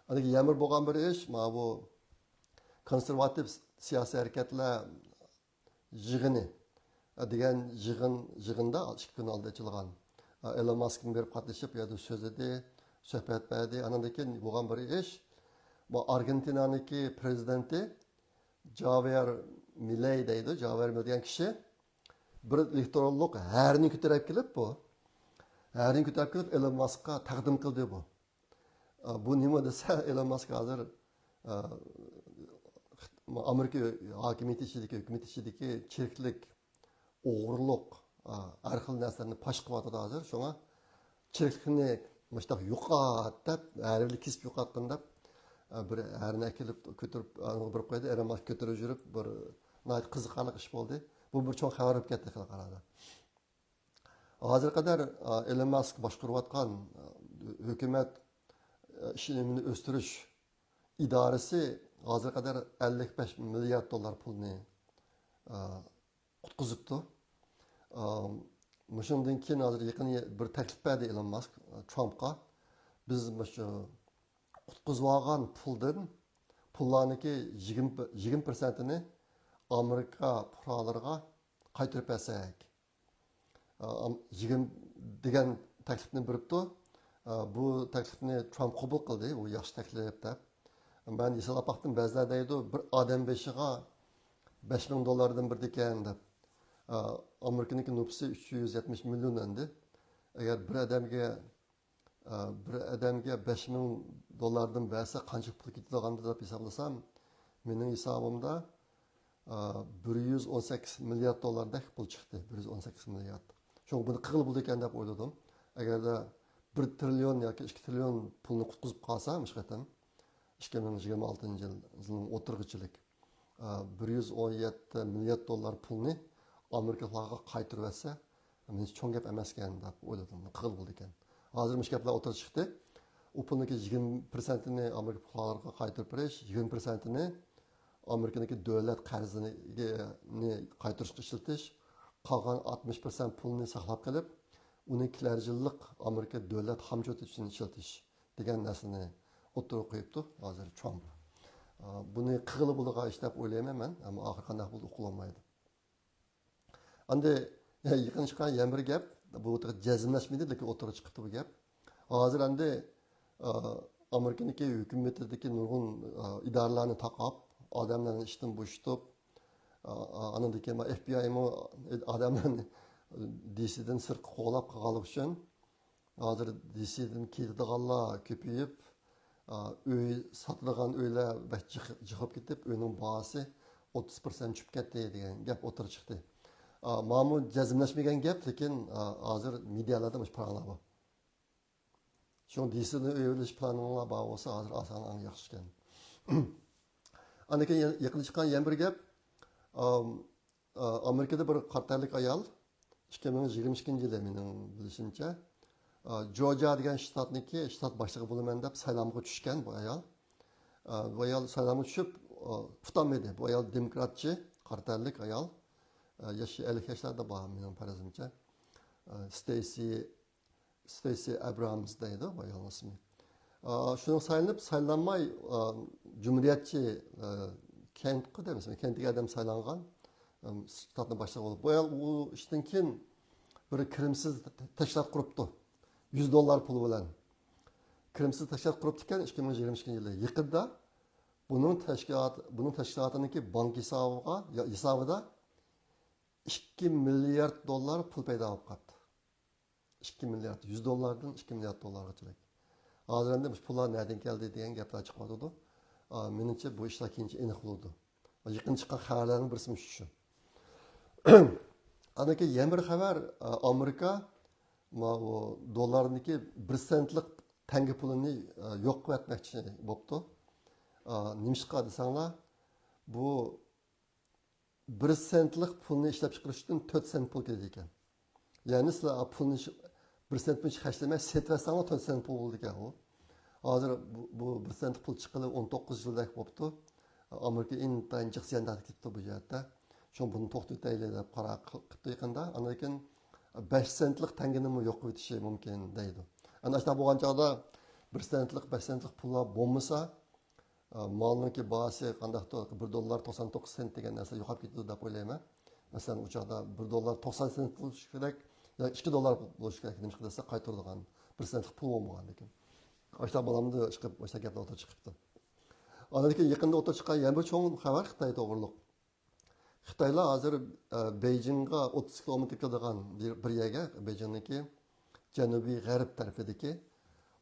ئاندىن كېيىن يەنە بىر بولغان بىر ئىش، مانا بۇ كونسېرۋاتىپ سىياسىي ھەرىكەتلەر يىغىنى دېگەن يىغىن، يىغىندا ئىككى كۈن ئالدى ئېچىلغان. ئېلون ماسكمۇ بېرىپ قاتنىشىپ، بۇ يەردە سۆزلىدى، سۆھبەت بەردى. ئانىڭدىن كېيىن بولغان بىر ئىش، بۇ ئارگېنتىنانىڭكى پرېزىدېنتى جاۋيېر مىلەي دەيدۇ. جاۋيېر مىلەي دېگەن كىشى بىر ئېلېكترونلۇق ھەرنى كۆتۈرۈپ كېلىپ، بۇ ھەرنى كۆتۈرۈپ كېلىپ، ئېلون ماسكقا تەقدىم قىلدى بۇ. ئا، بۇ نېمە دېسە، ئېلون ماسك ھازىر، ئا، ئامېرىكا ھاكىمىيىتى ئىچىدىكى، ھۆكۈمىتى ئىچىدىكى چىرىكلىك، ئوغرىلىق، ئا، ھەر خىل نەرسىلەرنى پاش قىلىۋاتىدۇ ھازىر. شۇڭا چىرىكلىكنى مۇشۇنداق يوقات دەپ، ھەر يىلى كېسىپ يوقاتقىن دەپ، ئا، بىر ھەرنى ئەكېلىپ كۆتۈرۈپ، ئانىغا بېرىپ قويدى. ئېلون ماسك كۆتۈرۈپ يۈرۈپ، بىر ناھايىتى قىزىقارلىق ئىش بولدى. بۇ بىر چوڭ خەۋەر بولۇپ كەتتى خەلقئارادا. ھازىرغا قەدەر، ئا، ئېلون ماسك باشقۇرۇۋاتقان، ئا، ھۆكۈمەت، ئا، ئىش ئۈنۈمىنى ئۆستۈرۈش ئىدارىسى ھازىرغا قەدەر ئەللىك بەش مىليارد دوللار پۇلنى، ئا، قۇتقۇزۇپتۇ. ئا، مۇشۇنىڭدىن كېيىن ھازىر يېقىن بىر تەكلىپ بەردى ئېلون ماسك، ئا، ترامپقا. بىز مۇشۇ قۇتقۇزۇۋالغان پۇلدىن، پۇللارنىڭكى يىگىرمە، يىگىرمە پىرسەنتىنى ئامېرىكا پۇقرالىرىغا قايتۇرۇپ بەرسەك. ئا، ئام-، يىگىرمە دېگەن تەكلىپنى بېرىپتۇ. ئا، بۇ تەكلىپنى ترامپ قوبۇل قىلدى، ئۇ ياخشى تەكلىپ دەپ. مەن ھېسابلاپ باقتىم، بەزىلەر دەيدۇ، بىر ئادەم بېشىغا بەش مىڭ دوللاردىن بېرىدىكەن دەپ. ئا، ئامېرىكىنىڭكى نوپۇسى ئۈچ يۈز يەتمىش مىليون ئەمدى. ئەگەر بىر ئادەمگە ئە، بىر ئادەمگە بەش مىڭ دوللاردىن بەرسە قانچە پۇل كېتىدىغاندۇ دەپ ھېسابلىسام، مېنىڭ ھېسابىمدا، ئە، بىر يۈز ئون سەككىز مىليارد دوللاردەك پۇل چىقتى. بىر يۈز ئون سەككىز مىليارد. شۇڭا بۇنى قىلغىلى بولىدىكەن دەپ ئويلىدىم. ئەگەردە بىر تىرىليون ياكى ئىككى تىرىليون پۇلنى قۇتقۇزۇپ قالسا، مۇشۇ قېتىم ئىككى مىڭ يىگىرمە ئالتىنچى يىلنىڭ ئوتتۇرىغىچىلىك، ئە، بىر يۈز ئون يەتتە مىليارد دوللار پۇلنى ئامېرىكىلىقلارغا قايتۇرۇۋەتسە، مېنىڭچە چوڭ گەپ ئەمەسكەن دەپ ئويلىدىم. قىلغىلى بولىدىكەن. ھازىر مۇشۇ گەپلەر ئوتتۇرىغا چىقتى. ئۇ پۇلنىڭكى يىگىرمە پىرسەنتىنى ئامېرىكا پۇقرالىرىغا قايتۇرۇپ بېرىش، يىگىرمە پىرسەنتىنى ئامېرىكىنىڭكى دۆلەت قەرزىنى قايتۇرۇشقا ئىشلىتىش، قالغان ئاتمىش پىرسەنت پۇلنى ساقلاپ قېلىپ، ئۇنى كېلەر يىللىق ئامېرىكا دۆلەت خامچوتى ئۈچۈن ئىشلىتىش دېگەن نەرسىنى ئوتتۇرىغا قويۇپتۇ ھازىر ترامپ. ئا، بۇنى قىلغىلى بولىدىغان ئىش دەپ ئويلايمەن مەن، ئەمما ئاخىرى قانداق بولىدۇ ئۇقۇلالمايدۇ. ئەمدى يېقىن چىققان يەنە بىر گەپ، بۇ جەزملەشمىدى، لېكىن ئوتتۇرىغا چىقىپتۇ بۇ گەپ. ھازىر ئەمدى، ئا، ئامېرىكىنىڭكى ھۆكۈمىتىدىكى نۇرغۇن، ئا، ئىدارىلەرنى تاقاپ، ئادەملەرنى ئىشتىن بوشىتىپ، ئا، ئا، ئانىڭدىن كېيىن ئېف بى ئايمۇ ئادەملەرنى دى سىدىن سىرتقا قوغلاپ قىلغانلىقى ئۈچۈن، ھازىر دى سىدىن كېتىدىغانلار كۆپىيىپ، ئا، ئۆي ساتىدىغان ئۆيلەر بەك جىق، جىق بولۇپ كېتىپ، ئۆينىڭ باھاسى ئوتتۇز پىرسەنت چۈشۈپ كەتتى دېگەن گەپ ئوتتۇرىغا چىقتى. ئا، مانا بۇ جەزملەشمىگەن گەپ، لېكىن، ئا، ھازىر مېدىيالاردا مۇشۇ پاراڭلار بار. شۇڭا دى سىدىن ئۆي ئېلىش پىلانىڭلار بار بولسا، ھازىر ئاسان ئەڭ ياخشى ئىكەن. ئاندىن كېيىن يېقىندا چىققان يەنە بىر گەپ. ئام، ئا، ئامېرىكىدا بىر قارا تەنلىك ئايال، ئىككى مىڭ يىگىرمە ئىككىنچى يىلى مېنىڭ بىلىشىمچە، ئا، جورجىيا دېگەن شتاتنىڭكى شتات باشلىقى بولىمەن دەپ سايلامغا چۈشكەن بۇ ئايال. ئا، بۇ ئايال سايلامغا چۈشۈپ، ئا، ئۇتالمىدى. بۇ ئايال دېموكراتچى، قارا تەنلىك ئايال. ئا، ياشى ئەللىك ياشلاردا بار مېنىڭ پەرىزىمچە. ئا، ستېيسى ستېيسى ئەبرامز دەيدۇ، بۇ ئايالنىڭ ئىسمى. ئا، شۇنىڭ سايلىنىپ، سايلانماي، ئا، جۇمھۇرىيەتچى، ئا، كېنتقا دەيمىز، كېنتتىكى ئادەم سايلانغان، ئا، شتاتنىڭ باشلىقى بولۇپ. بۇ ئايال ئۇ ئىشتىن كېيىن بىر كىرىمسىز تەشكىلات قۇرۇپتۇ. يۈز دوللار پۇل بىلەن. كىرىمسىز تەشكىلات قۇرۇپتىكەن ئىككى مىڭ يىگىرمە ئىككىنچى يىلى. يېقىندا بۇنىڭ تەشكىلات، بۇنىڭ تەشكىلاتىنىڭكى بانك ھېسابىغا، يا، ھېسابىدا ئىككى مىليارد دوللار پۇل پەيدا بولۇپ قاپتۇ. ئىككى مىليارد، يۈز دوللاردىن ئىككى مىليارد دوللارغىچىلىك. ھازىر ئەمدى مۇشۇ پۇللار نەدىن كەلدى دېگەن گەپلەر چىقىۋاتىدۇ. ئا، مېنىڭچە بۇ ئىشلار كېيىنچە ئېنىق بولىدۇ. يېقىن چىققان خەۋەرلەرنىڭ بىرسى مۇشۇ. ئاندىن كېيىن يەنە بىر خەۋەر، ئا، ئامېرىكا ماۋۇ دوللارنىڭكى بىر سېنتلىق تەڭگە پۇلىنى، ئا، يوق قىلىۋەتمەكچى بوپتۇ. ئا، نېمىشقا دېسەڭلار، بۇ بىر سېنتلىق پۇلنى ئىشلەپ چىقىرىش ئۈچۈن تۆت سېنت پۇل كېتىدىكەن. يەنى سىلەر پۇلنى شۇ بىر سېنت پۇلنى خەجلىمەي سېتىۋەتسەڭلار تۆت سېنت پۇل بولىدىكەن ئۇ. ھازىر بۇ، بۇ بىر سېنت پۇل چىققىلى ئون توققۇز يىلدەك بوپتۇ. ئامېرىكا ئىنتايىن جىق زىيان تارتىپ كېتىپتۇ بۇ جەھەتتە. شۇڭا بۇنى توختىتىۋېتەيلى دەپ قارار قىل-، قىپتۇ يېقىندا. ئاندىن كېيىن بەش سېنتلىق تەڭگىنىمۇ يوق قىلىۋېتىشى مۇمكىن دەيدۇ. ئەنە ئاشۇنداق بولغان چاغدا بىر سېنتلىق، بەش سېنتلىق پۇللار بولمىسا، ئا، مالنىڭكى باھاسى قانداقتۇر، بىر دوللار توقسان توققۇز سېنت دېگەن نەرسە يوقاپ كېتىدۇ دەپ ئويلايمەن. مەسىلەن، ئۇ چاغدا بىر دوللار توقسان سېنت بولۇشى كېرەك، يا ئىككى دوللار بولۇشى كېرەك. نېمىشقا دېسە، قايتۇرىدىغان بىر سېنتلىق پۇل بولمىغاندىكىن. ئاشۇنداق بولامدۇ ئىشقىلىپ، ئاشۇنداق گەپلەر ئوتتۇرىغا چىقىپتۇ. ئاندىن كېيىن يېقىندا ئوتتۇرىغا چىققان يەنە بىر چوڭ خەۋەر خىتاي توغرۇلۇق. خىتايلار ھازىر، ئە، بېيجىڭغا ئوتتۇز كىلومېتىر كېلىدىغان بىر، بىر يەرگە، بېيجىڭنىڭكى جەنۇبىي غەرب تەرىپىدىكى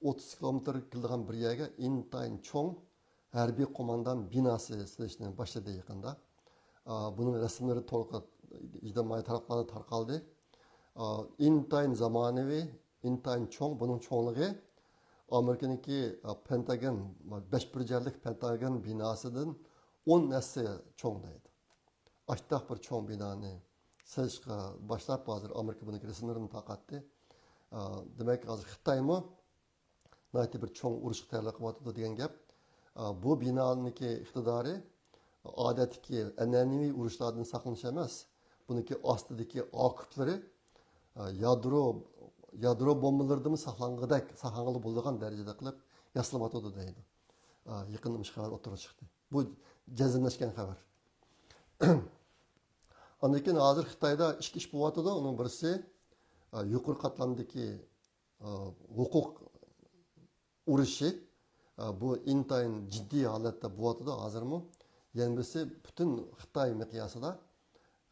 ئوتتۇز كىلومېتىر كېلىدىغان بىر يەرگە ئىنتايىن چوڭ ھەربىي قوماندان بىناسى سېلىشنى باشلىدى يېقىندا. ئا، بۇنىڭ رەسىملىرى تورغا، ئىجتىمائىي تارماقلاردا تارقالدى. ئا، ئىنتايىن زامانىۋى، ئىنتايىن چوڭ، بۇنىڭ چوڭلۇقى ئامېرىكىنىڭكى، ئا، پېنتاگون، بەش بۇرجەكلىك پېنتاگون بىناسىدىن ئون ھەسسە چوڭ دەيدۇ. ئاشتاق بىر چوڭ بىنانى سېلىشقا باشلاپ، ھازىر ئامېرىكا بۇنىڭكى رەسىملىرىنى تارقاتتى. ئا، دېمەك، ھازىر خىتايمۇ ناھايىتى بىر چوڭ ئۇرۇشقا تەييارلىق قىلىۋاتىدۇ دېگەن گەپ. ئا، بۇ بىنانىڭكى ئىقتىدارى ئادەتتىكى ئەنئەنىۋى ئۇرۇشلاردىن ساقلىنىش ئەمەس، بۇنىڭكى ئاستىدىكى ئاكوپلىرى، ئا، يادرو، يادرو بومبىلىرىدىنمۇ ساقلانغۇدەك، ساقلانغىلى بولىدىغان دەرىجىدە قىلىپ ياسىلىۋاتىدۇ دەيدۇ. ئا، يېقىندا مۇشۇ خەۋەر ئوتتۇرىغا چىقتى. بۇ جەزملەشكەن خەۋەر. ئاندىن كېيىن ھازىر خىتايدا ئىككى ئىش بولۇۋاتىدۇ. ئۇنىڭ بىرسى، ئا، يۇقىرى قاتلامدىكى، ئا، ھوقۇق ئۇرۇشى، ئا، بۇ ئىنتايىن جىددىي ھالەتتە بولۇۋاتىدۇ ھازىرمۇ. يەنە بىرسى، پۈتۈن خىتاي مىقياسىدا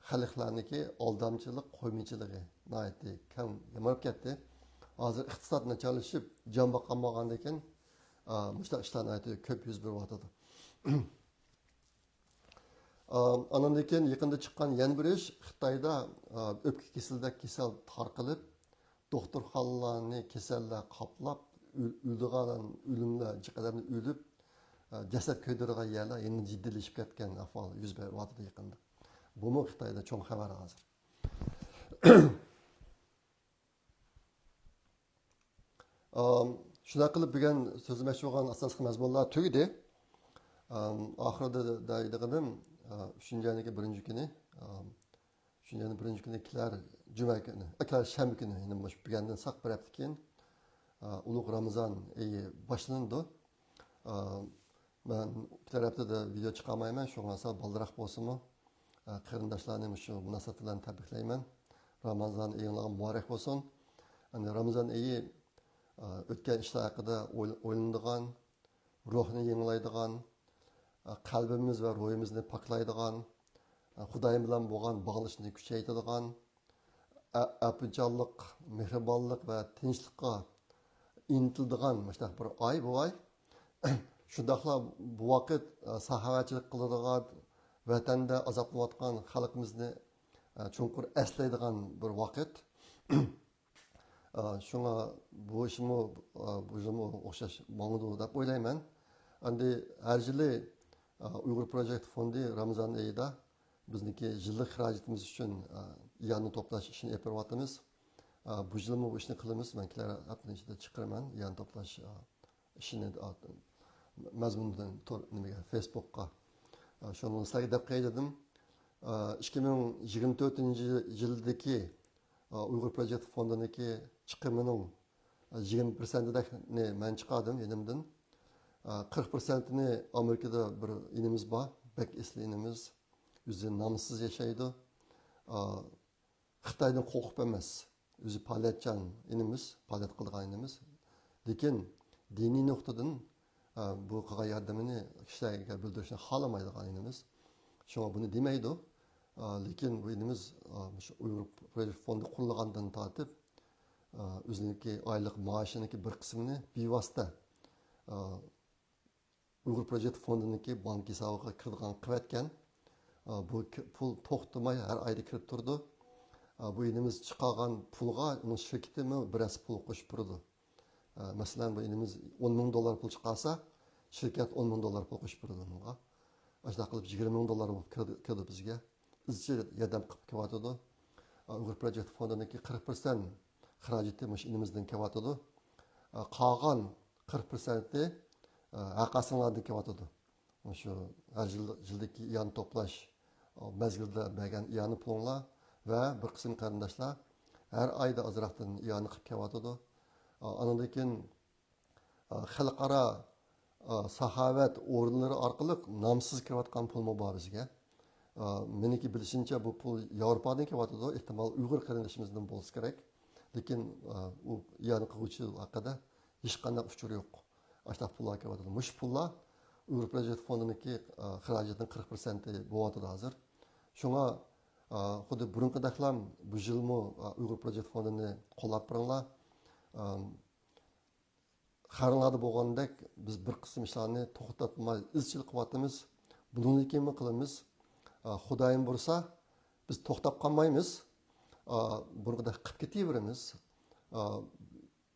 خەلقلەرنىڭكى ئالدامچىلىق، قويمىچىلىقى ناھايىتى كەڭ يامراپ كەتتى. ھازىر ئىقتىساد ناچارلىشىپ، جان باقالمىغاندىن كېيىن، ئا، مۇشۇنداق ئىشلار ناھايىتى كۆپ يۈز بېرىۋاتىدۇ. ئا، ئانىڭدىن كېيىن يېقىندا چىققان يەنە بىر ئىش، خىتايدا، ئا، ئۆپكە كېسىلىدەك كېسەل تارقىلىپ، دوختۇرخانىلارنى كېسەللەر قاپلاپ، ئۆل-، ئۆلىدىغان ئۆلۈملەر، جىق ئادەمنى ئۆلۈپ، ئا، جەسەت كۆيدۈرىدىغان يەرلەر يەنە جىددىيلىشىپ كەتكەن ئەھۋال يۈز بېرىۋاتىدۇ يېقىندا. بۇمۇ خىتايدا چوڭ خەۋەر ھازىر. ئام، شۇنداق قىلىپ بۈگۈن سۆزلىمەكچى بولغان ئاساسلىق مەزمۇنلار تۈگىدى. ئام، ئاخىرىدا دەيدىغىنىم، ئا، ئۈچىنچى ئاينىڭكى بىرىنچى كۈنى، ئام، ئۈچىنچى ئاينىڭ بىرىنچى كۈنى كېلەر جۈمە كۈنى، ئا، كېلەر شەنبە كۈنى، يەنى مۇشۇ بۈگۈندىن ساق بىر ھەپتە كېيىن، ئا، ئۇلۇغ رامىزان ئېيى باشلىنىدۇ. ئا، مەن كېلەر ھەپتىدە ۋىدېئو چىقارمايمەن، شۇڭا سەل بالدۇرراق بولسىمۇ، ئا، قېرىنداشلارنى مۇشۇ مۇناسىۋەت بىلەن تەبرىكلەيمەن. رامازان ئېيىڭلارغا مۇبارەك بولسۇن. ئەمدى رامازان ئېيى، ئا، ئۆتكەن ئىشلار ھەققىدە ئويل-، ئويلىنىدىغان، روھنى يېڭىلايدىغان، ئا، قەلبىمىز ۋە روھىمىزنى پاكلايدىغان، ئا، خۇدايىم بىلەن بولغان باغلىنىشنى كۈچەيتىدىغان، ئە-، ئەپۇچانلىق، مېھرىبانلىق ۋە تىنچلىققا ئىنتىلىدىغان مۇشۇنداق بىر ئاي بۇ ئاي. شۇنداقلا بۇ ۋاقىت، ئە، ساخاۋەتچىلىك قىلىدىغان، ۋەتەندە ئازابلىنىۋاتقان خەلقىمىزنى، ئە، چوڭقۇر ئەسلەيدىغان بىر ۋاقىت. ئە، شۇڭا بۇ ئىشمۇ، ئە، بۇ يىلمۇ ئوخشاش ماڭىدۇ دەپ ئويلايمەن. ئەمدى ھەر يىلى، ئە، ئۇيغۇر پروجېكت فوندى رامىزان ئېيىدا بىزنىڭكى يىللىق خىراجىتىمىز ئۈچۈن، ئە، ئىئانە توپلاش ئىشىنى ئېلىپ بېرىۋاتىمىز. ئە، بۇ يىلمۇ بۇ ئىشنى قىلىمىز. مەن كېلەر ھەپتىنىڭ ئىچىدە چىقىرىمەن ئىئانە توپلاش، ئە، ئىشىنى، ئە، مەزمۇنىنى تور، نېمىگە، فېيسبۇكقا. ئە، شۇنى سىلەرگە دەپ قوياي دېدىم. ئە، ئىككى مىڭ يىگىرمە تۆتىنچى يىلدىكى، ئە، ئۇيغۇر پروجېكت فوندىنىڭكى چىقىمىنىڭ، ئە، يىگىرمە پىرسەنتىدەكنى مەن چىقاردىم يېنىمدىن. ئە، قىرىق پىرسەنتىنى ئامېرىكىدا بىر ئىنىمىز بار، بەك ئېسىل ئىنىمىز. ئۆزى نامسىز ياشايدۇ. ئا، خىتايدىن قورقۇپ ئەمەس. ئۆزى پائالىيەتچان ئىنىمىز، پائالىيەت قىلىدىغان ئىنىمىز. لېكىن دىنىي نۇقتىدىن، ئە، بۇ قىلغان ياردىمىنى كىشىلەرگە بىلدۈرۈشنى خالىمايدىغان ئىنىمىز. شۇڭا بۇنى دېمەيدۇ. ئە، لېكىن بۇ ئىنىمىز، ئە، مۇشۇ ئۇيغۇر پروژېكت فوندى قۇرۇلغاندىن تارتىپ، ئە، ئۆزىنىڭكى ئايلىق مائاشىنىڭكى بىر قىسمىنى بىۋاسىتە، ئە، ئۇيغۇر پروژېكت فوندىنىڭكى بانك ھېسابىغا كىرىدىغان قىلىۋەتكەن. ئە، بۇ ك-، پۇل توختىماي ھەر ئايدا كىرىپ تۇرىدۇ. ئە، بۇ ئىنىمىز چىقارغان پۇلغا ئۇنىڭ شىركىتىمۇ بىرەرسى پۇل قوشۇپ تۇرىدۇ. ئە، مەسىلەن، بۇ ئىنىمىز ئون مىڭ دوللار پۇل چىقارسا، شىركەت ئون مىڭ دوللار پۇل قوشۇپ بېرىدۇ ئۇنىڭغا. ئاشۇنداق قىلىپ يىگىرمە مىڭ دوللار بولۇپ كىرىدۇ، كىرىدۇ بىزگە. ئىزچىل ياردەم قىلىپ كېلىۋاتىدۇ. ئە، ئۇيغۇر پروجېكت فوندىنىڭكى قىرىق پىرسەنت خىراجىتى مۇشۇ ئىنىمىزدىن كېلىۋاتىدۇ. ئە، قالغان قىرىق پىرسەنتى، ئە، ھەرقايسىڭلاردىن كېلىۋاتىدۇ. مۇشۇ ھەر يىل، يىلدىكى ئىئانە توپلاش مەزگىلىدە بەرگەن ئىئانە پۇلۇڭلار ۋە بىر قىسىم قېرىنداشلار ھەر ئايدا ئازراقتىن ئىئانە قىلىپ كېلىۋاتىدۇ. ئانىڭدىن كېيىن، خەلقئارا ساخاۋەت ئورۇنلىرى ئارقىلىق نامسىز كىرىۋاتقان پۇلمۇ بار بىزگە. مېنىڭكى بىلىشىمچە، بۇ پۇل ياۋروپادىن كېلىۋاتىدۇ. ئېھتىمال، ئۇيغۇر قېرىندىشىمىزدىن بولسا كېرەك. لېكىن ئۇ ئىئانە قىلغۇچى ھەققىدە ھېچقانداق ئۇچۇر يوق. ئاشۇنداق پۇللار كېلىۋاتىدۇ. مۇشۇ پۇللار ئۇيغۇر پروجېكت فوندىنىڭكى، ئە، خىراجىتىنىڭ قىرىق پىرسەنتى بولۇۋاتىدۇ ھازىر. شۇڭا، ئە، خۇددى بۇرۇنقىدەكلا بۇ يىلمۇ، ئە، ئۇيغۇر پروجېكت فوندىنى قوللاپ بېرىڭلار. ئە، خەۋىرىڭلاردا بولغاندەك، بىز بىر قىسىم ئىشلارنى توختاتماي ئىزچىل قىلىۋاتىمىز. بۇنىڭدىن كېيىنمۇ قىلىمىز. ئە، خۇدايىم بۇيرۇسا، بىز توختاپ قالمايمىز. ئە، بۇرۇنقىدەك قىلىپ كېتىۋېرىمىز. ئە،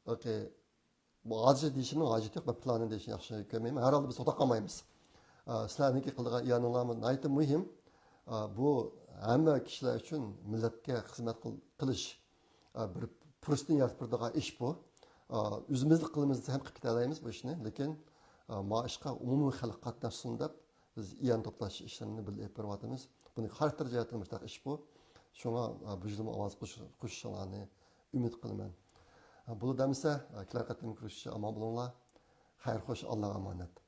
ئوكەي. بۇ ھازىر دېيىشىمنىڭ ھاجىتى يوق، مەن پىلانى دېيىشنى ياخشى كۆرمەيمەن. ھەر ھالدا بىز توختاپ قالمايمىز. ئە، سىلەرنىڭكى قىلىدىغان ئىئانىلارمۇ ناھايىتى مۇھىم. ئە، بۇ ھەممە كىشىلەر ئۈچۈن مىللەتكە خىزمەت قىل-، قىلىش، ئە، بىر پۇرسىتىنى يارىتىپ بېرىدىغان ئىش بۇ. ئە، ئۆزىمىزلا قىلىمىز دېسە ھەم قىلىپ كېتەلەيمىز بۇ ئىشنى. لېكىن، ئە، ما ئىشقا ئومۇمىي خەلق قاتناشسۇن دەپ، بىز ئىئانە توپلاش ئىشلىرىنى بىللە ئېلىپ بېرىۋاتىمىز. بۇنى خاراكتېر جەھەتتىن مۇشۇنداق ئىش بۇ. شۇڭا، ئە، بۇ يىلمۇ ئاۋاز قوش-، قوشۇشۇڭلارنى ئۈمىد قىلىمەن. ئە، بولىدۇ ئەمىسە، ئە، كېلەر قېتىم كۆرۈشكىچە ئامان بولۇڭلار. خەير خوش، ئاللاغا ئامانەت.